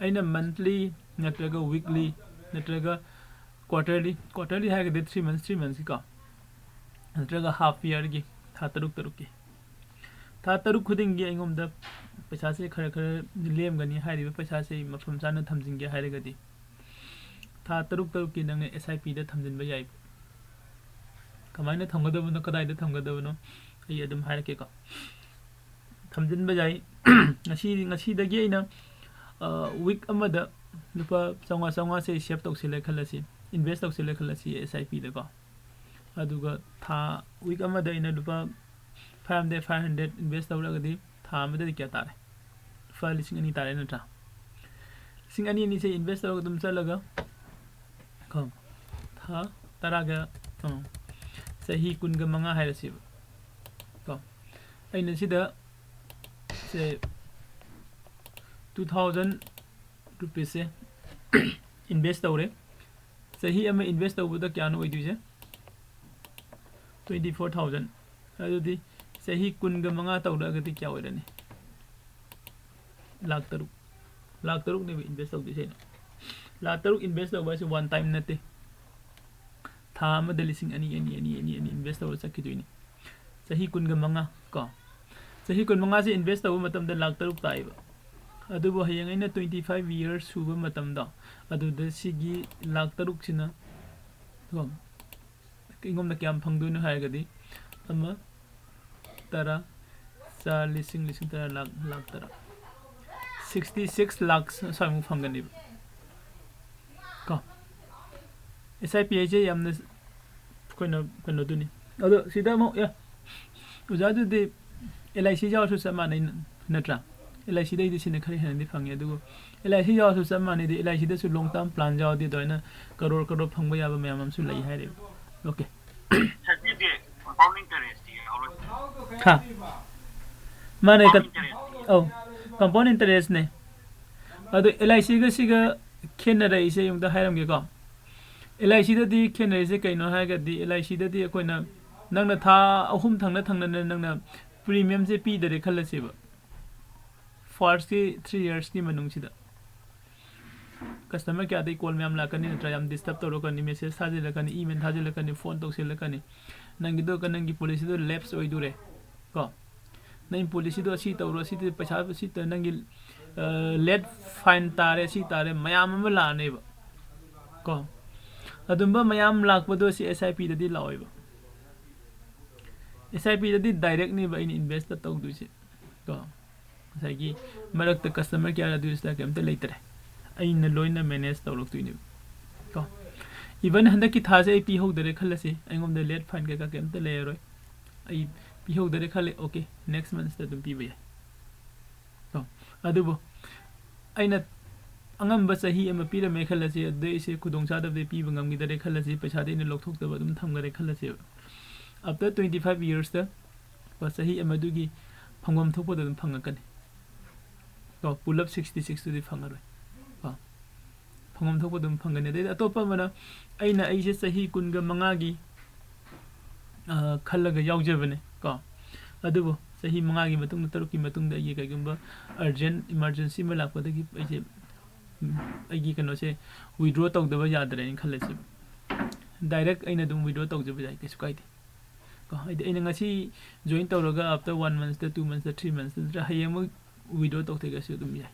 ꯑꯩꯅ ꯃꯟꯠꯂꯤ ꯅꯠꯇ꯭ꯔꯒ ꯋꯤꯛꯂꯤ ꯅꯠꯇ꯭ꯔꯒ ꯀ꯭ꯋꯥꯇꯔꯂꯤ, ꯀ꯭ꯋꯥꯇꯔꯂꯤ ꯍꯥꯏꯔꯒꯗꯤ ꯊ꯭ꯔꯤ ꯃꯟꯁ, ꯊ꯭ꯔꯤ ꯃꯟꯁꯀꯤꯀꯣ, ꯅꯠꯇ꯭ꯔꯒ ꯍꯥꯐ ꯏꯌꯥꯔꯒꯤ, ꯊꯥ ꯇꯔꯨꯛ ꯇꯔꯨꯛꯀꯤ, ꯊꯥ ꯇꯔꯨꯛ ꯈꯨꯗꯤꯡꯒꯤ ꯑꯩꯉꯣꯟꯗ ꯄꯩꯁꯥꯁꯦ ꯈꯔ ꯈꯔ ꯂꯦꯝꯒꯅꯤ꯫ ꯍꯥꯏꯔꯤꯕ ꯄꯩꯁꯥꯁꯦ ꯑꯩ ꯃꯐꯝ ꯆꯥꯅ ꯊꯝꯖꯤꯟꯒꯦ ꯍꯥꯏꯔꯒꯗꯤ, ꯊꯥ ꯇꯔꯨꯛ ꯇꯔꯨꯛꯀꯤ ꯅꯪꯅ ꯑꯦꯁ ꯑꯥꯏ ꯄꯤꯗ ꯊꯝꯖꯤꯟꯕ ꯌꯥꯏ꯫ ꯀꯃꯥꯏꯅ ꯊꯝꯒꯗꯕꯅꯣ, ꯀꯗꯥꯏꯗ ꯊꯝꯒꯗꯕꯅꯣ, ꯑꯩ ꯑꯗꯨꯝ ꯍꯥꯏꯔꯛꯀꯦꯀꯣ꯫ ꯊꯝꯖꯤꯟꯕ ꯌꯥꯏ꯫ ꯉꯁꯤ, ꯉꯁꯤꯗꯒꯤ ꯑꯩꯅ, ꯑ, ꯋꯤꯛ ꯑꯃꯗ ꯂꯨꯄꯥ ꯆꯥꯝꯃꯉꯥ, ꯆꯥꯝꯃꯉꯥꯁꯦ ꯑꯩ ꯁꯦꯞ ꯇꯧꯁꯤꯜꯂꯦ ꯈꯜꯂꯁꯤ, ꯏꯟꯚꯦꯁ ꯇꯧꯁꯤꯜꯂꯦ ꯈꯜꯂꯁꯤ ꯑꯦꯁ ꯑꯥꯏ ꯄꯤꯗꯀꯣ꯫ ꯑꯗꯨꯒ ꯊꯥ, ꯋꯤꯛ ꯑꯃꯗ ꯑꯩꯅ ꯂꯨꯄꯥ five hundred, five hundred invest ꯇꯧꯔꯒꯗꯤ ꯊꯥ ꯑꯃꯗꯗꯤ ꯀꯌꯥ ꯇꯥꯔꯦ? ꯂꯨꯄꯥ ꯂꯤꯁꯤꯡ ꯑꯅꯤ ꯇꯥꯔꯦ, ꯅꯠꯇ꯭ꯔꯥ? ꯂꯤꯁꯤꯡ ꯑꯅꯤ ꯑꯅꯤꯁꯦ ꯏꯟꯚꯦꯁ ꯇꯧꯔꯒ ꯑꯗꯨꯝ ꯆꯠꯂꯒ ꯀꯣ, ꯊꯥ ꯇꯔꯥꯒ, ꯑ, ꯆꯍꯤ ꯀꯨꯟꯒ ꯃꯉꯥ ꯍꯥꯏꯔꯁꯦꯕ ꯀꯣ꯫ ꯑꯩꯅ ꯁꯤꯗ ꯁꯦ two thousand rupeesꯁꯦ ꯏꯟꯚꯦꯁ ꯇꯧꯔꯦ꯫ ꯆꯍꯤ ꯑꯃ ꯏꯟꯚꯦꯁ ꯇꯧꯕꯗ ꯀꯌꯥꯅꯣ ꯑꯣꯏꯗꯣꯏꯁꯦ? Twenty four thousand꯫ ꯑꯗꯨꯗꯤ ꯆꯍꯤ ꯀꯨꯟꯒ ꯃꯉꯥ ꯇꯧꯔꯛꯑꯒꯗꯤ ꯀꯌꯥ ꯑꯣꯏꯔꯅꯤ? ꯂꯥꯛ ꯇꯔꯨꯛ꯫ ꯂꯥꯛ ꯇꯔꯨꯛꯅꯦꯕ ꯏꯟꯚꯦꯁ ꯇꯧꯗꯣꯏꯁꯦ ꯑꯩꯅ꯫ ꯂꯥꯛ ꯇꯔꯨꯛ ꯏꯟꯚꯦꯁ ꯇꯧꯕ ꯍꯥꯏꯁꯦ ꯋꯥꯟ ꯇꯥꯏꯝ ꯅꯠꯇꯦ꯫ ꯊꯥ ꯑꯃꯗ ꯂꯤꯁꯤꯡ ꯑꯅꯤ, ꯑꯅꯤ, ꯑꯅꯤ, ꯑꯅꯤ, ꯑꯅꯤ ꯏꯟꯚꯦꯁ ꯇꯧꯔ ꯆꯠꯈꯤꯗꯣꯏꯅꯤ꯫ ꯆꯍꯤ ꯀꯨꯟꯒ ꯃꯉꯥ ꯀꯣ꯫ ꯆꯍꯤ ꯀꯨꯟ ꯃꯉꯥꯁꯦ ꯏꯟꯚꯦꯁ ꯇꯧꯕ ꯃꯇꯝꯗ ꯂꯥꯛ ꯇꯔꯨꯛ ꯇꯥꯏꯕ꯫ ꯑꯗꯨꯕꯨ ꯍꯌꯦꯡ ꯑꯩꯅ twenty five years ꯁꯨꯕ ꯃꯇꯝꯗ, ꯑꯗꯨꯗ ꯁꯤꯒꯤ ꯂꯥꯛ ꯇꯔꯨꯛꯁꯤꯅ ꯀꯣ, ꯑꯩꯉꯣꯟꯗ ꯀꯌꯥꯝ ꯐꯪꯗꯣꯏꯅꯣ ꯍꯥꯏꯔꯒꯗꯤ, ꯑꯃ, ꯇꯔꯥ, ꯆꯥ, ꯂꯤꯁꯤꯡ, ꯂꯤꯁꯤꯡ ꯇꯔꯥ, ꯂꯥꯛ, ꯂꯥꯛ ꯇꯔꯥ, sixty six lakhs ꯁ꯭ꯋꯥꯏꯃꯨꯛ ꯐꯪꯒꯅꯦꯕ ꯀꯣ꯫ ꯑꯦꯁ ꯑꯥꯏ ꯄꯤ ꯍꯥꯏꯁꯦ ꯌꯥꯝꯅ ꯑꯩꯈꯣꯏꯅ ꯀꯩꯅꯣꯗꯨꯅꯤ꯫ ꯑꯗꯣ ꯁꯤꯗ ꯑꯃꯨꯛ, ꯑꯦ, ꯑꯣꯖꯥ, ꯑꯗꯨꯗꯤ ꯑꯦꯜ ꯑꯥꯏ ꯁꯤ ꯌꯥꯎꯔꯁꯨ ꯆꯞ ꯃꯥꯟꯅꯩ, ꯅꯠꯇ꯭ꯔꯥ? ꯑꯦꯜ ꯑꯥꯏ ꯁꯤꯗꯩꯗꯤ ꯁꯤꯅ ꯈꯔ ꯍꯦꯟꯅꯗꯤ ꯐꯪꯉꯦ, ꯑꯗꯨꯕꯨ ꯑꯦꯜ ꯑꯥꯏ ꯁꯤ ꯌꯥꯎꯔꯁꯨ ꯆꯞ ꯃꯥꯟꯅꯩꯗꯤ, ꯑꯦꯜ ꯑꯥꯏ ꯁꯤꯗꯁꯨ ꯂꯣꯡ ꯇꯥꯔꯝ ꯄ꯭ꯂꯥꯟ ꯌꯥꯎꯔꯗꯤ ꯑꯗꯨꯃꯥꯏꯅ ꯀꯔꯣꯔ ꯀꯔꯣꯔ ꯐꯪꯕ ꯌꯥꯕ ꯃꯌꯥꯝ ꯑꯃꯁꯨ ꯂꯩ ꯍꯥꯏꯔꯦꯕ꯫ ꯑꯣꯀꯦ꯫ ꯁꯕꯖꯦꯛꯁꯦ ꯀꯝꯄꯥꯎꯟ ꯏꯟꯇꯔꯦꯁꯇꯤ ꯌꯥꯎꯔꯣꯏ꯫ ꯍꯥ, ꯃꯥꯅꯦ꯫ ꯀꯝꯄꯥꯎꯟ ꯀ- ꯏꯟꯇꯔꯦꯁ ꯑꯧ, ꯀꯝꯄꯥꯎꯟ ꯏꯟꯇꯔꯦꯁꯅꯦ꯫ ꯑꯗꯣ ꯑꯦꯜ ꯑꯥꯏ ꯁꯤꯒ ꯁꯤꯒ ꯈꯦꯠꯅꯔꯛꯏꯁꯦ ꯑꯃꯨꯛꯇ ꯍꯥꯏꯔꯝꯒꯦꯀꯣ꯫ ꯑꯦꯜ ꯑꯥꯏ ꯁꯤꯗꯗꯤ ꯈꯦꯠꯅꯔꯤꯁꯦ ꯀꯩꯅꯣ ꯍꯥꯏꯔꯒꯗꯤ, ꯑꯦꯜ ꯑꯥꯏ ꯁꯤꯗꯗꯤ ꯑꯩꯈꯣꯏꯅ, ꯅꯪꯅ ꯊꯥ ꯑꯍꯨꯝ ꯊꯪꯅ ꯊꯪꯅꯅ ꯅꯪꯅ ꯄ꯭ꯔꯤꯃꯤꯌꯝꯁꯦ ꯄꯤꯗꯔꯦ ꯈꯜꯂꯁꯦꯕ, ꯐꯥꯔꯁꯀꯤ ꯊ꯭ꯔꯤ ꯌꯔꯁꯀꯤ ꯃꯅꯨꯡꯁꯤꯗ ꯀꯁꯇꯃꯔ ꯀꯦꯌꯔꯗꯒꯤ ꯀꯣꯜ ꯃꯌꯥꯝ ꯂꯥꯛꯀꯅꯤ, ꯅꯠꯇ꯭ꯔꯥ? ꯌꯥꯝ ꯗꯤꯁꯇꯔꯕ ꯇꯧꯔꯛꯀꯅꯤ, ꯃꯦꯁꯦꯖ ꯊꯥꯖꯤꯜꯂꯛꯀꯅꯤ, ꯏꯃꯦꯜ ꯊꯥꯖꯤꯜꯂꯛꯀꯅꯤ, ꯐꯣꯟ ꯇꯧꯁꯤꯜꯂꯛꯀꯅꯤ꯫ ꯅꯪꯒꯤꯗꯣ, ꯅꯪꯒꯤ ꯄꯣꯂꯤꯁꯤꯗꯣ ꯂꯦꯞꯁ ꯑꯣꯏꯗꯣꯔꯦ ꯀꯣ꯫ ꯅꯪꯒꯤ ꯄꯣꯂꯤꯁꯤꯗꯣ ꯑꯁꯤ ꯇꯧꯔꯣ, ꯑꯁꯤ ꯇꯧ-, ꯄꯩꯁꯥ ꯑꯁꯤ ꯇꯧ-, ꯅꯪꯒꯤ ꯂꯦꯠ ꯐꯥꯏꯟ ꯇꯥꯔꯦ, ꯑꯁꯤ ꯇꯥꯔꯦ, ꯃꯌꯥꯝ ꯑꯃ ꯂꯥꯛꯑꯅꯦꯕ ꯀꯣ꯫ ꯑꯗꯨꯝꯕ ꯃꯌꯥꯝ ꯂꯥꯛꯄꯗꯣ ꯁꯤ ꯑꯦꯁ ꯑꯥꯏ ꯄꯤꯗꯗꯤ ꯂꯥꯛꯑꯣꯏꯕ꯫ ꯑꯦꯁ ꯑꯥꯏ ꯄꯤꯗꯗꯤ ꯗꯥꯏꯔꯦꯛꯅꯦꯕ ꯑꯩꯅ ꯏꯟꯚꯦꯁꯇ ꯇꯧꯗꯣꯏꯁꯦ ꯀꯣ꯫ ꯉꯁꯥꯏꯒꯤ ꯃꯔꯛꯇ ꯀꯁꯇꯃꯔ ꯀꯦꯌꯔ ꯑꯗꯨ ꯁꯤꯗ ꯀꯩꯝꯇ ꯂꯩꯇ꯭ꯔꯦ, ꯑꯩꯅ ꯂꯣꯏꯅ ꯃꯦꯅꯦꯖ ꯇꯧꯔꯛꯇꯣꯏꯅꯦꯕ ꯀꯣ꯫ ꯏꯚꯟ ꯍꯟꯗꯛꯀꯤ ꯊꯥꯁꯦ ꯑꯩ ꯄꯤꯍꯧꯗꯔꯦ ꯈꯜꯂꯁꯤ, ꯑꯩꯉꯣꯟꯗ ꯂꯦꯠ ꯐꯥꯏꯟ ꯀꯩꯀꯥ ꯀꯩꯝꯇ ꯂꯩꯔꯔꯣꯏ꯫ ꯑꯩ ꯄꯤꯍꯧꯗꯔꯦ ꯈꯜꯂꯦ, ꯑꯣꯀꯦ, ꯅꯦꯛꯁ ꯃꯟꯁꯇ ꯑꯗꯨꯝ ꯄꯤꯕ ꯌꯥꯏ ꯀꯣ꯫ ꯑꯗꯨꯕꯨ ꯑꯩꯅ ꯑꯉꯝꯕ ꯆꯍꯤ ꯑꯃ ꯄꯤꯔꯝꯃꯦ ꯈꯜꯂꯁꯤ, ꯑꯗꯨꯗꯩ ꯑꯩꯁꯦ ꯈꯨꯗꯣꯡꯆꯥꯗꯕꯗꯤ ꯄꯤꯕ ꯉꯝꯈꯤꯗꯔꯦ ꯈꯜꯂꯁꯤ, ꯄꯩꯁꯥꯗꯤ ꯑꯩꯅ ꯂꯧꯊꯣꯛꯇꯕ ꯑꯗꯨꯝ ꯊꯝꯈꯔꯦ ꯈꯜꯂꯁꯦꯕ꯫ ꯑꯥꯐꯇꯔ ꯇ꯭ꯋꯦꯟꯇꯤ ꯐꯥꯏꯚ ꯌꯔꯁꯇ ꯆꯍꯤ ꯑꯃꯗꯨꯒꯤ ꯐꯪꯐꯝ ꯊꯣꯛꯄꯗꯣ ꯑꯗꯨꯝ ꯐꯪꯉꯛꯀꯅꯤ ꯀꯣ꯫ ꯄꯨꯂꯞ ꯁꯤꯛꯁꯇꯤ ꯁꯤꯛꯁꯇꯨꯗꯤ ꯐꯪꯉꯔꯣꯏ ꯀꯣ꯫ ꯐꯪꯐꯝ ꯊꯣꯛꯄ ꯑꯗꯨꯝ ꯐꯪꯒꯅꯤ꯫ ꯑꯗꯩꯗꯤ ꯑꯇꯣꯞꯄ ꯑꯃꯅ, ꯑꯩꯅ ꯑꯩꯁꯦ ꯆꯍꯤ ꯀꯨꯟꯒ ꯃꯉꯥꯒꯤ, ꯑ, ꯈꯜꯂꯒ ꯌꯥꯎꯖꯕꯅꯦ ꯀꯣ꯫ ꯑꯗꯨꯕꯨ ꯆꯍꯤ ꯃꯉꯥꯒꯤ ꯃꯇꯨꯡꯗ, ꯇꯔꯨꯛꯀꯤ ꯃꯇꯨꯡꯗ ꯑꯩꯒꯤ ꯀꯩꯒꯨꯝꯕ ꯑꯔꯖꯦꯟ ꯏꯃꯥꯔꯖꯦꯟꯁꯤ ꯑꯃ ꯂꯥꯛꯄꯗꯒꯤ ꯑꯩꯁꯦ, ꯎꯝ, ꯑꯩꯒꯤ ꯀꯩꯅꯣꯁꯦ ꯋꯤꯗ꯭ꯔꯣ ꯇꯧꯗꯕ ꯌꯥꯗ꯭ꯔꯦꯅ ꯈꯜꯂꯁꯦꯕ꯫ ꯗꯥꯏꯔꯦꯛ ꯑꯩꯅ ꯑꯗꯨꯝ ꯋꯤꯗ꯭ꯔꯣ ꯇꯧꯖꯕ ꯌꯥꯏ, ꯀꯩꯁꯨ ꯀꯥꯏꯗꯦ ꯀꯣ꯫ ꯍꯥꯏꯗꯤ ꯑꯩꯅ ꯉꯁꯤ ꯖꯣꯏꯟ ꯇꯧꯔꯒ ꯑꯥꯐꯇꯔ ꯋꯥꯟ ꯃꯟꯁꯇ, ꯇꯨ ꯃꯟꯁꯇ, ꯊ꯭ꯔꯤ ꯃꯟꯁꯇ ꯅꯠꯇ꯭ꯔꯒ ꯍꯌꯦꯡꯃꯛ ꯋꯤꯗ꯭ꯔꯣ ꯇꯧꯊꯒꯦꯁꯨ ꯑꯗꯨꯝ ꯌꯥꯏ꯫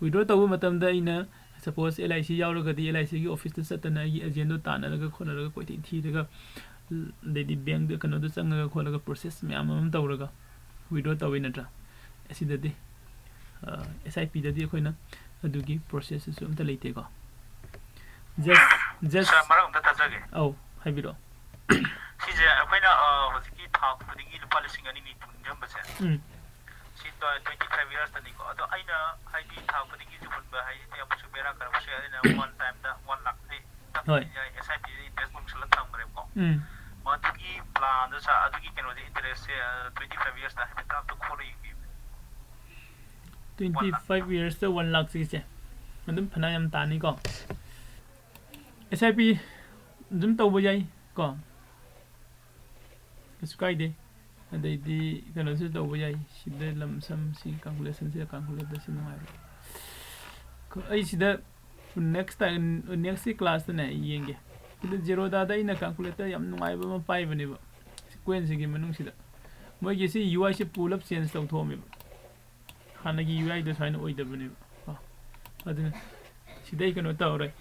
ꯋꯤꯗ꯭ꯔꯣ ꯇꯧꯕ ꯃꯇꯝꯗ ꯑꯩꯅ, ꯁꯄꯣꯁ, ꯑꯦꯜ ꯑꯥꯏ ꯁꯤ ꯌꯥꯎꯔꯒꯗꯤ ꯑꯦꯜ ꯑꯥꯏ ꯁꯤꯒꯤ ꯑꯣꯐꯤꯁꯇ ꯆꯠꯇꯅ ꯑꯩꯒꯤ ꯑꯦꯖꯦꯟꯗꯣ ꯇꯥꯟꯅꯔꯒ ꯈꯣꯠꯅꯔꯒ ꯀꯣꯏꯊꯤ ꯊꯤꯔꯒ, ꯑꯗꯩꯗꯤ ꯕꯦꯡꯗ ꯀꯩꯅꯣꯗ ꯆꯪꯉꯒ ꯈꯣꯠꯂꯒ ꯄ꯭ꯔꯣꯁꯦꯁ ꯃꯌꯥꯝ ꯑꯃ ꯇꯧꯔꯒ ꯋꯤꯗ꯭ꯔꯣ ꯇꯧꯋꯤ ꯅꯠꯇ꯭ꯔꯥ? ꯑꯁꯤꯗꯗꯤ, ꯑꯦꯁ ꯑꯥꯏ ꯄꯤꯗꯗꯤ ꯑꯩꯈꯣꯏꯅ ꯑꯗꯨꯒꯤ ꯄ꯭ꯔꯣꯁꯦꯁꯁꯤꯁꯨ ꯑꯝꯇ ꯂꯩꯇꯦꯀꯣ꯫ ꯖꯁ ꯖꯁ ꯁꯥꯔ, ꯃꯔꯛ ꯑꯝꯇ ꯊꯠꯆꯒꯦ꯫ ꯑꯧ, ꯍꯥꯏꯕꯤꯔꯛꯑꯣ꯫ ꯁꯤꯁꯦ ꯑꯩꯈꯣꯏꯅ, ꯑ, ꯍꯧꯖꯤꯛꯀꯤ ꯊꯥ ꯈꯨꯗꯤꯡꯒꯤ ꯂꯨꯄꯥ ꯂꯤꯁꯤꯡ ꯑꯅꯤꯅꯤ ꯇꯨꯡꯁꯤꯟꯕꯁꯦ꯫ ꯎꯝ ꯁꯤ twenty five yearsꯇꯅꯤꯀꯣ꯫ ꯑꯗꯣ ꯑꯩꯅ ꯍꯥꯏꯗꯤ ꯊꯥ ꯈꯨꯗꯤꯡꯒꯤꯁꯨ ꯍꯨꯟꯕ ꯍꯥꯏꯁꯤꯗꯤ ꯑꯃꯨꯛꯁꯨ ꯕꯦꯔꯥ ꯀꯥꯔꯛꯄꯁꯨ ꯌꯥꯏ꯫ ꯑꯩꯅ one timeꯗ one lakhꯇꯤ ꯍꯣꯏ꯫ ꯌꯥꯏ, SIPꯗ invest ꯇꯧꯁꯜꯂ ꯊꯝꯈ꯭ꯔꯦꯕꯀꯣ꯫ ꯎꯝ ꯃꯗꯨꯒꯤ planꯗ ꯁꯥ ꯑꯗꯨꯒꯤ ꯀꯩꯅꯣꯗꯤ interestꯁꯦ twenty five yearsꯇ ꯍꯥꯏꯐꯦꯠꯇ ꯑꯝꯇ ꯈꯣꯠꯂ ꯌꯦꯡꯕꯤꯌꯨ꯫ twenty five yearsꯇ one lakhꯁꯤꯒꯤꯁꯦ ꯑꯗꯨꯝ ꯐꯅ ꯌꯥꯝ ꯇꯥꯅꯤꯀꯣ꯫ SIP ꯑꯗꯨꯝ ꯇꯧꯕ ꯌꯥꯏ ꯀꯣ, ꯀꯩꯁꯨ ꯀꯥꯏꯗꯦ꯫ ꯑꯗꯩꯗꯤ ꯀꯩꯅꯣꯁꯨ ꯇꯧꯕ ꯌꯥꯏ꯫ ꯁꯤꯗ lump sumꯁꯤ calculationꯁꯤꯗ calculatorꯁꯤ ꯅꯨꯡꯉꯥꯏꯕ꯫ ꯑꯩ ꯁꯤꯗ next time, nextꯀꯤ classꯇꯅꯦ ꯑꯩ ꯌꯦꯡꯒꯦ꯫ ꯁꯤꯗ Zerodhaꯗ ꯑꯩꯅ calculator ꯌꯥꯝ ꯅꯨꯡꯉꯥꯏꯕ ꯑꯃ ꯄꯥꯏꯕꯅꯦꯕ꯫ Sequenceꯁꯤꯒꯤ ꯃꯅꯨꯡꯁꯤꯗ ꯃꯣꯏꯒꯤ ꯁꯤ UIꯁꯦ pull up change ꯇꯧꯊꯣꯛꯑꯝꯃꯦꯕ꯫ ꯍꯥꯟꯅꯒꯤ UIꯗꯣ ꯁꯨꯃꯥꯏꯅ ꯑꯣꯏꯗꯕꯅꯦꯕ꯫ ꯀꯣ ꯑꯗꯨꯅ ꯁꯤꯗ ꯑꯩ ꯀꯩꯅꯣ ꯇꯧꯔꯦ꯫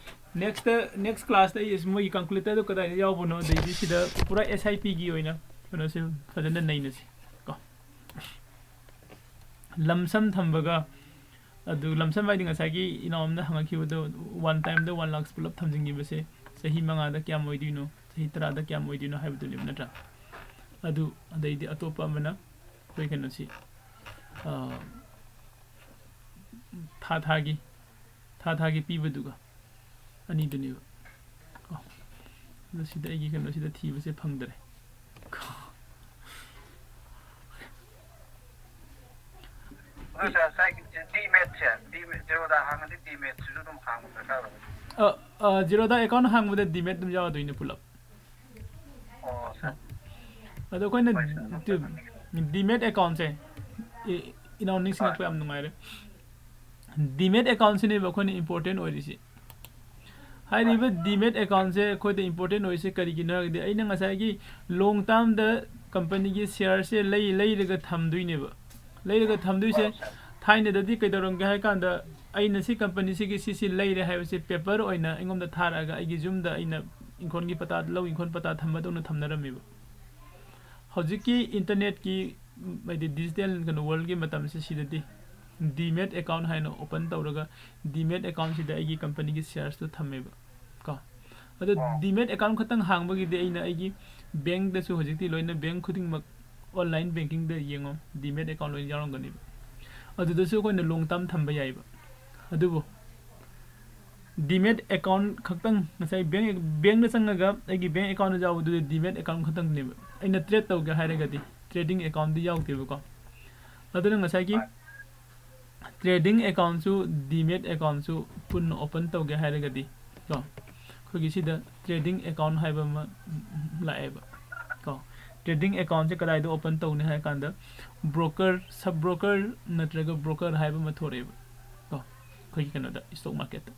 Next next classꯇ ꯑꯩ ꯃꯣꯏꯒꯤ calculatorꯗꯣ ꯀꯗꯥꯏꯗ ꯌꯥꯎꯕꯅꯣ, ꯑꯗꯩꯗꯤ ꯁꯤꯗ ꯄꯨꯔꯥ SIPꯒꯤ ꯑꯣꯏꯅ ꯀꯩꯅꯣꯁꯦ ꯐꯖꯅ ꯅꯩꯅꯁꯤ ꯀꯣ꯫ Lump sum ꯊꯝꯕꯒ ꯑꯗꯨ lump sum ꯍꯥꯏꯗꯤ ꯉꯁꯥꯏꯒꯤ ꯏꯅꯥꯎ ꯑꯃꯅ ꯍꯪꯉꯛꯈꯤꯕꯗꯣ, one timeꯗ one lakhs ꯄꯨꯂꯞ ꯊꯝꯖꯤꯟꯈꯤꯕꯁꯦ ꯆꯍꯤ ꯃꯉꯥꯗ ꯀꯌꯥꯝ ꯑꯣꯏꯗꯣꯏꯅꯣ, ꯆꯍꯤ ꯇꯔꯥꯗ ꯀꯌꯥꯝ ꯑꯣꯏꯗꯣꯏꯅꯣ ꯍꯥꯏꯕꯗꯨꯅꯦꯕ, ꯅꯠꯇ꯭ꯔꯥ? ꯑꯗꯨ ꯑꯗꯩꯗꯤ ꯑꯇꯣꯞꯄ ꯑꯃꯅ ꯑꯩꯈꯣꯏ ꯀꯩꯅꯣꯁꯤ, ꯑ, ꯊꯥ ꯊꯥꯒꯤ ꯊꯥ ꯊꯥꯒꯤ ꯄꯤꯕꯗꯨꯒ ꯑꯅꯤꯗꯨꯅꯦꯕ꯫ ꯀꯣ ꯑꯗꯣ ꯁꯤꯗ ꯑꯩꯒꯤ ꯀꯩꯅꯣꯁꯤꯗ ꯊꯤꯕꯁꯦ ꯐꯪꯗ꯭ꯔꯦ꯫ ꯑꯗꯨ ꯁꯥꯔ, ꯉꯁꯥꯏꯒꯤ Dematꯁꯦ, Demat, Zerodha ꯍꯥꯡꯉꯗꯤ Dematꯁꯤꯁꯨ ꯑꯗꯨꯝ ꯍꯥꯡꯕ ꯗꯔꯀꯥꯔ ꯑꯣꯏ? ꯑ, ꯑ, Zerodha account ꯍꯥꯡꯕꯗ Demat ꯑꯗꯨꯝ ꯌꯥꯎꯗꯣꯏꯅꯦ ꯄꯨꯂꯞ꯫ ꯑꯣ ꯁꯥꯔ꯫ ꯑꯗꯣ ꯑꯩꯈꯣꯏꯅ ꯍꯣꯏ ꯁꯥꯔ, ꯑꯗꯨꯝ ꯈꯪꯅꯤꯡꯉꯦ꯫ Demat accountꯁꯦ, ꯏ-, ꯏꯅꯥꯎ ꯅꯤꯡꯁꯤꯡꯉꯛꯄ ꯌꯥꯝ ꯅꯨꯡꯉꯥꯏꯔꯦ꯫ Demat accountꯁꯤꯅꯦꯕ ꯑꯩꯈꯣꯏꯅ important ꯑꯣꯏꯔꯤꯁꯤ꯫ ꯍꯥꯏꯔꯤꯕ Demat accountꯁꯦ ꯑꯩꯈꯣꯏꯗ important ꯑꯣꯏꯔꯤꯁꯦ ꯀꯔꯤꯒꯤꯅꯣ ꯍꯥꯏꯔꯒꯗꯤ, ꯑꯩꯅ ꯉꯁꯥꯏꯒꯤ long termꯗ companyꯒꯤ shareꯁꯦ ꯂꯩ, ꯂꯩꯔꯒ ꯊꯝꯗꯣꯏꯅꯦꯕ꯫ ꯂꯩꯔꯒ ꯊꯝꯗꯣꯏꯁꯦ, ꯊꯥꯏꯅꯗꯗꯤ ꯀꯩꯗꯧꯔꯝꯒꯦ ꯍꯥꯏ ꯀꯥꯟꯗ, ꯑꯩꯅ ꯁꯤ companyꯁꯤꯒꯤ ꯁꯤꯁꯤ ꯂꯩꯔꯦ ꯍꯥꯏꯕꯁꯦ paper ꯑꯣꯏꯅ ꯑꯩꯉꯣꯟꯗ ꯊꯥꯔꯛꯑꯒ ꯑꯩꯒꯤ ꯌꯨꯝꯗ ꯑꯩꯅ ꯏꯪꯈꯣꯜꯒꯤ ꯄꯇꯥ, ꯂꯧ ꯏꯪꯈꯣꯜ ꯄꯇꯥ ꯊꯝꯕꯗꯧꯅ ꯊꯝꯅꯔꯝꯃꯦꯕ꯫ ꯍꯧꯖꯤꯛꯀꯤ internetꯀꯤ, ꯍꯥꯏꯗꯤ digital ꯀꯩꯅꯣ worldꯀꯤ ꯃꯇꯝꯁꯦ, ꯁꯤꯗꯗꯤ Demat account ꯍꯥꯏꯅ open ꯇꯧꯔꯒ, Demat accountꯁꯤꯗ ꯑꯩꯒꯤ companyꯒꯤ sharesꯇꯣ ꯊꯝꯃꯦꯕ ꯀꯣ꯫ ꯑꯗꯣ ꯗꯤꯃꯦꯠ ꯑꯦꯀꯥꯎꯟ ꯈꯛꯇꯪ ꯍꯥꯡꯕꯒꯤꯗꯤ ꯑꯩꯅ ꯑꯩꯒꯤ ꯕꯦꯡꯗꯁꯨ ꯍꯧꯖꯤꯛꯇꯤ ꯂꯣꯏꯅ ꯕꯦꯡ ꯈꯨꯗꯤꯡꯃꯛ ꯑꯣꯟꯂꯥꯏꯟ ꯕꯦꯡꯀꯤꯡꯗ ꯌꯦꯡꯉꯣ, ꯗꯤꯃꯦꯠ ꯑꯦꯀꯥꯎꯟ ꯂꯣꯏꯅ ꯌꯥꯎꯔꯝꯒꯅꯦꯕ꯫ ꯑꯗꯨꯗꯁꯨ ꯑꯩꯈꯣꯏꯅ ꯂꯣꯡ ꯇꯥꯔꯝ ꯊꯝꯕ ꯌꯥꯏꯕ꯫ ꯑꯗꯨꯕꯨ ꯗꯤꯃꯦꯠ ꯑꯦꯀꯥꯎꯟ ꯈꯛꯇꯪ, ꯉꯁꯥꯏ ꯕꯦꯡ, ꯕꯦꯡꯗ ꯆꯪꯉꯒ ꯑꯩꯒꯤ ꯕꯦꯡ ꯑꯦꯀꯥꯎꯟꯗ ꯌꯥꯎꯕꯗꯨꯗꯤ ꯗꯤꯃꯦꯠ ꯑꯦꯀꯥꯎꯟ ꯈꯛꯇꯪꯅꯦꯕ꯫ ꯑꯩꯅ ꯇ꯭ꯔꯦꯠ ꯇꯧꯒꯦ ꯍꯥꯏꯔꯒꯗꯤ ꯇ꯭ꯔꯦꯗꯤꯡ ꯑꯦꯀꯥꯎꯟꯗꯤ ꯌꯥꯎꯗꯦꯕꯀꯣ꯫ ꯑꯗꯨꯅ ꯉꯁꯥꯏꯒꯤ ꯇ꯭ꯔꯦꯗꯤꯡ ꯑꯦꯀꯥꯎꯟꯁꯨ ꯗꯤꯃꯦꯠ ꯑꯦꯀꯥꯎꯟꯁꯨ ꯄꯨꯟꯅ ꯑꯣꯄꯟ ꯇꯧꯒꯦ ꯍꯥꯏꯔꯒꯗꯤ ꯀꯣ, ꯑꯩꯈꯣꯏꯒꯤ ꯁꯤꯗ ꯇ꯭ꯔꯦꯗꯤꯡ ꯑꯦꯀꯥꯎꯟ ꯍꯥꯏꯕ ꯑꯃ ꯂꯥꯛꯑꯦꯕ ꯀꯣ꯫ ꯇ꯭ꯔꯦꯗꯤꯡ ꯑꯦꯀꯥꯎꯟꯁꯦ ꯀꯗꯥꯏꯗ ꯑꯣꯄꯟ ꯇꯧꯅꯤ ꯍꯥꯏ ꯀꯥꯟꯗ ꯕ꯭ꯔꯣꯀꯔ, ꯁꯕ ꯕ꯭ꯔꯣꯀꯔ ꯅꯠꯇ꯭ꯔꯒ ꯕ꯭ꯔꯣꯀꯔ ꯍꯥꯏꯕ ꯑꯃ ꯊꯣꯔꯛꯑꯦꯕ ꯀꯣ, ꯑꯩꯈꯣꯏꯒꯤ ꯀꯩꯅꯣꯗ, ꯏꯁꯇꯣꯛ ꯃꯥꯔꯀꯦꯠꯇ꯫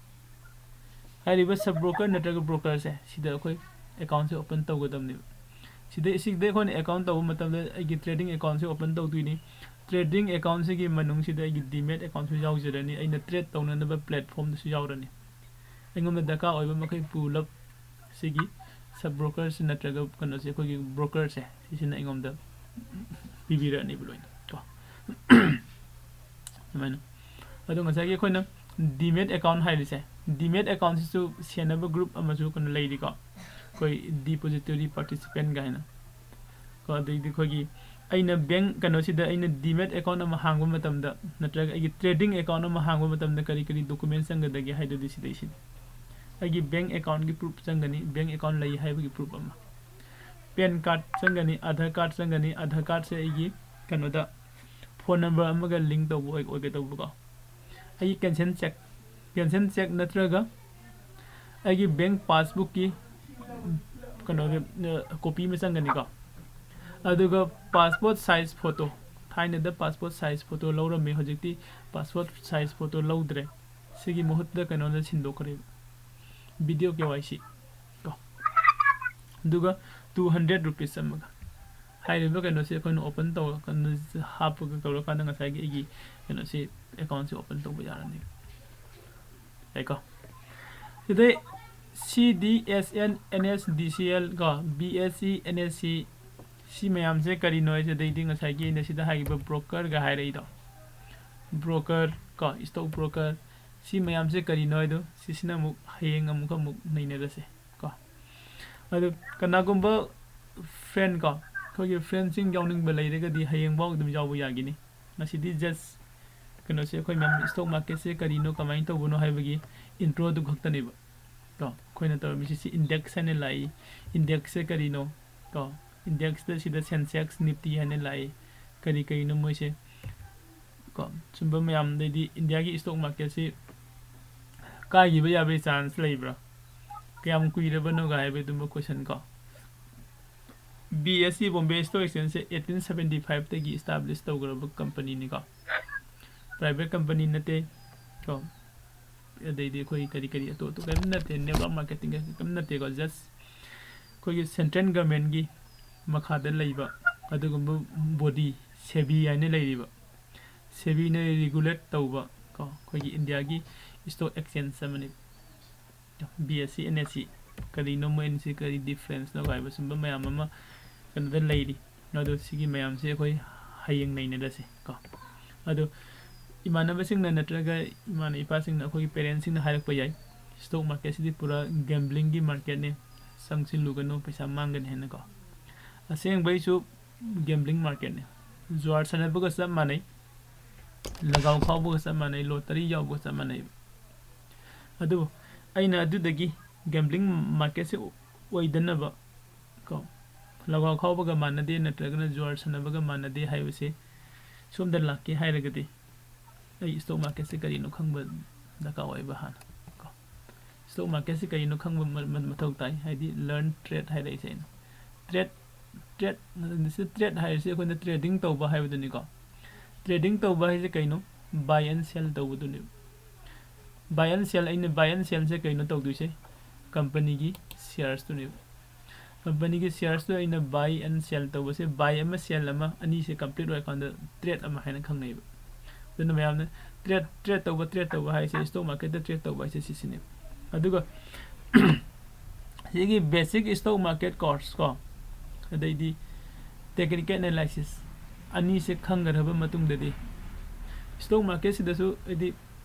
ꯍꯥꯏꯔꯤꯕ ꯁꯕ ꯕ꯭ꯔꯣꯀꯔ ꯅꯠꯇ꯭ꯔꯒ ꯕ꯭ꯔꯣꯀꯔꯁꯦ, ꯁꯤꯗ ꯑꯩꯈꯣꯏ ꯑꯦꯀꯥꯎꯟꯁꯦ ꯑꯣꯄꯟ ꯇꯧꯒꯗꯕꯅꯦꯕ꯫ ꯁꯤꯗ, ꯁꯤꯗ ꯑꯩꯈꯣꯏꯅ ꯑꯦꯀꯥꯎꯟ ꯇꯧꯕ ꯃꯇꯝꯗ ꯑꯩꯒꯤ ꯇ꯭ꯔꯦꯗꯤꯡ ꯑꯦꯀꯥꯎꯟꯁꯦ ꯑꯣꯄꯟ ꯇꯧꯗꯣꯏꯅꯤ꯫ ꯇ꯭ꯔꯦꯗꯤꯡ ꯑꯦꯀꯥꯎꯟꯁꯤꯒꯤ ꯃꯅꯨꯡꯁꯤꯗ ꯑꯩꯒꯤ ꯗꯤꯃꯦꯠ ꯑꯦꯀꯥꯎꯟꯁꯨ ꯌꯥꯎꯖꯔꯅꯤ, ꯑꯩꯅ ꯇ꯭ꯔꯦꯠ ꯇꯧꯅꯅꯕ ꯄ꯭ꯂꯦꯠꯐꯣꯝꯗꯁꯨ ꯌꯥꯎꯔꯅꯤ꯫ ꯑꯩꯉꯣꯟꯗ ꯗꯔꯀꯥꯔ ꯑꯣꯏꯕ ꯃꯈꯩ ꯄꯨꯂꯞ ꯁꯤꯒꯤ ꯁꯕ ꯕ꯭ꯔꯣꯀꯔꯁꯤ ꯅꯠꯇ꯭ꯔꯒ ꯀꯩꯅꯣꯁꯦ, ꯑꯩꯈꯣꯏꯒꯤ ꯕ꯭ꯔꯣꯀꯔꯁꯦ, ꯁꯤꯁꯤꯅ ꯑꯩꯉꯣꯟꯗ ꯄꯤꯕꯤꯔꯛꯑꯅꯤꯕ ꯂꯣꯏꯅ ꯀꯣ꯫ ꯑꯗꯨꯃꯥꯏꯅ꯫ ꯑꯗꯣ ꯉꯁꯥꯏꯒꯤ ꯑꯩꯈꯣꯏꯅ ꯗꯤꯃꯦꯠ ꯑꯦꯀꯥꯎꯟ ꯍꯥꯏꯔꯤꯁꯦ, ꯗꯤꯃꯦꯠ ꯑꯦꯀꯥꯎꯟꯁꯤꯁꯨ ꯁꯦꯟꯅꯕ ꯒ꯭ꯔꯨꯞ ꯑꯃꯁꯨ ꯀꯩꯅꯣ ꯂꯩꯔꯤꯀꯣ, ꯑꯩꯈꯣꯏ ꯗꯤꯄꯣꯖꯤꯇꯣꯔꯤ ꯄꯥꯔꯇꯤꯁꯤꯄꯦꯟ ꯀꯥꯏꯅ ꯀꯣ꯫ ꯑꯗꯩꯗꯤ ꯑꯩꯈꯣꯏꯒꯤ, ꯑꯩꯅ ꯕꯦꯡ ꯀꯩꯅꯣꯁꯤꯗ ꯑꯩꯅ ꯗꯤꯃꯦꯠ ꯑꯦꯀꯥꯎꯟ ꯑꯃ ꯍꯥꯡꯕ ꯃꯇꯝꯗ ꯅꯠꯇ꯭ꯔꯒ ꯑꯩꯒꯤ ꯇ꯭ꯔꯦꯗꯤꯡ ꯑꯦꯀꯥꯎꯟ ꯑꯃ ꯍꯥꯡꯕ ꯃꯇꯝꯗ ꯀꯔꯤ ꯀꯔꯤ ꯗꯣꯀꯨꯃꯦꯟ ꯆꯪꯒꯗꯒꯦ ꯍꯥꯏꯗꯨꯗꯤ ꯁꯤꯗꯩꯁꯤꯅꯤ꯫ ꯑꯩꯒꯤ ꯕꯦꯡ ꯑꯦꯀꯥꯎꯟꯒꯤ ꯄ꯭ꯔꯨꯞ ꯆꯪꯒꯅꯤ, ꯕꯦꯡ ꯑꯦꯀꯥꯎꯟ ꯂꯩ ꯍꯥꯏꯕꯒꯤ ꯄ꯭ꯔꯨꯞ ꯑꯃ꯫ ꯄꯦꯟ ꯀꯥꯔꯗ ꯆꯪꯒꯅꯤ, ꯑꯙꯥꯔ ꯀꯥꯔꯗ ꯆꯪꯒꯅꯤ, ꯑꯙꯥꯔ ꯀꯥꯔꯗꯁꯦ ꯑꯩꯒꯤ ꯀꯩꯅꯣꯗ, ꯐꯣꯟ ꯅꯝꯕꯔ ꯑꯃꯒ ꯂꯤꯡ ꯇꯧꯕ ꯑꯣꯏ-, ꯑꯣꯏꯒꯗꯧꯕꯀꯣ꯫ ꯑꯩꯒꯤ ꯀꯦꯟꯁꯦꯟ ꯆꯦꯛ, ꯀꯦꯟꯁꯦꯟ ꯆꯦꯛ ꯅꯠꯇ꯭ꯔꯒ ꯑꯩꯒꯤ ꯕꯦꯡ ꯄꯥꯁꯕꯨꯛꯀꯤ ꯀꯩꯅꯣꯒꯤ, ꯑ, ꯀꯣꯄꯤ ꯑꯃ ꯆꯪꯒꯅꯤꯀꯣ꯫ ꯑꯗꯨꯒ ꯄꯥꯁꯄꯣꯔꯠ ꯁꯥꯏꯖ ꯐꯣꯇꯣ, ꯊꯥꯏꯅꯗ ꯄꯥꯁꯄꯣꯔꯠ ꯁꯥꯏꯖ ꯐꯣꯇꯣ ꯂꯧꯔꯝꯃꯤ, ꯍꯧꯖꯤꯛꯇꯤ ꯄꯥꯁꯄꯣꯔꯠ ꯁꯥꯏꯖ ꯐꯣꯇꯣ ꯂꯧꯗ꯭ꯔꯦ꯫ ꯁꯤꯒꯤ ꯃꯍꯨꯠꯇ ꯀꯩꯅꯣꯗ ꯁꯤꯟꯗꯣꯛꯈ꯭ꯔꯦꯕ, ꯚꯤꯗꯤꯑꯣ ꯀꯦ ꯋꯥꯏ ꯁꯤ ꯀꯣ꯫ ꯑꯗꯨꯒ ꯇꯨ ꯍꯟꯗ꯭ꯔꯦꯠ ꯔꯨꯄꯤꯁ ꯑꯃꯒ꯫ ꯍꯥꯏꯔꯤꯕ ꯀꯩꯅꯣꯁꯦ ꯑꯩꯈꯣꯏꯅ ꯑꯣꯄꯟ ꯇꯧꯔ-, ꯀꯩꯅꯣꯁꯦ ꯍꯥꯞꯄꯒ ꯇꯧꯔꯀꯥꯟꯗ ꯉꯁꯥꯏꯒꯤ ꯑꯩꯒꯤ ꯀꯩꯅꯣꯁꯤ, ꯑꯦꯀꯥꯎꯟꯁꯤ ꯑꯣꯄꯟ ꯇꯧꯕ ꯌꯥꯔꯅꯤ꯫ ꯌꯥꯏꯀꯣ? ꯁꯤꯗꯩ ꯁꯤ D S and, and S D C L ꯀꯣ, B S C, and S C, ꯁꯤ ꯃꯌꯥꯝꯁꯦ ꯀꯔꯤꯅꯣ ꯍꯥꯏꯁꯦ, ꯑꯗꯩꯗꯤ ꯉꯁꯥꯏꯒꯤ ꯑꯩꯅ ꯁꯤꯗ ꯍꯥꯏꯈꯤꯕ ꯕ꯭ꯔꯣꯀꯔꯒ ꯍꯥꯏꯔꯛꯏꯗꯣ, ꯕ꯭ꯔꯣꯀꯔ ꯀꯣ, ꯏꯁꯇꯣꯛ ꯕ꯭ꯔꯣꯀꯔ, ꯁꯤ ꯃꯌꯥꯝꯁꯦ ꯀꯔꯤꯅꯣ ꯍꯥꯏꯗꯣ, ꯁꯤꯁꯤꯅ ꯑꯃꯨꯛ ꯍꯌꯦꯡ ꯑꯃꯨꯛꯀ ꯑꯃꯨꯛ ꯅꯩꯅꯔꯁꯦ꯫ ꯑꯗꯨ ꯀꯅꯥꯒꯨꯝꯕ friend ꯀꯣ, ꯑꯩꯈꯣꯏꯒꯤ friendꯁꯤꯡ ꯌꯥꯎꯅꯤꯡꯕ ꯂꯩꯔꯒꯗꯤ ꯍꯌꯦꯡꯐꯥꯎ ꯑꯗꯨꯝ ꯌꯥꯎꯕ ꯌꯥꯒꯅꯤ꯫ ꯉꯁꯤꯗꯤ just ꯀꯩꯅꯣꯁꯦ, ꯑꯩꯈꯣꯏ ꯃꯌꯥꯝ stock marketꯁꯦ ꯀꯔꯤꯅꯣ, ꯀꯃꯥꯏꯅ ꯇꯧꯕꯅꯣ ꯍꯥꯏꯕꯒꯤ introꯗꯨ ꯈꯛꯇꯅꯦꯕ꯫ ꯀꯣ, ꯑꯩꯈꯣꯏꯅ ꯇꯧꯔꯝꯃꯤꯁꯤ ꯁꯤ index ꯍꯥꯏꯅ ꯂꯥꯛꯏ꯫ Indexꯁꯦ ꯀꯔꯤꯅꯣ? ꯀꯣ, indexꯇ ꯁꯤꯗ Sensex, Nifty ꯍꯥꯏꯅ ꯂꯥꯛꯏ꯫ ꯀꯔꯤ ꯀꯔꯤꯅꯣ ꯃꯣꯏꯁꯦ? ꯀꯣ, ꯁꯨꯝꯕ ꯃꯌꯥꯝꯗꯩꯗꯤ Indiaꯒꯤ stock marketꯁꯤ ꯀꯥꯏꯈꯤꯕ ꯌꯥꯕꯒꯤ chance ꯂꯩꯕ꯭ꯔꯥ? ꯀꯌꯥꯝ ꯀꯨꯏꯔꯕꯅꯣꯒ ꯍꯥꯏꯕ ꯑꯗꯨꯝꯕ question ꯀꯣ꯫ BSE, Bombay Stock Exchangeꯁꯦ eighteen seventy fiveꯇꯒꯤ establish ꯇꯧꯈ꯭ꯔꯕ companyꯅꯤꯀꯣ꯫ Private company ꯅꯠꯇꯦ ꯀꯣ꯫ ꯑꯗꯩꯗꯤ ꯑꯩꯈꯣꯏ ꯀꯔꯤ ꯀꯔꯤ ꯑꯇꯣꯞ ꯑꯇꯣꯞꯄ ꯀꯔꯤꯝ ꯅꯠꯇꯦ, network marketing ꯀꯔꯤꯝ ꯅꯠꯇꯦꯀꯣ꯫ Just ꯑꯩꯈꯣꯏꯒꯤ central governmentꯀꯤ ꯃꯈꯥꯗ ꯂꯩꯕ ꯑꯗꯨꯒꯨꯝꯕ body, SEBI ꯍꯥꯏꯅ ꯂꯩꯔꯤꯕ, SEBIꯅ regulate ꯇꯧꯕ ꯀꯣ, ꯑꯩꯈꯣꯏꯒꯤ Indiaꯒꯤ stock exchange ꯑꯃꯅꯤ꯫ BSE, NSE ꯀꯔꯤꯅꯣ, ꯃꯣꯏ ꯑꯅꯤꯁꯤ ꯀꯔꯤ differenceꯅꯣ ꯍꯥꯏꯕ ꯁꯨꯝꯕ ꯃꯌꯥꯝ ꯑꯃ ꯀꯩꯅꯣꯗ ꯂꯩꯔꯤ꯫ ꯑꯗꯣ ꯁꯤꯒꯤ ꯃꯌꯥꯝꯁꯦ ꯑꯩꯈꯣꯏ ꯍꯌꯦꯡ ꯅꯩꯅꯔꯁꯤ ꯀꯣ꯫ ꯑꯗꯣ ꯏꯃꯥꯟꯅꯕꯁꯤꯡꯅ ꯅꯠꯇ꯭ꯔꯒ ꯏꯃꯥꯅ ꯏꯄꯥꯁꯤꯡꯅ, ꯑꯩꯈꯣꯏꯒꯤ parentsꯁꯤꯡꯅ ꯍꯥꯏꯔꯛꯄ ꯌꯥꯏ, stock marketꯁꯤꯗꯤ ꯄꯨꯔꯥ gamblingꯒꯤ marketꯅꯤ, ꯆꯪꯁꯤꯜꯂꯨꯒꯅꯨ, ꯄꯩꯁꯥ ꯃꯥꯡꯒꯅꯤ ꯍꯥꯏꯅꯀꯣ꯫ ꯑꯁꯦꯡꯕꯩꯁꯨ gambling marketꯅꯤ꯫ ꯖꯨꯋꯥꯔ ꯁꯥꯟꯅꯕꯒ ꯆꯞ ꯃꯥꯟꯅꯩ, ꯂꯒꯥꯎ ꯈꯥꯎꯕꯒ ꯆꯞ ꯃꯥꯟꯅꯩ, lottery ꯌꯥꯎꯕꯒ ꯆꯞ ꯃꯥꯟꯅꯩ꯫ ꯑꯗꯨꯕꯨ ꯑꯩꯅ ꯑꯗꯨꯗꯒꯤ gambling marketꯁꯦ ꯑꯣꯏꯗꯅꯕ ꯀꯣ, ꯂꯒꯥꯎ ꯈꯥꯎꯕꯒ ꯃꯥꯟꯅꯗꯦ ꯅꯠꯇ꯭ꯔꯒꯅ ꯖꯨꯋꯥꯔ ꯁꯥꯟꯅꯕꯒ ꯃꯥꯟꯅꯗꯦ ꯍꯥꯏꯕꯁꯦ ꯁꯣꯝꯗ ꯂꯥꯛꯀꯦ ꯍꯥꯏꯔꯒꯗꯤ ꯑꯩ stock marketꯁꯦ ꯀꯔꯤꯅꯣ ꯈꯪꯕ ꯗꯔꯀꯥꯔ ꯑꯣꯏꯕ ꯍꯥꯟꯅ ꯀꯣ꯫ Stock marketꯁꯦ ꯀꯔꯤꯅꯣ ꯈꯪꯕ ꯃ-, ꯃ-, ꯃꯊꯧ ꯇꯥꯏ꯫ ꯍꯥꯏꯗꯤ learn trade ꯍꯥꯏꯔꯛꯏꯁꯦ ꯑꯩꯅ꯫ Trade, trade, ꯁꯤ trade ꯍꯥꯏꯔꯤꯁꯦ ꯑꯩꯈꯣꯏꯅ trading ꯇꯧꯕ ꯍꯥꯏꯕꯗꯨꯅꯤꯀꯣ꯫ Trading ꯇꯧꯕ ꯍꯥꯏꯁꯦ ꯀꯩꯅꯣ? Buy and sell ꯇꯧꯕꯗꯨꯅꯦꯕ꯫ Buy and sell, ꯑꯩꯅ buy and sellꯁꯦ ꯀꯩꯅꯣ ꯇꯧꯗꯣꯏꯁꯦ? Companyꯒꯤ sharesꯇꯨꯅꯦꯕ꯫ Companyꯒꯤ sharesꯇꯨ ꯑꯩꯅ buy and sell ꯇꯧꯕꯁꯦ, buy ꯑꯃ sell ꯑꯃ ꯑꯅꯤꯁꯦ complete ꯑꯣꯏꯔꯀꯥꯟꯗ trade ꯑꯃ ꯍꯥꯏꯅ ꯈꯪꯅꯩꯕ꯫ ꯑꯗꯨꯅ ꯃꯌꯥꯝꯅ trade, trade ꯇꯧꯕ, trade ꯇꯧꯕ ꯍꯥꯏꯁꯦ, stock marketꯇ trade ꯇꯧꯕ ꯍꯥꯏꯁꯦ ꯁꯤꯁꯤꯅꯦꯕ꯫ ꯑꯗꯨꯒ ꯁꯤꯒꯤ basic stock market course ꯀꯣ, ꯑꯗꯩꯗꯤ technical analysis ꯑꯅꯤꯁꯦ ꯈꯪꯒꯗꯕ ꯃꯇꯨꯡꯗꯗꯤ stock marketꯁꯤꯗꯁꯨ ꯍꯥꯏꯗꯤ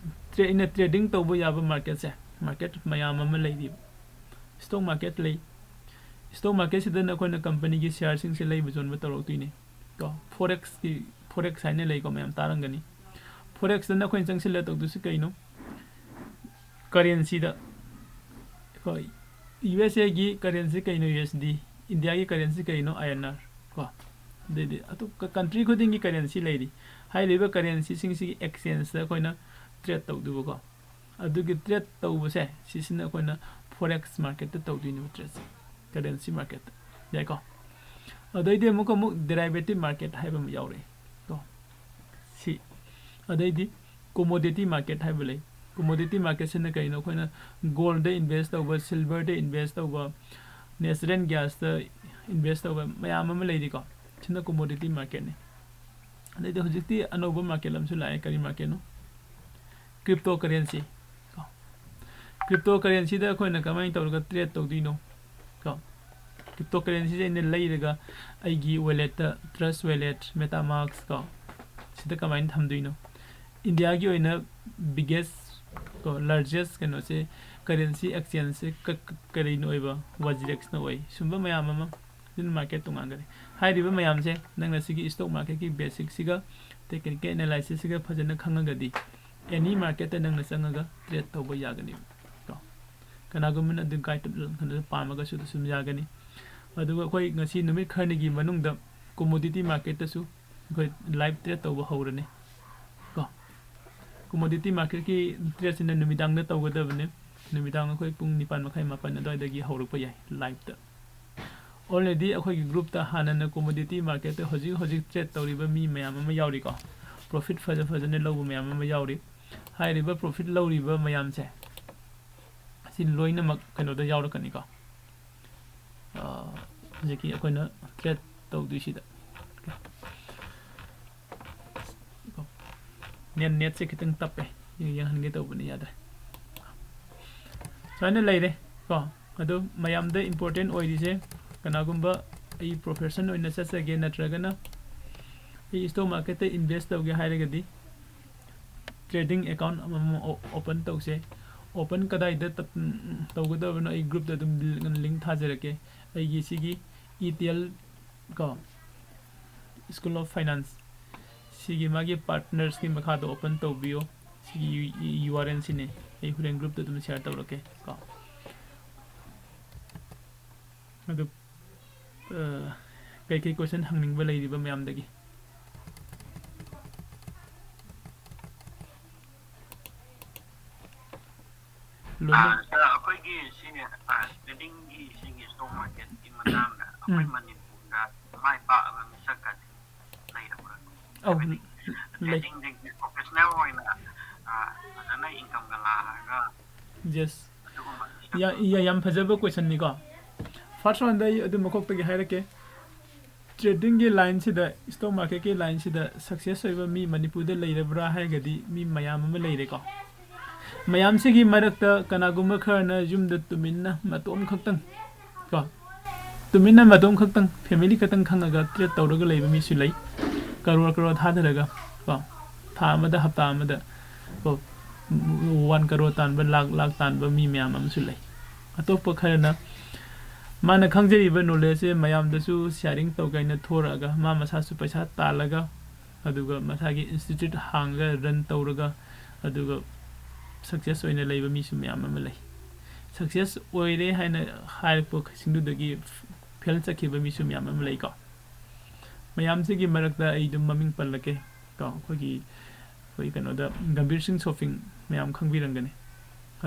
tra-, ꯑꯩꯅ trading ꯇꯧꯕ ꯌꯥꯕ marketꯁꯦ, market ꯃꯌꯥꯝ ꯑꯃ ꯂꯩꯔꯤꯕ꯫ Stock market ꯂꯩ, Stock marketꯁꯤꯗ ꯅꯈꯣꯏꯅ companyꯒꯤ shareꯁꯤꯡꯁꯦ ꯂꯩꯕ ꯌꯣꯟꯕ ꯇꯧꯔꯛꯇꯣꯏꯅꯤ ꯀꯣ꯫ Forexꯀꯤ, Forex ꯍꯥꯏꯅ ꯂꯩꯀꯣ, ꯃꯌꯥꯝ ꯇꯥꯔꯝꯒꯅꯤ꯫ Forexꯇ ꯅꯈꯣꯏꯅ ꯆꯪꯁꯤꯜꯂ ꯇꯧꯗꯣꯏꯁꯤ ꯀꯩꯅꯣ? Currencyꯗ ꯑꯩꯈꯣꯏ USAꯒꯤ currency ꯀꯩꯅꯣ? USD꯫ Indiaꯒꯤ currency ꯀꯩꯅꯣ? INR ꯀꯣ꯫ ꯑꯗꯩꯗꯤ ꯑꯇꯣꯞꯄ country ꯈꯨꯗꯤꯡꯒꯤ currency ꯂꯩꯔꯤ꯫ ꯍꯥꯏꯔꯤꯕ currencyꯁꯤꯡꯁꯤꯒꯤ exchangeꯇ ꯑꯩꯈꯣꯏꯅ trade ꯇꯧꯗꯧꯕꯀꯣ꯫ ꯑꯗꯨꯒꯤ trade ꯇꯧꯕꯁꯦ, ꯁꯤꯁꯤꯅ ꯑꯩꯈꯣꯏꯅ Forex marketꯇ ꯇꯧꯗꯣꯏꯅꯦꯕ tradeꯁꯦ, currency marketꯇ꯫ ꯌꯥꯏꯀꯣ? ꯑꯗꯩꯗꯤ ꯑꯃꯨꯛ, ꯑꯃꯨꯛ derivative market ꯍꯥꯏꯕ ꯑꯃ ꯌꯥꯎꯔꯛꯑꯦ ꯀꯣ꯫ ꯁꯤ꯫ ꯑꯗꯩꯗꯤ commodity market ꯍꯥꯏꯕ ꯂꯩ꯫ Commodity marketꯁꯤꯅ ꯀꯩꯅꯣ? ꯑꯩꯈꯣꯏꯅ goldꯗ invest ꯇꯧꯕ, silverꯗ invest ꯇꯧꯕ, natural gasꯇ invest ꯇꯧꯕ ꯃꯌꯥꯝ ꯑꯃ ꯂꯩꯔꯤꯀꯣ꯫ ꯁꯤꯅ commodity marketꯅꯤ꯫ ꯑꯗꯩꯗꯤ ꯍꯧꯖꯤꯛꯇꯤ ꯑꯅꯧꯕ market ꯑꯃꯁꯨ ꯂꯥꯛꯑꯦ꯫ ꯀꯔꯤ marketꯅꯣ? Cryptocurrency ꯀꯣ꯫ Cryptocurrencyꯗ ꯑꯩꯈꯣꯏꯅ ꯀꯃꯥꯏꯅ ꯇꯧꯔꯒ trade ꯇꯧꯗꯣꯏꯅꯣ ꯀꯣ? Cryptocurrencyꯁꯦ ꯑꯩꯅ ꯂꯩꯔꯒ ꯑꯩꯒꯤ walletꯇ, Trust Wallet, MetaMask ꯀꯣ, ꯁꯤꯗ ꯀꯃꯥꯏꯅ ꯊꯝꯗꯣꯏꯅꯣ? Indiaꯒꯤ ꯑꯣꯏꯅ biggest ꯀꯣ, largest ꯀꯩꯅꯣꯁꯦ, currency exchangeꯁꯦ ꯀ-, ꯀ-, ꯀꯔꯤꯅ ꯑꯣꯏꯕ? WazirExꯅ ꯑꯣꯏ꯫ ꯁꯨꯝꯕ ꯃꯌꯥꯝ ꯑꯃ꯫ ꯑꯗꯨꯅ market ꯇꯣꯉꯥꯟꯒꯅꯤ꯫ ꯍꯥꯏꯔꯤꯕ ꯃꯌꯥꯝꯁꯦ ꯅꯪꯅ ꯁꯤꯒꯤ stock marketꯀꯤ basicꯁꯤꯒ technical analysisꯁꯤꯒ ꯐꯖꯅ ꯈꯪꯉꯒꯗꯤ any marketꯇ ꯅꯪꯅ ꯆꯪꯉꯒ trade ꯇꯧꯕ ꯌꯥꯒꯅꯤ ꯀꯣ꯫ ꯀꯅꯥꯒꯨꯝꯕꯅ ꯑꯗꯨ guide ꯀꯩꯅꯣꯗ ꯄꯥꯝꯃꯒꯁꯨ ꯑꯗꯨ ꯁꯨꯝ ꯌꯥꯒꯅꯤ꯫ ꯑꯗꯨꯒ ꯑꯩꯈꯣꯏ ꯉꯁꯤ ꯅꯨꯃꯤꯠ ꯈꯔꯅꯤꯒꯤ ꯃꯅꯨꯡꯗ commodity marketꯇꯁꯨ ꯑꯩꯈꯣꯏ live trade ꯇꯧꯕ ꯍꯧꯔꯅꯤ ꯀꯣ꯫ Commodity marketꯀꯤ tradeꯁꯤꯅ ꯅꯨꯃꯤꯗꯥꯡꯗ ꯇꯧꯒꯗꯕꯅꯤ꯫ ꯅꯨꯃꯤꯗꯥꯡ ꯑꯩꯈꯣꯏ ꯄꯨꯡ ꯅꯤꯄꯥꯟ ꯃꯈꯥꯏ, ꯃꯥꯄꯟ ꯑꯗꯨꯋꯥꯏꯗꯒꯤ ꯍꯧꯔꯛꯄ ꯌꯥꯏ liveꯇ꯫ Already ꯑꯩꯈꯣꯏꯒꯤ groupꯇ ꯍꯥꯟꯅꯅ commodity marketꯇ ꯍꯧꯖꯤꯛ ꯍꯧꯖꯤꯛ trade ꯇꯧꯔꯤꯕ ꯃꯤ ꯃꯌꯥꯝ ꯑꯃ ꯌꯥꯎꯔꯤꯀꯣ꯫ Profit ꯐꯖ ꯐꯖꯅ ꯂꯧꯕ ꯃꯌꯥꯝ ꯑꯃ ꯌꯥꯎꯔꯤ꯫ ꯍꯥꯏꯔꯤꯕ profit ꯂꯧꯔꯤꯕ ꯃꯌꯥꯝꯁꯦ, ꯑꯁꯤ ꯂꯣꯏꯅꯃꯛ ꯀꯩꯅꯣꯗ ꯌꯥꯎꯔꯛꯀꯅꯤꯀꯣ꯫ ꯑ, ꯍꯧꯖꯤꯛꯀꯤ ꯑꯩꯈꯣꯏꯅ trade ꯇꯧꯗꯣꯏꯁꯤꯗ꯫ Net, netꯁꯦ ꯈꯤꯇꯪ ꯇꯞꯄꯦ꯫ ꯌꯦꯡꯍꯟꯒꯦ ꯇꯧꯕꯅꯤ, ꯌꯥꯗ꯭ꯔꯦ꯫ ꯁꯨꯃꯥꯏꯅ ꯂꯩꯔꯦ ꯀꯣ꯫ ꯑꯗꯣ ꯃꯌꯥꯝꯗ important ꯑꯣꯏꯔꯤꯁꯦ, ꯀꯅꯥꯒꯨꯝꯕ ꯑꯩ profession ꯑꯣꯏꯅ ꯆꯠꯆꯒꯦ ꯅꯠꯇ꯭ꯔꯒꯅ ꯑꯩ stock marketꯇ invest ꯇꯧꯒꯦ ꯍꯥꯏꯔꯒꯗꯤ trading account ꯑꯃꯃꯝ o-, open ꯇꯧꯁꯦ꯫ ꯑꯣꯄꯟ ꯀꯗꯥꯏꯗ ꯇ-, ꯎꯝ, ꯇꯧꯒꯗꯕꯅꯣ ꯑꯩ ꯒ꯭ꯔꯨꯞꯇ ꯑꯗꯨꯝ ꯂꯤ-, ꯂꯤꯡꯛ ꯊꯥꯖꯔꯛꯀꯦ꯫ ꯑꯩꯒꯤ ꯁꯤꯒꯤ ꯏ ꯇꯤ ꯑꯦꯜ ꯀꯣ, School of Finance, ꯁꯤꯒꯤ ꯃꯥꯒꯤ ꯄꯥꯔꯠꯅꯔꯁꯀꯤ ꯃꯈꯥꯗ ꯑꯣꯄꯟ ꯇꯧꯕꯤꯌꯣ꯫ ꯁꯤꯒꯤ ꯌꯨ-, ꯌꯨ ꯑꯥꯔ ꯑꯦꯜꯁꯤꯅꯦ꯫ ꯑꯩ ꯍꯣꯔꯦꯟ ꯒ꯭ꯔꯨꯞꯇ ꯑꯗꯨꯝ ꯁꯤꯌꯔ ꯇꯧꯔꯛꯀꯦ ꯀꯣ꯫ ꯑꯗꯨ, ꯑ, ꯀꯩꯀꯩ ꯀꯣꯏꯁꯟ ꯍꯪꯅꯤꯡꯕ ꯂꯩꯔꯤꯕ ꯃꯌꯥꯝꯗꯒꯤ? ꯂꯣꯏꯅ ꯑꯥ, ꯁꯥꯔ, ꯑꯩꯈꯣꯏꯒꯤ ꯁꯤ, ꯑꯥ, ꯇ꯭ꯔꯦꯗꯤꯡꯒꯤ ꯁꯤꯒꯤ ꯁ꯭ꯇꯣꯛ ꯃꯥꯔꯀꯦꯠꯀꯤ ꯃꯇꯥꯡꯗ ꯑꯩꯈꯣꯏ ꯎꯝ꯫ ꯃꯅꯤꯄꯨꯔꯗ ꯃꯥꯏ ꯄꯥꯛꯑꯕ ꯃꯤꯁꯛꯀꯗꯤ ꯂꯩꯔꯕ꯭ꯔꯥ? ꯑꯧ, ꯍꯥꯏꯕꯗꯤ ꯂꯩ꯫ ꯇ꯭ꯔꯦꯗꯤꯡꯗꯒꯤ ꯄ꯭ꯔꯣꯐꯦꯁꯅꯦꯜ ꯑꯣꯏꯅ, ꯑꯥ, ꯐꯖꯅ ꯏꯟꯀꯝꯒ ꯂꯥꯛꯑꯒ ꯌꯦꯁ꯫ ꯑꯗꯨꯒꯨꯝꯕ ꯃꯤꯁꯛ ꯌꯥ-, ꯌꯥ-, ꯌꯥꯝ ꯐꯖꯕ ꯀꯣꯏꯁꯟꯅꯤꯀꯣ꯫ ꯐꯥꯔꯁ ꯔꯥꯎꯟꯗ ꯑꯩ ꯑꯗꯨꯝ ꯃꯀꯣꯛꯇꯒꯤ ꯍꯥꯏꯔꯛꯀꯦ꯫ ꯇ꯭ꯔꯦꯗꯤꯡꯒꯤ ꯂꯥꯏꯟꯁꯤꯗ, ꯁ꯭ꯇꯣꯛ ꯃꯥꯔꯀꯦꯠꯀꯤ ꯂꯥꯏꯟꯁꯤꯗ ꯁꯛꯁꯦꯁ ꯑꯣꯏꯕ ꯃꯤ ꯃꯅꯤꯄꯨꯔꯗ ꯂꯩꯔꯕ꯭ꯔꯥ ꯍꯥꯏꯔꯒꯗꯤ ꯃꯤ ꯃꯌꯥꯝ ꯑꯃ ꯂꯩꯔꯦꯀꯣ꯫ ꯃꯌꯥꯝꯁꯤꯒꯤ ꯃꯔꯛꯇ ꯀꯅꯥꯒꯨꯝꯕ ꯈꯔꯅ ꯌꯨꯝꯗ ꯇꯨꯃꯤꯟꯅ ꯃꯇꯣꯝ ꯈꯛꯇꯪ ꯀꯣ, ꯇꯨꯃꯤꯟꯅ ꯃꯇꯣꯝ ꯈꯛꯇꯪ, ꯐꯦꯃꯤꯂꯤ ꯈꯛꯇꯪ ꯈꯪꯉꯒ ꯇ꯭ꯔꯦꯠ ꯇꯧꯔꯒ ꯂꯩꯕ ꯃꯤꯁꯨ ꯂꯩ꯫ ꯀꯔꯣꯔ ꯀꯔꯣꯔ ꯊꯥꯗꯔꯒ ꯀꯣ, ꯊꯥ ꯑꯃꯗ, ꯍꯞꯇꯥ ꯑꯃꯗ ꯀꯣ, ꯋꯥꯟ ꯀꯔꯣꯔ ꯇꯥꯟꯕ, ꯂꯥꯛ ꯂꯥꯛ ꯇꯥꯟꯕ ꯃꯤ ꯃꯌꯥꯝ ꯑꯃꯁꯨ ꯂꯩ꯫ ꯑꯇꯣꯞꯄ ꯈꯔꯅ ꯃꯥꯅ ꯈꯪꯖꯔꯤꯕ ꯅꯣꯂꯦꯖꯁꯦ ꯃꯌꯥꯝꯗꯁꯨ ꯁꯤꯌꯥꯔꯤꯡ ꯇꯧꯒꯦ ꯍꯥꯏꯅ ꯊꯣꯔꯛꯑꯒ, ꯃꯥ ꯃꯁꯥꯁꯨ ꯄꯩꯁꯥ ꯇꯥꯜꯂꯒ, ꯑꯗꯨꯒ ꯃꯁꯥꯒꯤ ꯏꯟꯁꯇꯤꯇ꯭ꯌꯨꯠ ꯍꯥꯡꯉꯒ ꯔꯟ ꯇꯧꯔꯒ, ꯑꯗꯨꯒ ꯁꯛꯁꯦꯁ ꯑꯣꯏꯅ ꯂꯩꯕ ꯃꯤꯁꯨ ꯃꯌꯥꯝ ꯑꯃ ꯂꯩ꯫ ꯁꯛꯁꯦꯁ ꯑꯣꯏꯔꯦ ꯍꯥꯏꯅ ꯍꯥꯏꯔꯛꯄꯁꯤꯡꯗꯨꯗꯒꯤ ꯐꯦꯜ ꯆꯠꯈꯤꯕ ꯃꯤꯁꯨ ꯃꯌꯥꯝ ꯑꯃ ꯂꯩꯀꯣ꯫ ꯃꯌꯥꯝꯁꯤꯒꯤ ꯃꯔꯛꯇ ꯑꯩ ꯑꯗꯨꯝ ꯃꯃꯤꯡ ꯄꯜꯂꯛꯀꯦ ꯀꯣ꯫ ꯑꯩꯈꯣꯏꯒꯤ, ꯑꯩꯈꯣꯏ ꯀꯩꯅꯣꯗ, ꯒꯝꯚꯤꯔ ꯁꯤꯡ ꯁꯣꯐꯤꯡ ꯃꯌꯥꯝ ꯈꯪꯕꯤꯔꯝꯒꯅꯤ꯫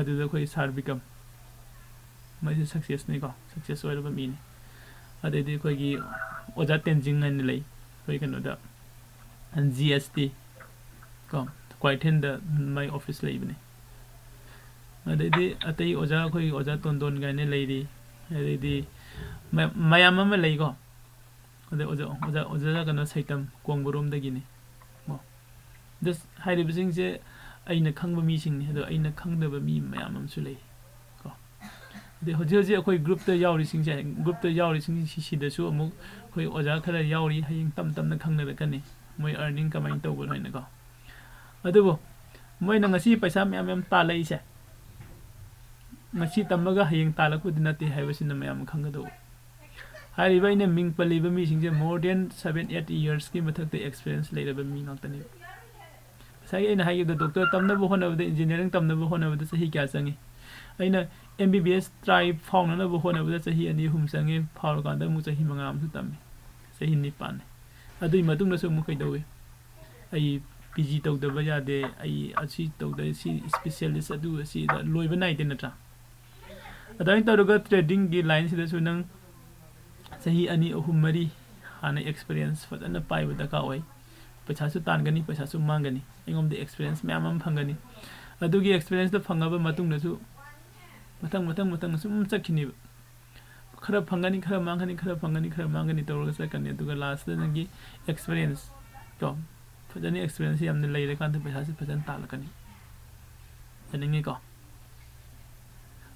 ꯑꯗꯨꯗ ꯑꯩꯈꯣꯏ ꯁꯥꯔ ꯕꯤꯀꯝ, ꯃꯣꯏꯁꯦ ꯁꯛꯁꯦꯁꯅꯤꯀꯣ, ꯁꯛꯁꯦꯁ ꯑꯣꯏꯔꯕ ꯃꯤꯅꯤ꯫ ꯑꯗꯩꯗꯤ ꯑꯩꯈꯣꯏꯒꯤ ꯑꯣꯖꯥ ꯇꯦꯟꯖꯤꯡ ꯍꯥꯏꯅ ꯂꯩ, ꯑꯩꯈꯣꯏ ꯀꯩꯅꯣꯗ, ꯖꯤ ꯑꯦꯁ ꯇꯤ ꯀꯣ, ꯀ꯭ꯋꯥꯀꯩꯊꯦꯜꯗ ꯃꯥꯏ ꯑꯣꯐꯤꯁ ꯂꯩꯕꯅꯤ꯫ ꯑꯗꯩꯗꯤ ꯑꯇꯩ ꯑꯣꯖꯥ, ꯑꯩꯈꯣꯏꯒꯤ ꯑꯣꯖꯥ ꯇꯣꯟꯗꯣꯟ ꯀꯥꯏꯅ ꯂꯩꯔꯤ꯫ ꯑꯗꯩꯗꯤ ꯃ-, ꯃꯌꯥꯝ ꯑꯃ ꯂꯩꯀꯣ꯫ ꯑꯗꯩ ꯑꯣꯖꯥ, ꯑꯣꯖꯥ, ꯑꯣꯖꯥ ꯀꯩꯅꯣ ꯁꯩꯇꯝ ꯀꯣꯡꯕꯔꯣꯝꯗꯒꯤꯅꯤ꯫ ꯀꯣ꯫ ꯖꯁ ꯍꯥꯏꯔꯤꯕꯁꯤꯡꯁꯦ ꯑꯩꯅ ꯈꯪꯕ ꯃꯤꯁꯤꯡꯅꯤ, ꯑꯗꯣ ꯑꯩꯅ ꯈꯪꯗꯕ ꯃꯤ ꯃꯌꯥꯝ ꯑꯃꯁꯨ ꯂꯩ꯫ ꯀꯣ꯫ ꯑꯗꯩ ꯍꯧꯖꯤꯛ ꯍꯧꯖꯤꯛ ꯑꯩꯈꯣꯏ ꯒ꯭ꯔꯨꯞꯇ ꯌꯥꯎꯔꯤꯁꯤꯡꯁꯦ, ꯒ꯭ꯔꯨꯞꯇ ꯌꯥꯎꯔꯤꯁꯤꯡꯁꯤꯗꯁꯨ ꯑꯃꯨꯛ ꯑꯩꯈꯣꯏ ꯑꯣꯖꯥ ꯈꯔ ꯌꯥꯎꯔꯤ, ꯍꯌꯦꯡ ꯇꯞ ꯇꯞꯅ ꯈꯪꯅꯔꯛꯀꯅꯤ ꯃꯣꯏ ꯑꯥꯔꯅꯤꯡ ꯀꯃꯥꯏꯅ ꯇꯧꯕꯅꯣ ꯍꯥꯏꯅꯀꯣ꯫ ꯑꯗꯨꯕꯨ ꯃꯣꯏꯅ ꯉꯁꯤ ꯄꯩꯁꯥ ꯃꯌꯥꯝ ꯃꯌꯥꯝ ꯇꯥꯜꯂꯛꯏꯁꯦ, ꯉꯁꯤ ꯇꯝꯃꯒ ꯍꯌꯦꯡ ꯇꯥꯜꯂꯛꯄꯗꯤ ꯅꯠꯇꯦ ꯍꯥꯏꯕꯁꯤꯅ ꯃꯌꯥꯝ ꯈꯪꯒꯗꯧꯕ꯫ ꯍꯥꯏꯔꯤꯕ ꯑꯩꯅ ꯃꯤꯡ ꯄꯜꯂꯤꯕ ꯃꯤꯁꯤꯡꯁꯦ more than seven eight yearsꯀꯤ ꯃꯊꯛꯇ experience ꯂꯩꯔꯕ ꯃꯤ ꯉꯥꯛꯇꯅꯦꯕ꯫ ꯉꯁꯥꯏꯒꯤ ꯑꯩꯅ ꯍꯥꯏꯈꯤꯕꯗ doctor ꯇꯝꯅꯕ ꯍꯣꯠꯅꯕꯗ, engineering ꯇꯝꯅꯕ ꯍꯣꯠꯅꯕꯗ ꯆꯍꯤ ꯀꯌꯥ ꯆꯪꯉꯤ? ꯑꯩꯅ M B B S try ꯐꯥꯎꯅꯅꯕ ꯍꯣꯠꯅꯕꯗ ꯆꯍꯤ ꯑꯅꯤ ꯑꯍꯨꯝ ꯆꯪꯉꯤ, ꯐꯥꯎꯔꯀꯥꯟꯗ ꯑꯃꯨꯛ ꯆꯍꯤ ꯃꯉꯥ ꯑꯃꯁꯨ ꯇꯝꯃꯤ, ꯆꯍꯤ ꯅꯤꯄꯥꯟꯅꯤ꯫ ꯑꯗꯨꯒꯤ ꯃꯇꯨꯡꯗꯁꯨ ꯑꯃꯨꯛ ꯀꯩꯗꯧꯏ? ꯑꯩ P G ꯇꯧꯗꯕ ꯌꯥꯗꯦ, ꯑꯩ ꯑꯁꯤ ꯇꯧꯗ, ꯁꯤ specialist ꯑꯗꯨ ꯑꯁꯤꯗ ꯂꯣꯏꯕ ꯅꯥꯏꯗꯦ ꯅꯠꯇ꯭ꯔꯥ? ꯑꯗꯨꯃꯥꯏꯅ ꯇꯧꯔꯒ tradingꯒꯤ lineꯁꯤꯗꯁꯨ ꯅꯪ ꯆꯍꯤ ꯑꯅꯤ, ꯑꯍꯨꯝ, ꯃꯔꯤ ꯍꯥꯟꯅ experience ꯐꯖꯅ ꯄꯥꯏꯕ ꯗꯔꯀꯥꯔ ꯑꯣꯏ꯫ ꯄꯩꯁꯥꯁꯨ ꯇꯥꯟꯒꯅꯤ, ꯄꯩꯁꯥꯁꯨ ꯃꯥꯡꯒꯅꯤ, ꯑꯩꯉꯣꯟꯗ experience ꯃꯌꯥꯝ ꯑꯃ ꯐꯪꯒꯅꯤ꯫ ꯑꯗꯨꯒꯤ experienceꯇꯣ ꯐꯪꯉꯕ ꯃꯇꯨꯡꯗꯁꯨ ꯃꯊꯪ, ꯃꯊꯪ, ꯃꯊꯪ ꯁꯨꯝ ꯆꯠꯈꯤꯅꯦꯕ꯫ ꯈꯔ ꯐꯪꯒꯅꯤ, ꯈꯔ ꯃꯥꯡꯒꯅꯤ, ꯈꯔ ꯐꯪꯒꯅꯤ, ꯈꯔ ꯃꯥꯡꯒꯅꯤ ꯇꯧꯔꯒ ꯆꯠꯀꯅꯤ꯫ ꯑꯗꯨꯒ lastꯇ ꯅꯪꯒꯤ experience ꯀꯣ, ꯐꯖꯅ experience ꯌꯥꯝꯅ ꯂꯩꯔꯀꯥꯟꯗ ꯄꯩꯁꯥꯁꯦ ꯐꯖꯅ ꯇꯥꯜꯂꯛꯀꯅꯤ꯫ ꯌꯥꯅꯤꯡꯉꯤꯀꯣ?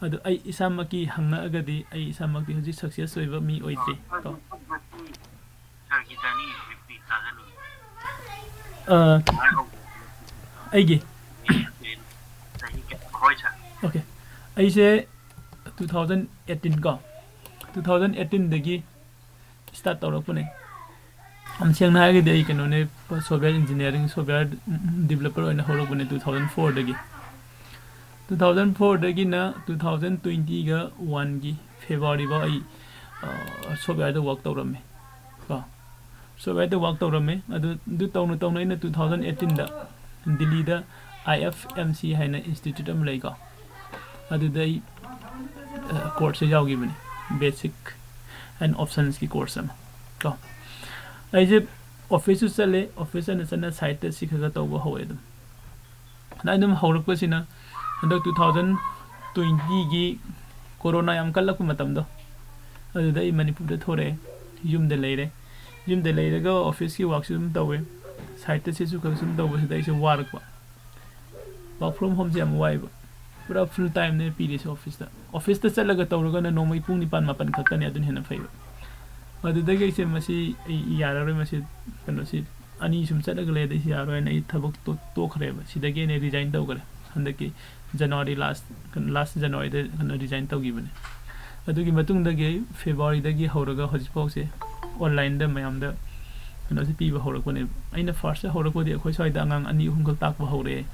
ꯑꯗꯨ ꯑꯩ ꯏꯁꯥꯃꯛꯀꯤ ꯍꯪꯉꯛꯑꯒꯗꯤ ꯑꯩ ꯏꯁꯥꯃꯛꯇꯤ ꯍꯧꯖꯤꯛ success ꯑꯣꯏꯕ ꯃꯤ ꯑꯣꯏꯗ꯭ꯔꯤ ꯀꯣ꯫ ꯑ, ꯑꯩꯒꯤ? Okay, ꯑꯩꯁꯦ two thousand eighteen ꯀꯣ, two thousand eighteenꯗꯒꯤ start ꯇꯧꯔꯛꯄꯅꯦ꯫ ꯌꯥꯝ ꯁꯦꯡꯅ ꯍꯥꯏꯔꯒꯗꯤ ꯑꯩ ꯀꯩꯅꯣꯅꯦ, software engineering, software developer ꯑꯣꯏꯅ ꯍꯧꯔꯛꯄꯅꯦ two thousand fourꯗꯒꯤ꯫ Two thousand fourꯗꯒꯤꯅ two thousand twentyꯒꯤ Februaryꯐꯥꯎ ꯑꯩ, ꯑ, softwareꯗ work ꯇꯧꯔꯝꯃꯦ ꯀꯣ꯫ Softwareꯗ work ꯇꯧꯔꯝꯃꯦ꯫ ꯑꯗꯨ, ꯑꯗꯨ ꯇꯧꯅ ꯇꯧꯅ ꯑꯩꯅ two thousand eighteenꯗ ꯗꯤꯜꯂꯤꯗ I F M C ꯍꯥꯏꯅ institute ꯑꯃ ꯂꯩꯀꯣ, ꯑꯗꯨꯗ ꯑꯩ, ꯑ, courseꯁꯦ ꯌꯥꯎꯈꯤꯕꯅꯤ, basic and optionsꯀꯤ course ꯑꯃ ꯀꯣ꯫ ꯑꯩꯁꯦ officeꯁꯨ ꯆꯠꯂꯦ, office ꯆꯠꯅ ꯆꯠꯅ sideꯇ ꯁꯤ ꯈꯔ ꯈꯔ ꯇꯧꯕ ꯍꯧꯋꯦ ꯑꯗꯨꯝ꯫ ꯑꯗꯨꯃꯥꯏꯅ ꯑꯗꯨꯝ ꯍꯧꯔꯛꯄꯁꯤꯅ ꯍꯟꯗꯛ two thousand twentyꯒꯤ corona ꯌꯥꯝ ꯀꯜꯂꯛꯄ ꯃꯇꯝꯗꯣ, ꯑꯗꯨꯗ ꯑꯩ ꯃꯅꯤꯄꯨꯔꯗ ꯊꯣꯔꯛꯑꯦ, ꯌꯨꯝꯗ ꯂꯩꯔꯦ꯫ ꯌꯨꯝꯗ ꯂꯩꯔꯒ officeꯀꯤ workꯁꯨ ꯑꯗꯨꯝ ꯇꯧꯋꯦ, sideꯇ ꯁꯤꯁꯨ ꯈꯔ ꯁꯨꯝ ꯇꯧꯕꯁꯤꯗ ꯑꯩꯁꯦ ꯋꯥꯔꯛꯄ꯫ Work from homeꯁꯦ ꯌꯥꯝ ꯋꯥꯏꯕ, ꯄꯨꯔꯥ full timeꯅꯦ ꯄꯤꯔꯤꯁꯦ officeꯇ꯫ Officeꯇ ꯆꯠꯂꯒ ꯇꯧꯔꯒꯅ ꯅꯣꯡꯃꯩ ꯄꯨꯡ ꯅꯤꯄꯥꯟ ꯃꯥꯄꯟ ꯈꯛꯇꯅꯦ, ꯑꯗꯨꯅ ꯍꯦꯟꯅ ꯐꯩꯕ꯫ ꯑꯗꯨꯗꯒꯤ ꯑꯩꯁꯦ ꯃꯁꯤ ꯑꯩ ꯌꯥꯔꯔꯣꯏ, ꯃꯁꯤ ꯀꯩꯅꯣꯁꯤ ꯑꯅꯤ ꯁꯨꯝ ꯆꯠꯂꯒ ꯂꯩꯔꯗꯤ ꯑꯩꯁꯦ ꯌꯥꯔꯔꯣꯏꯅ ꯑꯩ ꯊꯕꯛ ꯇꯣ-, ꯇꯣꯛꯈ꯭ꯔꯦꯕ꯫ ꯁꯤꯗꯒꯤ ꯑꯩꯅ resign ꯇꯧꯈ꯭ꯔꯦ꯫ ꯍꯟꯗꯛꯀꯤ ꯖꯅꯋꯥꯔꯤ ꯂꯥꯁ ꯂꯥꯁ ꯖꯅꯋꯥꯔꯤꯗ ꯀꯩꯅꯣ ꯔꯤꯖꯥꯏꯟ ꯇꯧꯈꯤꯕꯅꯦ꯫ ꯑꯗꯨꯒꯤ ꯃꯇꯨꯡꯗꯒꯤ ꯑꯩ ꯐꯦꯕ꯭ꯔꯨꯋꯥꯔꯤꯗꯒꯤ ꯍꯧꯔꯒ ꯍꯧꯖꯤꯛꯐꯥꯎꯁꯦ ꯑꯣꯟꯂꯥꯏꯟꯗ ꯃꯌꯥꯝꯗ ꯀꯩꯅꯣꯁꯦ ꯄꯤꯕ ꯍꯧꯔꯛꯄꯅꯦꯕ꯫ ꯑꯩꯅ ꯐꯥꯔꯁꯇ ꯍꯧꯔꯛꯄꯗꯤ ꯑꯩꯈꯣꯏ ꯁ꯭ꯋꯥꯏꯗ ꯑꯉꯥꯡ ꯑꯅꯤ ꯑꯍꯨꯝꯈꯛ ꯇꯥꯛꯄ ꯍꯧꯔꯛꯑꯦ꯫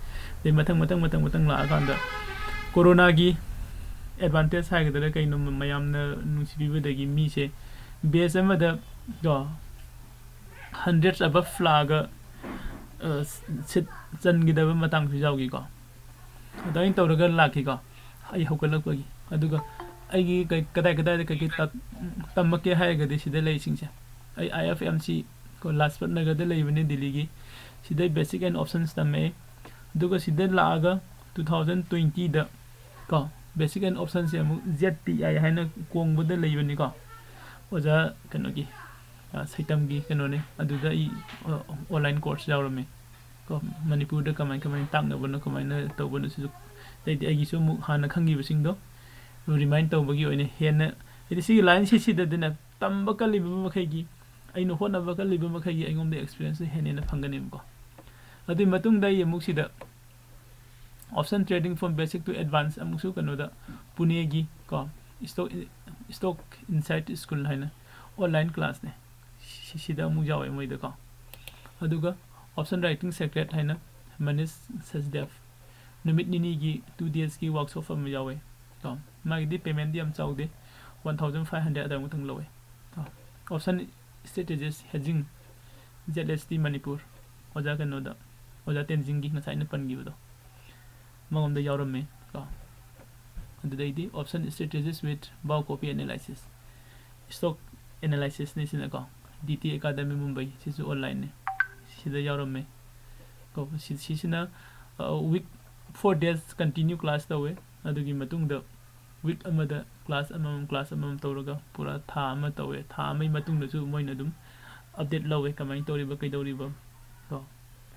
ꯑꯗꯩ ꯃꯊꯪ ꯃꯊꯪ ꯃꯊꯪ ꯃꯊꯪ ꯂꯥꯛꯑꯀꯥꯟꯗ ꯀꯣꯔꯣꯅꯥꯒꯤ ꯑꯦꯗꯚꯥꯟꯇꯦꯖ ꯍꯥꯏꯒꯗ꯭ꯔꯥ ꯀꯩꯅꯣ, ꯃꯌꯥꯝꯅ ꯅꯨꯡꯁꯤꯕꯤꯕꯗꯒꯤ ꯃꯤꯁꯦ ꯕꯦꯆ ꯑꯃꯗ ꯀꯣ ꯍꯟꯗ꯭ꯔꯦꯠ ꯑꯕꯞ ꯂꯥꯛꯑꯒ ꯁꯤꯠ ꯆꯟꯈꯤꯗꯕ ꯃꯇꯥꯡꯁꯨ ꯌꯥꯎꯈꯤꯀꯣ꯫ ꯑꯗꯨꯃꯥꯏꯅ ꯇꯧꯔꯒ ꯂꯥꯛꯈꯤꯀꯣ ꯑꯩ ꯍꯧꯒꯠꯂꯛꯄꯒꯤ꯫ ꯑꯗꯨꯒ ꯑꯩꯒꯤ ꯀꯩ ꯀꯗꯥꯏ ꯀꯗꯥꯏꯗ ꯀꯩꯀꯩ ꯇꯝ- ꯇꯝꯃꯛꯀꯦ ꯍꯥꯏꯔꯒꯗꯤ ꯁꯤꯗ ꯂꯩꯔꯤꯁꯤꯡꯁꯦ ꯑꯩ ꯑꯥꯏ ꯑꯦꯐ ꯑꯦꯝ ꯁꯤ ꯀꯣ ꯂꯥꯖꯄꯠ ꯅꯒꯔꯗ ꯂꯩꯕꯅꯦ ꯗꯤꯜꯂꯤꯒꯤ꯫ ꯁꯤꯗꯩ ꯕꯦꯁꯤꯛ ꯑꯦꯟ ꯑꯣꯞꯁꯟꯁ ꯇꯝꯃꯛꯑꯦ꯫ ꯑꯗꯨꯒ ꯁꯤꯗ ꯂꯥꯛꯑꯒ ꯇꯨ ꯊꯥꯎꯖꯟ ꯇ꯭ꯋꯦꯟꯇꯤꯗ ꯀꯣ ꯕꯦꯁꯤꯛ ꯑꯦꯟ ꯑꯣꯞꯁꯟꯁꯦ ꯑꯃꯨꯛ ꯖꯦꯠ ꯇꯤ ꯑꯥꯏ ꯍꯥꯏꯅ ꯀꯣꯡꯕꯗ ꯂꯩꯕꯅꯤꯀꯣ꯫ ꯑꯣꯖꯥ ꯀꯩꯅꯣꯒꯤ ꯑ, ꯁꯩꯇꯝꯒꯤ ꯀꯩꯅꯣꯅꯦ꯫ ꯑꯗꯨꯗ ꯑꯩ ꯑꯣꯟꯂꯥꯏꯟ ꯀꯣꯔꯁ ꯌꯥꯎꯔꯝꯃꯦ ꯀꯣ꯫ ꯃꯅꯤꯄꯨꯔꯗ ꯀꯃꯥꯏ ꯀꯃꯥꯏꯅ ꯇꯥꯛꯅꯕꯅꯣ, ꯀꯃꯥꯏꯅ ꯇꯧꯕꯅꯣ ꯁꯤꯁꯨ꯫ ꯑꯗꯩꯗꯤ ꯑꯩꯒꯤꯁꯨ ꯑꯃꯨꯛ ꯍꯥꯟꯅ ꯈꯪꯈꯤꯕꯁꯤꯡꯗꯣ ꯔꯤꯃꯥꯏꯟ ꯇꯧꯕꯒꯤ ꯑꯣꯏꯅ ꯍꯦꯟꯅ, ꯍꯥꯏꯗꯤ ꯁꯤꯒꯤ ꯂꯥꯏꯟꯁꯤꯁꯤꯗꯗꯅ ꯇꯝꯕ ꯀꯜꯂꯤꯕ ꯃꯈꯩꯒꯤ, ꯑꯩꯅ ꯍꯣꯠꯅꯕ ꯀꯜꯂꯤꯕ ꯃꯈꯩꯒꯤ ꯑꯩꯉꯣꯟꯗ ꯑꯦꯛꯁꯄꯤꯔꯤꯌꯦꯟꯁꯁꯦ ꯍꯦꯟꯅ ꯍꯦꯟꯅ ꯐꯪꯒꯅꯦꯕꯀꯣ꯫ ꯑꯗꯨꯒꯤ ꯃꯇꯨꯡꯗ ꯑꯩ ꯑꯃꯨꯛ ꯁꯤꯗ Option Trading from Basic to Advance ꯑꯃꯨꯛꯁꯨ ꯀꯩꯅꯣꯗ ꯄꯨꯅꯦꯒꯤ ꯀꯣ ꯏꯁꯇꯣꯛ ꯏꯁꯇꯣꯛ ꯏꯟꯁꯥꯏꯠ ꯁ꯭ꯀꯨꯜ ꯍꯥꯏꯅ ꯑꯣꯟꯂꯥꯏꯟ ꯀ꯭ꯂꯥꯁꯅꯦ꯫ ꯁꯤ- ꯁꯤꯗ ꯑꯃꯨꯛ ꯌꯥꯎꯋꯦ ꯃꯣꯏꯗꯀꯣ꯫ ꯑꯗꯨꯒ Option Writing Secret ꯍꯥꯏꯅ ꯃꯅꯤꯁ ꯁꯆꯗꯦꯕ ꯅꯨꯃꯤꯠ ꯅꯤꯅꯤꯒꯤ ꯇꯨ ꯗꯦꯖꯀꯤ ꯋꯥꯔꯛꯁꯣꯞ ꯑꯃ ꯌꯥꯎꯋꯦ ꯀꯣ꯫ ꯃꯥꯒꯤꯗꯤ ꯄꯦꯃꯦꯟꯗꯤ ꯌꯥꯝ ꯆꯥꯎꯗꯦ, ꯋꯥꯟ ꯊꯥꯎꯖꯟ ꯐꯥꯏꯚ ꯍꯟꯗ꯭ꯔꯦꯗ ꯑꯗꯨꯃꯨꯛꯇꯪ ꯂꯧꯋꯦ ꯀꯣ꯫ Option Strategist Hedging ꯖꯦꯠ ꯑꯦꯁ ꯇꯤ ꯃꯅꯤꯄꯨꯔ ꯑꯣꯖꯥ ꯀꯩꯅꯣꯗ, ꯑꯣꯖꯥ ꯇꯦꯟꯖꯤꯡꯒꯤ ꯉꯁꯥꯏ ꯑꯩꯅ ꯄꯟꯈꯤꯕꯗꯣ ꯃꯉꯣꯟꯗ ꯌꯥꯎꯔꯝꯃꯦ ꯀꯣ꯫ ꯑꯗꯨꯗꯩꯗꯤ Option Strategist with Bow Copy Analysis, ꯏꯁꯇꯣꯛ ꯑꯦꯅꯥꯂꯥꯏꯁꯤꯁꯅꯤ ꯁꯤꯅꯀꯣ꯫ ꯗꯤ ꯇꯤ ꯑꯦꯀꯥꯗꯃꯤ ꯃꯨꯝꯕꯩ, ꯁꯤꯁꯨ ꯑꯣꯟꯂꯥꯏꯟꯅꯤ, ꯁꯤꯗ ꯌꯥꯎꯔꯝꯃꯦ ꯀꯣ꯫ ꯁꯤ- ꯁꯤꯁꯤꯅ week for days continue class ꯇꯧꯋꯦ꯫ ꯑꯗꯨꯒꯤ ꯃꯇꯨꯡꯗ ꯋꯤꯛ ꯑꯃꯗ ꯀ꯭ꯂꯥꯁ ꯑꯃꯃꯝ ꯀ꯭ꯂꯥꯁ ꯑꯃꯃꯝ ꯇꯧꯔꯒ ꯄꯨꯔꯥ ꯊꯥ ꯑꯃ ꯇꯧꯋꯦ꯫ ꯊꯥ ꯑꯃꯒꯤ ꯃꯇꯨꯡꯗꯁꯨ ꯃꯣꯏꯅ ꯑꯗꯨꯝ ꯑꯞꯗꯦꯠ ꯂꯧꯋꯦ, ꯀꯃꯥꯏꯅ ꯇꯧꯔꯤꯕ ꯀꯩꯗꯧꯔꯤꯕ ꯀꯣ,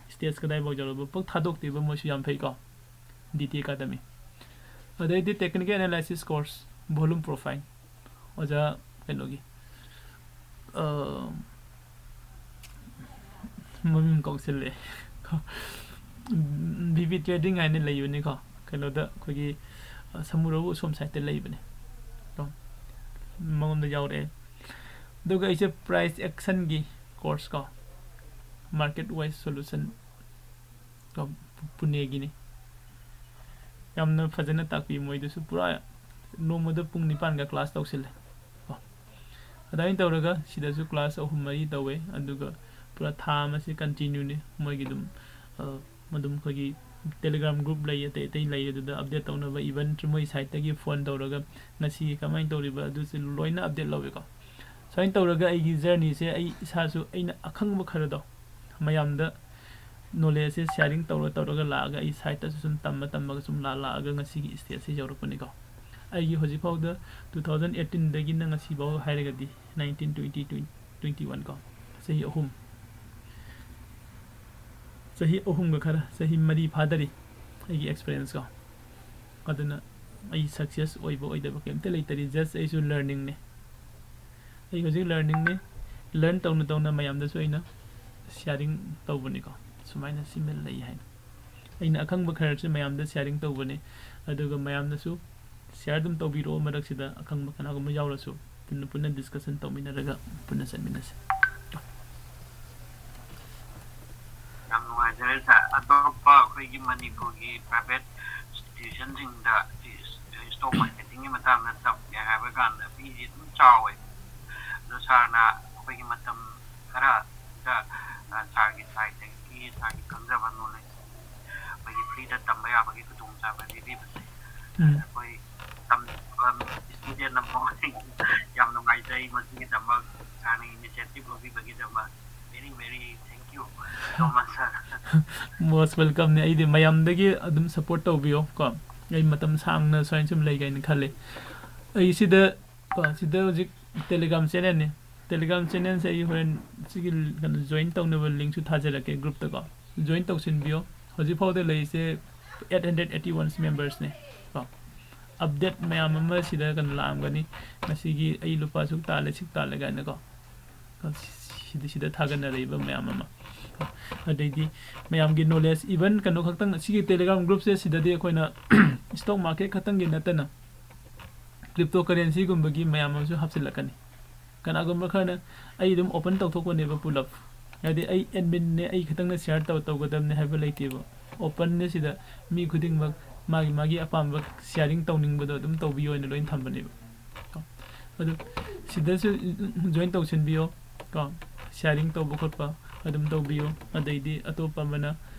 ꯁ꯭ꯇꯦꯖ ꯀꯗꯥꯏꯐꯥꯎ ꯌꯧꯔꯕ ꯄꯥꯛ ꯊꯥꯗꯣꯛꯇꯦꯕ ꯃꯣꯏꯁꯨ ꯌꯥꯝ ꯐꯩꯀꯣ꯫ ꯗꯤ ꯇꯤ ꯑꯦꯀꯥꯗꯃꯤ꯫ ꯑꯗꯩꯗꯤ Technical Analysis Course Volume Profile ꯑꯣꯖꯥ ꯀꯩꯅꯣꯒꯤ ꯑ, ꯃꯃꯤꯡ ꯀꯥꯎꯁꯤꯜꯂꯛꯑꯦ꯫ ꯚꯤ ꯚꯤ ꯇ꯭ꯔꯦꯗꯤꯡ ꯍꯥꯏꯅ ꯂꯩꯕꯅꯤꯀꯣ, ꯀꯩꯅꯣꯗ ꯑꯩꯈꯣꯏꯒꯤ, ꯑ, ꯁꯃꯨꯔꯧ ꯑꯁꯣꯝ ꯁꯥꯏꯠꯇ ꯂꯩꯕꯅꯦ꯫ ꯀꯣ, ꯃꯉꯣꯟꯗ ꯌꯥꯎꯔꯛꯑꯦ꯫ ꯑꯗꯨꯒ ꯑꯩꯁꯦ ꯄ꯭ꯔꯥꯏꯁ ꯑꯦꯛꯁꯟꯒꯤ ꯀꯣꯔꯁ ꯀꯣ, ꯃꯥꯔꯀꯦꯠ ꯋꯥꯏꯁ ꯁꯣꯂꯨꯁꯟ ꯀꯣ, ꯄꯨꯅꯦꯒꯤꯅꯤ꯫ ꯌꯥꯝꯅ ꯐꯖꯅ ꯇꯥꯛꯄꯤ ꯃꯣꯏꯗꯨꯁꯨ, ꯄꯨꯔꯥ ꯅꯣꯡꯃꯗ ꯄꯨꯡ ꯅꯤꯄꯥꯟꯒ ꯀ꯭ꯂꯥꯁ ꯇꯧꯁꯤꯜꯂꯦ ꯀꯣ꯫ ꯑꯗꯨꯃꯥꯏꯅ ꯇꯧꯔꯒ ꯁꯤꯗꯁꯨ ꯀ꯭ꯂꯥꯁ ꯑꯍꯨꯝ ꯃꯔꯤ ꯇꯧꯋꯦ, ꯑꯗꯨꯒ ꯄꯨꯔꯥ ꯊꯥ ꯑꯃꯁꯤ ꯀꯟꯇꯤꯅ꯭ꯌꯨꯅꯤ ꯃꯣꯏꯒꯤ ꯑꯗꯨꯝ, ꯑ, ꯑꯗꯨꯝ ꯑꯩꯈꯣꯏꯒꯤ ꯇꯦꯂꯤꯒ꯭ꯔꯥꯝ ꯒ꯭ꯔꯨꯞ ꯂꯩ, ꯑꯇꯩ ꯑꯇꯩ ꯂꯩ, ꯑꯗꯨꯗ ꯑꯞꯗꯦꯠ ꯇꯧꯅꯕ, ꯏꯚꯟ ꯃꯣꯏ ꯁꯥꯏꯠꯇꯒꯤ ꯐꯣꯟ ꯇꯧꯔꯒ ꯉꯁꯤ ꯀꯃꯥꯏꯅ ꯇꯧꯔꯤꯕ ꯑꯗꯨꯁꯨ ꯂꯣꯏꯅ ꯑꯞꯗꯦꯠ ꯂꯧꯋꯦꯀꯣ꯫ ꯁꯨꯃꯥꯏꯅ ꯇꯧꯔꯒ ꯑꯩꯒꯤ ꯖꯔꯅꯤꯁꯦ ꯑꯩ ꯏꯁꯥꯁꯨ ꯑꯩꯅ ꯑꯈꯪꯕ ꯈꯔꯗꯣ ꯃꯌꯥꯝꯗ ꯅꯣꯂꯦꯖꯁꯦ ꯁꯤꯌꯥꯔꯤꯡ ꯇꯧꯔ ꯇꯧꯔꯒ ꯂꯥꯛꯑꯒ ꯑꯩ ꯁꯥꯏꯠꯇꯁꯨ ꯁꯨꯝ ꯇꯝꯃ ꯇꯝꯃꯒ ꯁꯨꯝ ꯂꯥꯛ ꯂꯥꯛꯑꯒ ꯉꯁꯤꯒꯤ ꯁ꯭ꯇꯦꯖꯁꯦ ꯌꯧꯔꯛꯄꯅꯤꯀꯣ꯫ ꯑꯩꯒꯤ ꯍꯧꯖꯤꯛꯐꯥꯎꯗ two thousand eighteen ꯗꯒꯤꯅ ꯉꯁꯤꯐꯥꯎ ꯍꯥꯏꯔꯒꯗꯤ nineteen, twenty, twenty one ꯀꯣ, ꯆꯍꯤ ꯑꯍꯨꯝ, ꯆꯍꯤ ꯑꯍꯨꯝꯒ ꯈꯔ, ꯆꯍꯤ ꯃꯔꯤ ꯐꯥꯗꯔꯤ ꯑꯩꯒꯤ ꯑꯦꯛꯁꯄꯤꯔꯤꯌꯦꯟꯁ ꯀꯣ꯫ ꯑꯗꯨꯅ ꯑꯩ ꯁꯛꯁꯦꯁ ꯑꯣꯏꯕ ꯑꯣꯏꯗꯕ ꯀꯩꯝꯇ ꯂꯩꯇꯔꯤ, ꯖꯁ ꯑꯩꯁꯨ ꯂꯔꯅꯤꯡꯅꯦ꯫ ꯑꯩ ꯍꯧꯖꯤꯛ ꯂꯔꯅꯤꯡꯅꯦ, ꯂꯔꯟ ꯇꯧꯅ ꯇꯧꯅ ꯃꯌꯥꯝꯗꯁꯨ ꯑꯩꯅ ꯁꯤꯌꯥꯔꯤꯡ ꯇꯧꯕꯅꯤꯀꯣ, ꯁꯨꯃꯥꯏꯅ ꯁꯤꯃ ꯂꯩ ꯍꯥꯏꯅ꯫ ꯑꯩꯅ ꯑꯈꯪꯕ ꯈꯔꯁꯨ ꯃꯌꯥꯝꯗ ꯁꯤꯌꯥꯔꯤꯡ ꯇꯧꯕꯅꯤ, ꯑꯗꯨꯒ ꯃꯌꯥꯝꯅꯁꯨ ꯁꯤꯌꯥꯔ ꯑꯗꯨꯝ ꯇꯧꯕꯤꯔꯛꯑꯣ, ꯃꯔꯛꯁꯤꯗ ꯑꯈꯪꯕ ꯀꯅꯥꯒꯨꯝꯕ ꯌꯥꯎꯔꯁꯨ ꯄꯨꯟꯅ ꯄꯨꯟꯅ ꯗꯤꯁꯀꯁꯟ ꯇꯧꯃꯤꯟꯅꯔꯒ ꯄꯨꯟꯅ ꯆꯠꯃꯤꯟꯅꯁꯤ꯫ ꯌꯥꯝ ꯅꯨꯡꯉꯥꯏꯖꯔꯦ ꯁꯥꯔ꯫ ꯑꯇꯣꯞꯄ ꯑꯩꯈꯣꯏꯒꯤ ꯃꯅꯤꯄꯨꯔꯒꯤ ꯄ꯭ꯔꯥꯏꯚꯦꯠ ꯏꯟꯁꯇꯤꯇ꯭ꯌꯨꯁꯟꯁꯤꯡꯗ ꯁ꯭ꯇꯣꯛ ꯃꯥꯔꯀꯦꯇꯤꯡꯒꯤ ꯃꯇꯥꯡꯗ ꯇꯝꯒꯦ ꯍꯥꯏꯕ ꯀꯥꯟꯗ ꯐꯤꯁꯦ ꯑꯗꯨꯝ ꯆꯥꯎꯋꯦ꯫ ꯑꯗꯣ ꯁꯥꯔꯅ ꯑꯩꯈꯣꯏꯒꯤ ꯃꯇꯝ ꯈꯔꯗ, ꯑ, ꯁꯥꯔꯒꯤ ꯁꯥꯏꯠꯇꯒꯤ ꯁꯥꯔꯒꯤ ꯈꯪꯖꯕ ꯅꯣꯂꯦꯖ ꯑꯩꯈꯣꯏꯒꯤ ꯐ꯭ꯔꯤꯗ ꯇꯝꯕ ꯌꯥꯕꯒꯤ ꯈꯨꯗꯣꯡꯆꯥꯕ ꯄꯤꯕꯤꯕꯁꯦ, ꯎꯝ꯫ ꯑꯩꯈꯣꯏ ꯇꯝꯕ ꯏꯁꯇꯨꯗꯦꯟ ꯑꯃ ꯑꯣꯏꯅ ꯌꯥꯝ ꯅꯨꯡꯉꯥꯏꯖꯩ꯫ ꯃꯁꯤꯒꯤꯗꯃꯛ ꯁꯥꯔꯅ initiative ꯂꯧꯕꯤꯕꯒꯤꯗꯃꯛ very, very thank you so much, sir. Most welcome ꯅꯦ꯫ ꯑꯩꯗꯤ ꯃꯌꯥꯝꯗꯒꯤ ꯑꯗꯨꯝ ꯁꯞꯄꯣꯔꯠ ꯇꯧꯕꯤꯌꯣ ꯀꯣ꯫ ꯑꯩ ꯃꯇꯝ ꯁꯥꯡꯅ ꯁꯨꯃꯥꯏꯅ ꯁꯨꯝ ꯂꯩꯒꯦ ꯍꯥꯏꯅ ꯈꯜꯂꯤ꯫ ꯑꯩ ꯁꯤꯗ ꯀꯣ, ꯁꯤꯗ ꯍꯧꯖꯤꯛ ꯇꯦꯂꯤꯒ꯭ꯔꯥꯝ ꯆꯦꯅꯦꯜꯅꯤ꯫ ꯇꯦꯂꯤꯒ꯭ꯔꯥꯝ ꯆꯦꯅꯦꯜꯁꯦ ꯑꯩ ꯍꯣꯔꯦꯟ ꯁꯤꯒꯤ ꯀꯩꯅꯣ ꯖꯣꯏꯟ ꯇꯧꯅꯕ ꯂꯤꯡꯁꯨ ꯊꯥꯖꯔꯛꯀꯦ ꯒ꯭ꯔꯨꯞꯇꯀꯣ꯫ ꯖꯣꯏꯟ ꯇꯧꯁꯤꯟꯕꯤꯌꯣ꯫ ꯍꯧꯖꯤꯛꯐꯥꯎꯗ ꯂꯩꯔꯤꯁꯦ eight hundred eighty one ꯃꯦꯝꯕꯔꯁꯅꯦ ꯀꯣ꯫ ꯑꯞꯗꯦꯠ ꯃꯌꯥꯝ ꯑꯃ ꯁꯤꯗ ꯀꯩꯅꯣ ꯂꯥꯛꯑꯝꯒꯅꯤ꯫ ꯉꯁꯤꯒꯤ ꯑꯩ ꯂꯨꯄꯥ ꯁꯨꯛ ꯇꯥꯜꯂꯦ, ꯁꯤꯛ ꯇꯥꯜꯂꯦ ꯀꯥꯏꯅꯀꯣ꯫ ꯁꯤꯗ, ꯁꯤꯗ ꯊꯥꯒꯠꯅꯔꯛꯏꯕ ꯃꯌꯥꯝ ꯑꯃ꯫ ꯑꯗꯩꯗꯤ ꯃꯌꯥꯝꯒꯤ ꯅꯣꯂꯦꯖ, ꯏꯚꯟ ꯀꯩꯅꯣ ꯈꯛꯇꯪ, ꯁꯤꯒꯤ ꯇꯦꯂꯦꯒ꯭ꯔꯥꯝ ꯒ꯭ꯔꯨꯞꯁꯦ ꯁꯤꯗꯗꯤ ꯑꯩꯈꯣꯏꯅ ꯏꯁꯇꯣꯛ ꯃꯥꯔꯀꯦꯠ ꯈꯛꯇꯪꯒꯤ ꯅꯠꯇꯅ ꯀ꯭ꯔꯤꯞꯇꯣ ꯀꯔꯦꯟꯁꯤꯒꯨꯝꯕꯒꯤ ꯃꯌꯥꯝ ꯑꯃꯁꯨ ꯍꯥꯞꯆꯤꯜꯂꯛꯀꯅꯤ꯫ ꯀꯅꯥꯒꯨꯝꯕ ꯈꯔꯅ ꯑꯩ ꯑꯗꯨꯝ ꯑꯣꯄꯟ ꯇꯧꯊꯣꯛꯄꯅꯦꯕ ꯄꯨꯂꯞ, ꯍꯥꯏꯗꯤ ꯑꯩ ꯑꯦꯗꯃꯤꯟꯅꯦ, ꯑꯩ ꯈꯛꯇꯪꯅ ꯁꯤꯌꯥꯔ ꯇꯧ ꯇꯧꯒꯗꯕꯅꯦ ꯍꯥꯏꯕ ꯂꯩꯇꯦꯕ꯫ ꯑꯣꯄꯟꯅꯦ, ꯁꯤꯗ ꯃꯤ ꯈꯨꯗꯤꯡꯃꯛ ꯃꯥꯒꯤ ꯃꯥꯒꯤ ꯑꯄꯥꯝꯕ ꯁꯤꯌꯥꯔꯤꯡ ꯇꯧꯅꯤꯡꯕꯗꯣ ꯑꯗꯨꯝ ꯇꯧꯕꯤꯌꯣ ꯍꯥꯏꯅ ꯂꯣꯏꯅ ꯊꯝꯕꯅꯦꯕ꯫ ꯀꯣ꯫ ꯑꯗꯨ ꯁꯤꯗꯁꯨ ꯖꯣꯏꯟ ꯇꯧꯁꯤꯟꯕꯤꯌꯣ꯫ ꯀꯣ꯫ ꯁꯤꯌꯥꯔꯤꯡ ꯇꯧꯕ ꯈꯣꯠꯄ ꯑꯗꯨꯝ ꯇꯧꯕꯤꯌꯣ꯫ ꯑꯗꯩꯗꯤ ꯑꯇꯣꯞꯄ ꯑꯃꯅ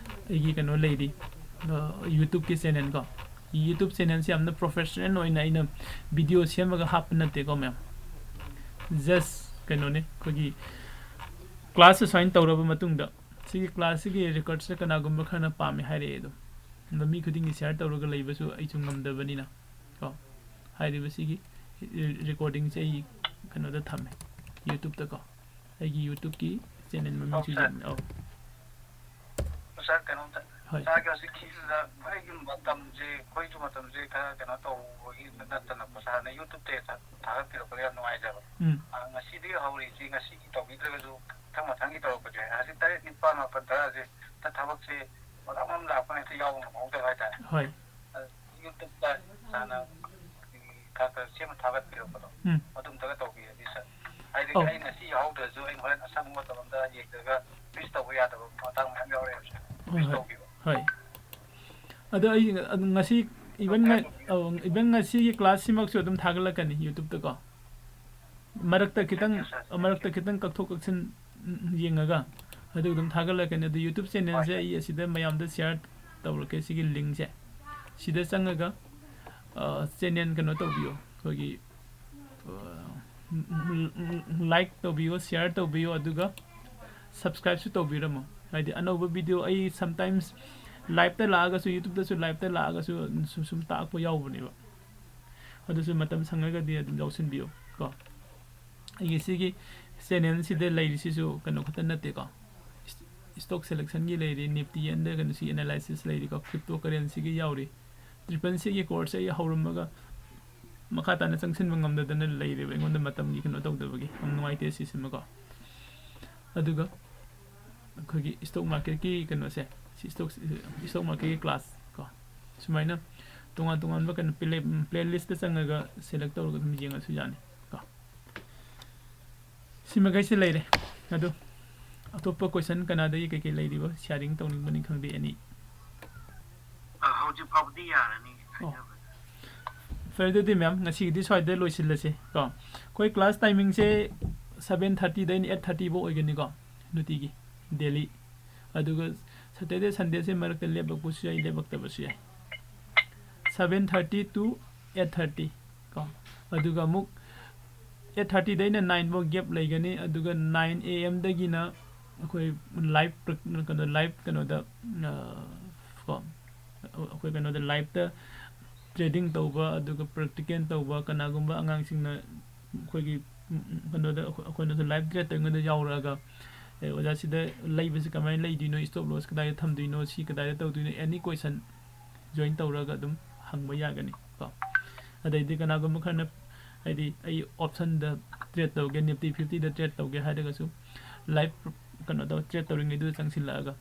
ꯑꯩꯒꯤ ꯀꯩꯅꯣ ꯂꯩꯔꯤ, ꯑ, ꯌꯨꯇ꯭ꯌꯨꯕꯀꯤ ꯆꯦꯅꯦꯜ ꯀꯣ꯫ ꯌꯨꯇ꯭ꯌꯨꯕ ꯆꯦꯅꯦꯜꯁꯦ ꯌꯥꯝꯅ ꯄ꯭ꯔꯣꯐꯦꯁꯅꯦꯜ ꯑꯣꯏꯅ ꯑꯩꯅ ꯚꯤꯗꯤꯑꯣ ꯁꯦꯝꯃꯒ ꯍꯥꯞꯄ ꯅꯠꯇꯦꯀꯣ ꯃꯌꯥꯝ꯫ ꯖꯁ ꯀꯩꯅꯣꯅꯦ, ꯑꯩꯈꯣꯏꯒꯤ ꯀ꯭ꯂꯥꯁ ꯑꯁꯨꯃꯥꯏꯅ ꯇꯧꯔꯕ ꯃꯇꯨꯡꯗ ꯁꯤꯒꯤ ꯀ꯭ꯂꯥꯁꯁꯤꯒꯤ ꯔꯦꯀꯣꯔꯠꯁꯦ ꯀꯅꯥꯒꯨꯝꯕ ꯈꯔꯅ ꯄꯥꯝꯃꯦ ꯍꯥꯏꯔꯛꯑꯦ ꯑꯗꯨꯝ꯫ ꯑꯗꯣ ꯃꯤ ꯈꯨꯗꯤꯡꯒꯤ ꯁꯤꯌꯥꯔ ꯇꯧꯔꯒ ꯂꯩꯕꯁꯨ ꯑꯩꯁꯨ ꯉꯝꯗꯕꯅꯤꯅ ꯀꯣ꯫ ꯍꯥꯏꯔꯤꯕꯁꯤꯒꯤ ꯔꯦꯀꯣꯔꯗꯤꯡꯁꯦ ꯑꯩ ꯀꯩꯅꯣꯗ ꯊꯝꯃꯦ, ꯌꯨꯇ꯭ꯌꯨꯕꯇꯀꯣ꯫ ꯑꯩꯒꯤ ꯌꯨꯇ꯭ꯌꯨꯕꯀꯤ ꯆꯦꯅꯦꯜ ꯃꯃꯤꯡꯁꯨ ꯑꯧ, ꯁꯥꯔ꯫ ꯌꯦꯡꯉꯦ꯫ ꯑꯧ꯫ ꯁꯥꯔ, ꯀꯩꯅꯣꯝꯇ꯫ ꯍꯣꯏ꯫ ꯁꯥꯔꯒꯤ ꯍꯧꯖꯤꯛꯀꯤꯁꯤꯗ ꯑꯩꯒꯤ ꯃꯇꯝꯁꯦ, ꯑꯩꯈꯣꯏꯁꯨ ꯃꯇꯝꯁꯦ ꯈꯔ ꯀꯩꯅꯣ ꯇꯧꯕꯒꯤ ꯅꯠꯇꯅꯀꯣ, ꯁꯥꯔꯅ ꯌꯨꯇ꯭ꯌꯨꯕꯇ ꯍꯦꯛꯇ ꯊꯥꯒꯠꯄꯤꯔꯛꯄꯗ ꯌꯥꯝ ꯅꯨꯡꯉꯥꯏꯖꯕ꯫ ꯎꯝ꯫ ꯑ, ꯉꯁꯤꯗꯒꯤ ꯍꯧꯔꯤꯁꯤ, ꯉꯁꯤꯒꯤ ꯇꯧꯕꯤꯗ꯭ꯔꯒꯁꯨ ꯃꯊꯪ ꯃꯊꯪꯒꯤ ꯇꯧꯔꯛꯄꯁꯦ, ꯍꯧꯖꯤꯛ ꯇꯔꯦꯠ, ꯅꯤꯄꯥꯜ, ꯃꯥꯄꯜ, ꯇꯔꯥꯁꯦ ꯍꯦꯛꯇ ꯊꯕꯛꯁꯦ ꯃꯔꯛ ꯑꯃ ꯂꯥꯛꯄꯅ ꯍꯦꯛꯇ ꯌꯥꯎꯕ ꯉꯝꯍꯧꯗꯕ ꯍꯥꯏꯇꯥꯔꯦ꯫ ꯍꯣꯏ꯫ ꯑ, ꯌꯨꯇ꯭ꯌꯨꯕꯇ ꯁꯥꯔꯅ ꯈꯔ ꯈꯔ ꯁꯦꯝꯃ ꯊꯥꯒꯠꯄꯤꯔꯛꯄꯗꯣ, ꯎꯝ꯫ ꯑꯗꯨꯝꯇꯒ ꯇꯧꯕꯤꯔꯗꯤ, ꯁꯥꯔ꯫ ꯍꯥꯏꯗꯤ ꯑꯧ꯫ ꯑꯩ ꯉꯁꯤ ꯌꯥꯎꯍꯧꯗ꯭ꯔꯁꯨ, ꯑꯩ ꯍꯣꯔꯦꯟ ꯑꯁꯪꯕ ꯃꯇꯝ ꯑꯃꯗ ꯌꯦꯡꯖꯔꯒ ꯃꯤꯁ ꯇꯧꯕ ꯌꯥꯗꯕ ꯃꯇꯥꯡ ꯃꯌꯥꯝ ꯌꯥꯎꯔꯛꯑꯦꯕ, ꯁꯥꯔ꯫ ꯍꯣꯏ, ꯃꯤꯁ ꯍꯣꯏ꯫ ꯇꯧꯕꯤꯕ꯫ ꯍꯣꯏ꯫ ꯑꯗꯣ ꯑꯩ, ꯑꯗꯨ ꯉꯁꯤ, ꯏꯚꯟ ꯉ-, ꯊꯥꯒꯠꯄꯤꯔꯛꯑꯣ꯫ ꯑꯧ, ꯏꯚꯟ ꯉꯁꯤꯒꯤ ꯀ꯭ꯂꯥꯁꯁꯤꯃꯛꯁꯨ ꯑꯗꯨꯝ ꯊꯥꯒꯠꯂꯛꯀꯅꯤ ꯌꯨꯇ꯭ꯌꯨꯕꯇꯀꯣ꯫ ꯃꯔꯛꯇ ꯈꯤꯇꯪ, ꯌꯦꯡꯉꯦ, ꯁꯥꯔ꯫ ꯃꯔꯛꯇ ꯈꯤꯇꯪ ꯀꯛꯊꯣꯛ ꯀꯛꯁꯤꯟ ꯌꯦꯡꯉꯒ ꯑꯗꯨ ꯑꯗꯨꯝ ꯊꯥꯒꯠꯂꯛꯀꯅꯤ꯫ ꯑꯗꯨ ꯌꯨꯇ꯭ꯌꯨꯕ ꯆꯦꯅꯦꯜꯁꯦ ꯍꯣꯏ, ꯁꯥꯔ꯫ ꯑꯩ ꯑꯁꯤꯗ ꯃꯌꯥꯝꯗ ꯁꯤꯌꯥꯔ ꯇꯧꯔꯛꯀꯦ, ꯁꯤꯒꯤ ꯂꯤꯡꯁꯦ꯫ ꯁꯤꯗ ꯆꯪꯉꯒ, ꯑ, ꯆꯦꯅꯦꯜ ꯀꯩꯅꯣ ꯇꯧꯕꯤꯌꯣ, ꯑꯩꯈꯣꯏꯒꯤ, ꯑ, ꯂꯥꯏꯛ ꯇꯧꯕꯤꯌꯣ, ꯁꯤꯌꯥꯔ ꯇꯧꯕꯤꯌꯣ, ꯑꯗꯨꯒ ꯁꯕꯁꯀ꯭ꯔꯥꯏꯕꯁꯨ ꯇꯧꯕꯤꯔꯝꯃꯣ꯫ ꯍꯥꯏꯗꯤ ꯑꯅꯧꯕ ꯚꯤꯗꯤꯑꯣ ꯑꯩ ꯁꯝꯇꯥꯏꯝꯁ ꯂꯥꯏꯞꯇ ꯂꯥꯛꯑꯒꯁꯨ, ꯌꯨꯇ꯭ꯌꯨꯕꯇꯁꯨ ꯂꯥꯏꯞꯇ ꯂꯥꯛꯑꯒꯁꯨ ꯁꯨꯝ, ꯁꯨꯝ ꯇꯥꯛꯄ ꯌꯥꯎꯕꯅꯦꯕ꯫ ꯑꯗꯨꯁꯨ ꯃꯇꯝ ꯁꯪꯉꯒꯗꯤ ꯑꯗꯨꯝ ꯌꯥꯎꯁꯤꯟꯕꯤꯌꯨ ꯀꯣ꯫ ꯑꯩꯒꯤ ꯁꯤꯒꯤ ꯆꯦꯅꯦꯜꯁꯤꯗ ꯂꯩꯔꯤꯁꯤꯁꯨ ꯀꯩꯅꯣ ꯈꯛꯇ ꯅꯠꯇꯦꯀꯣ꯫ ꯏꯁ-, ꯏꯁꯇꯣꯛ ꯁꯦꯂꯦꯛꯁꯟꯒꯤ ꯂꯩꯔꯤ, ꯅꯤꯐꯇꯤ ꯑꯦꯟꯗ ꯀꯩꯅꯣꯁꯤ ꯑꯦꯅꯥꯂꯥꯏꯁꯤꯁ ꯂꯩꯔꯤꯀꯣ, ꯀ꯭ꯔꯤꯞꯇꯣ ꯀꯔꯦꯟꯁꯤꯒꯤ ꯌꯥꯎꯔꯤ꯫ ꯇ꯭ꯔꯤꯄꯜ ꯁꯤꯒꯤ ꯀꯣꯔꯁꯁꯦ ꯑꯩ ꯍꯧꯔꯝꯃꯒ ꯃꯈꯥ ꯇꯥꯅ ꯆꯪꯁꯤꯟꯕ ꯉꯝꯗꯗꯅ ꯂꯩꯔꯦꯕ, ꯑꯩꯉꯣꯟꯗ ꯃꯇꯝꯒꯤ ꯀꯩꯅꯣ ꯇꯧꯗꯕꯒꯤ꯫ ꯌꯥꯝ ꯅꯨꯡꯉꯥꯏꯇꯦ ꯁꯤꯁꯤꯃꯀꯣ꯫ ꯑꯗꯨꯒ ꯑꯩꯈꯣꯏꯒꯤ stock marketꯀꯤ ꯀꯩꯅꯣꯁꯦ, ꯁꯤ stock, stock marketꯀꯤ class ꯀꯣ, ꯁꯨꯃꯥꯏꯅ ꯇꯣꯉꯥꯟ ꯇꯣꯉꯥꯟꯕ ꯀꯩꯅꯣ playlistꯇ ꯆꯪꯉꯒ select ꯇꯧꯔꯒ ꯑꯗꯨꯝ ꯌꯦꯡꯉꯁꯨ ꯌꯥꯅꯤ ꯀꯣ꯫ ꯁꯤꯃꯈꯩꯁꯦ ꯂꯩꯔꯦ꯫ ꯑꯗꯨ ꯑꯇꯣꯞꯄ question ꯀꯅꯥꯗꯒꯤ ꯀꯩꯀꯩ ꯂꯩꯔꯤꯕ, sharing ꯇꯧꯅꯤꯡꯕꯅꯤ ꯈꯪꯗꯦ, any? ꯑ, ꯍꯧꯖꯤꯛ ꯐꯥꯎꯕꯗꯤ ꯌꯥꯔꯅꯤ꯫ ꯑꯣ꯫ ꯐꯔꯦ, ꯑꯗꯨꯗꯤ ꯃꯦꯝ, ꯉꯁꯤꯒꯤꯗꯤ ꯁ꯭ꯋꯥꯏꯗ ꯂꯣꯏꯁꯤꯜꯂꯁꯦ ꯀꯣ꯫ ꯑꯩꯈꯣꯏ class timingꯁꯦ seven thirtyꯗꯩꯅ eight thirtyꯐꯥꯎ ꯑꯣꯏꯒꯅꯤꯀꯣ, ꯅꯨꯡꯇꯤꯒꯤ, daily꯫ ꯑꯗꯨꯒ Saturday Sundayꯁꯦ ꯃꯔꯛꯇ ꯂꯦꯞꯂꯛꯄꯁꯨ ꯌꯥꯏ, ꯂꯦꯞꯂꯛꯇꯕꯁꯨ ꯌꯥꯏ꯫ Seven thirty to eight thirty ꯀꯣ꯫ ꯑꯗꯨꯒ ꯑꯃꯨꯛ eight thirtyꯗꯩꯅ nine ꯐꯥꯎ gap ꯂꯩꯒꯅꯤ꯫ ꯑꯗꯨꯒ nine A M ꯗꯒꯤꯅ ꯑꯩꯈꯣꯏ live ꯀꯩꯅꯣ, live ꯀꯩꯅꯣꯗ, ꯑ, ꯀꯣ, ꯑꯩꯈꯣꯏ ꯀꯩꯅꯣꯗ liveꯇ trading ꯇꯧꯕ, ꯑꯗꯨꯒ practical ꯇꯧꯕ, ꯀꯅꯥꯒꯨꯝꯕ ꯑꯉꯥꯡꯁꯤꯡꯅ ꯑꯩꯈꯣꯏꯒꯤ, ꯎꯝ, ꯎꯝ, ꯀꯩꯅꯣꯗ ꯑꯩꯈꯣꯏ, ꯑꯩꯈꯣꯏꯅꯁꯨ live trade ꯇꯧꯔꯤꯉꯩꯗ ꯌꯥꯎꯔꯛꯑꯒ, "ꯑꯦ, ꯑꯣꯖꯥ, ꯁꯤꯗ ꯂꯩꯕꯁꯤ ꯀꯃꯥꯏꯅ ꯂꯩꯗꯣꯏꯅꯣ, stop loss ꯀꯗꯥꯏꯗ ꯊꯝꯗꯣꯏꯅꯣ, ꯁꯤ ꯀꯗꯥꯏꯗ ꯇꯧꯗꯣꯏꯅꯣ?" Any question join ꯇꯧꯔꯒ ꯑꯗꯨꯝ ꯍꯪꯕ ꯌꯥꯒꯅꯤ ꯀꯣ꯫ ꯑꯗꯩꯗꯤ ꯀꯅꯥꯒꯨꯝꯕ ꯈꯔꯅ, ꯍꯥꯏꯗꯤ, "ꯑꯩ optionꯗ trade ꯇꯧꯒꯦ, Nifty fiftyꯗ trade ꯇꯧꯒꯦ" ꯍꯥꯏꯔꯒꯁꯨ, live ꯀꯩꯅꯣ ꯇꯧ, trade ꯇꯧꯔꯤꯉꯩꯗꯨꯗ ꯆꯪꯁꯤꯜꯂꯛꯑꯒ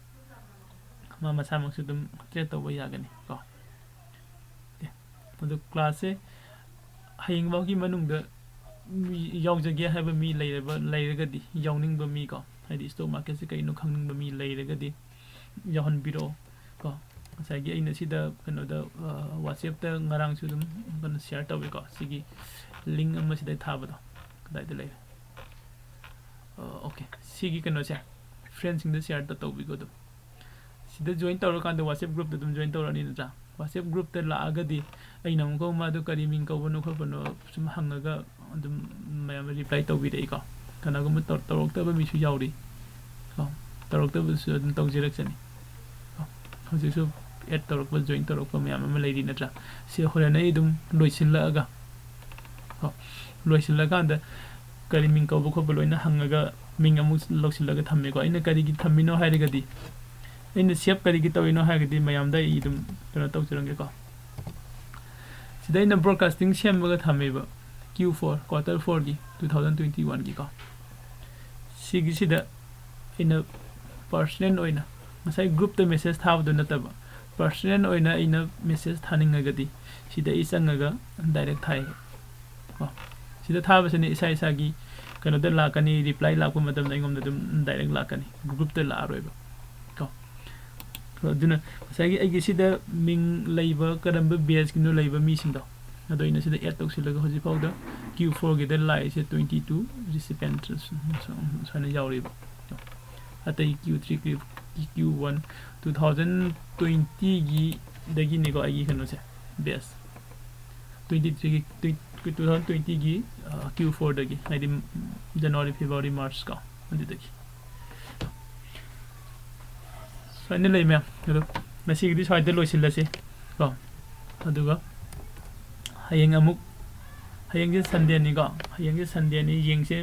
ꯃꯥ ꯃꯁꯥꯃꯛꯁꯨ ꯑꯗꯨꯝ trade ꯇꯧꯕ ꯌꯥꯒꯅꯤ ꯀꯣ꯫ ꯑꯦ, ꯑꯗꯨ classꯁꯦ ꯍꯌꯦꯡꯐꯥꯎꯒꯤ ꯃꯅꯨꯡꯗ ꯃꯤ ꯌꯥꯎꯖꯒꯦ ꯍꯥꯏꯕ ꯃꯤ ꯂꯩꯔꯕ, ꯂꯩꯔꯒꯗꯤ, ꯌꯥꯎꯅꯤꯡꯕ ꯃꯤ ꯀꯣ, ꯍꯥꯏꯗꯤ stock marketꯁꯦ ꯀꯩꯅꯣ ꯈꯪꯅꯤꯡꯕ ꯃꯤ ꯂꯩꯔꯒꯗꯤ ꯌꯥꯎꯍꯟꯕꯤꯔꯛꯑꯣ ꯀꯣ꯫ ꯉꯁꯥꯏꯒꯤ ꯑꯩꯅ ꯁꯤꯗ ꯀꯩꯅꯣꯗ, ꯑ, WhatsAppꯇ ꯉꯔꯥꯡꯁꯨ ꯑꯗꯨꯝ ꯀꯩꯅꯣ share ꯇꯧꯋꯦꯀꯣ, ꯁꯤꯒꯤ link ꯑꯃ ꯁꯤꯗ ꯊꯥꯕꯗꯣ ꯀꯗꯥꯏꯗ ꯂꯩꯔꯦ? ꯑ, okay, ꯁꯤꯒꯤ ꯀꯩꯅꯣꯁꯦ friendꯁꯤꯡꯗ share ꯇꯧꯕꯤꯈꯣ ꯑꯗꯨꯝ꯫ ꯁꯤꯗ join ꯇꯧꯔꯀꯥꯟꯗ WhatsApp groupꯇ ꯑꯗꯨꯝ join ꯇꯧꯔꯅꯤ ꯅꯠꯇ꯭ꯔꯥ? WhatsApp groupꯇ ꯂꯥꯛꯑꯒꯗꯤ ꯑꯩꯅ ꯑꯃꯨꯛꯀ ꯃꯥꯗꯣ ꯀꯔꯤ ꯃꯤꯡ ꯀꯧꯕꯅꯣ ꯈꯣꯠꯄꯅꯣ ꯁꯨꯝ ꯍꯪꯉꯒ ꯑꯗꯨꯝ ꯃꯌꯥꯝꯅ reply ꯇꯧꯕꯤꯔꯛꯏꯀꯣ꯫ ꯀꯅꯥꯒꯨꯝꯕ ꯇꯧ-, ꯇꯧꯔꯛꯇꯕ ꯃꯤꯁꯨ ꯌꯥꯎꯔꯤ ꯀꯣ꯫ ꯇꯧꯔꯛꯇꯕꯁꯨ ꯑꯗꯨꯝ ꯇꯧꯖꯔꯛꯆꯅꯤ ꯀꯣ꯫ ꯍꯧꯖꯤꯛꯁꯨ add ꯇꯧꯔꯛꯄ, join ꯇꯧꯔꯛꯄ ꯃꯌꯥꯝ ꯑꯃ ꯂꯩꯔꯤ ꯅꯠꯇ꯭ꯔꯥ? ꯁꯤ ꯍꯣꯔꯦꯟ ꯑꯩ ꯑꯗꯨꯝ ꯂꯣꯏꯁꯤꯜꯂꯛꯑꯒ ꯀꯣ, ꯂꯣꯏꯁꯤꯜꯂꯀꯥꯟꯗ ꯀꯔꯤ ꯃꯤꯡ ꯀꯧꯕ ꯈꯣꯠꯄ ꯂꯣꯏꯅ ꯍꯪꯉꯒ ꯃꯤꯡ ꯑꯃꯨꯛ ꯂꯧꯁꯤꯜꯂꯒ ꯊꯝꯃꯦꯀꯣ꯫ ꯑꯩꯅ ꯀꯔꯤꯒꯤ ꯊꯝꯃꯤꯅꯣ ꯍꯥꯏꯔꯒꯗꯤ, ꯑꯩꯅ save ꯀꯔꯤꯒꯤ ꯇꯧꯔꯤꯅꯣ ꯍꯥꯏꯔꯒꯗꯤ ꯃꯌꯥꯝꯗ ꯑꯩ ꯑꯗꯨꯝ ꯀꯩꯅꯣ ꯇꯧꯖꯔꯝꯒꯦꯀꯣ꯫ ꯁꯤꯗ ꯑꯩꯅ broadcasting ꯁꯦꯝꯃꯒ ꯊꯝꯃꯦꯕ, Q four, quarter fourꯒꯤ, two thousand twenty oneꯒꯤꯀꯣ꯫ ꯁꯤꯒꯤꯁꯤꯗ ꯑꯩꯅ ꯄꯔꯁꯅꯦꯜ ꯑꯣꯏꯅ, ꯉꯁꯥꯏ ꯒ꯭ꯔꯨꯞꯇ ꯃꯦꯁꯦꯖ ꯊꯥꯕꯗꯨ ꯅꯠꯇꯕ, ꯄꯔꯁꯅꯦꯜ ꯑꯣꯏꯅ ꯑꯩꯅ ꯃꯦꯁꯦꯖ ꯊꯥꯅꯤꯡꯉꯒꯗꯤ ꯁꯤꯗ ꯑꯩ ꯆꯪꯉꯒ ꯗꯥꯏꯔꯦꯛ ꯊꯥꯏ꯫ ꯀꯣ, ꯁꯤꯗ ꯊꯥꯕꯁꯤꯅ ꯏꯁꯥ ꯏꯁꯥꯒꯤ ꯀꯩꯅꯣꯗ ꯂꯥꯛꯀꯅꯤ, ꯔꯤꯄ꯭ꯂꯥꯏ ꯂꯥꯛꯄ ꯃꯇꯝꯗ ꯑꯩꯉꯣꯟꯗ ꯑꯗꯨꯝ ꯗꯥꯏꯔꯦꯛ ꯂꯥꯛꯀꯅꯤ, ꯒ꯭ꯔꯨꯞꯇ ꯂꯥꯛꯑꯔꯣꯏꯕ꯫ ꯀꯣ, ꯑꯗꯨꯅ ꯉꯁꯥꯏꯒꯤ ꯑꯩꯒꯤ ꯁꯤꯗ ꯃꯤꯡ ꯂꯩꯕ, ꯀꯔꯝꯕ ꯕꯦꯆꯀꯤꯅꯣ ꯂꯩꯕ ꯃꯤꯁꯤꯡꯗꯣ, ꯑꯗꯣ ꯑꯩꯅ ꯁꯤꯗ ꯑꯦꯗ ꯇꯧꯁꯤꯜꯂꯒ ꯍꯧꯖꯤꯛ ꯐꯥꯎꯗ ꯀ꯭ꯌꯨ ꯐꯣꯔꯒꯤꯗ ꯂꯥꯛꯏꯁꯦ ꯇ꯭ꯋꯦꯟꯇꯤ ꯇꯨ ꯔꯤꯁꯤꯄꯦꯟꯠ ꯁꯨꯃꯥꯏꯅ ꯌꯥꯎꯔꯤꯕ꯫ ꯑꯇꯩ Q three, Q one, two thousand ꯇ꯭ꯋꯦꯟꯇꯤꯒꯤꯗꯒꯤꯅꯤꯀꯣ ꯑꯩꯒꯤ ꯀꯩꯅꯣꯁꯦ, ꯕꯦꯆ ꯇ꯭ꯋꯦꯟꯇꯤ ꯊ꯭ꯔꯤꯒꯤ, ꯇꯨ ꯊꯥꯎꯖꯟ ꯇ꯭ꯋꯦꯟꯇꯤꯒꯤ ꯀ꯭ꯌꯨ ꯐꯣꯔꯗꯒꯤ, ꯍꯥꯏꯗꯤ ꯖꯅꯋꯥꯔꯤ, ꯐꯦꯕ꯭ꯔꯨꯋꯥꯔꯤ, ꯃꯥꯔꯆ ꯀꯣ, ꯑꯗꯨꯗꯒꯤ꯫ ꯁꯨꯃꯥꯏꯅ ꯂꯩ ꯃꯌꯥꯝ꯫ ꯑꯗꯣ ꯉꯁꯤꯒꯤꯗꯤ ꯁ꯭ꯋꯥꯏꯗ ꯂꯣꯏꯁꯤꯜꯂꯁꯤ ꯀꯣ꯫ ꯑꯗꯨꯒ ꯍꯌꯦꯡ ꯑꯃꯨꯛ, ꯍꯌꯦꯡꯁꯦ ꯁꯟꯗꯦꯅꯤꯀꯣ, ꯍꯌꯦꯡꯁꯦ ꯁꯟꯗꯦꯅꯤ, ꯌꯦꯡꯁꯦ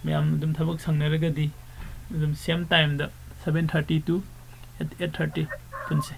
ꯃꯌꯥꯝ ꯑꯗꯨꯝ ꯊꯕꯛ ꯁꯪꯅꯔꯒꯗꯤ ꯑꯗꯨꯝ ꯁꯦꯝ ꯇꯥꯏꯝꯗ seven thirty to eight thirty ꯄꯨꯟꯁꯦ꯫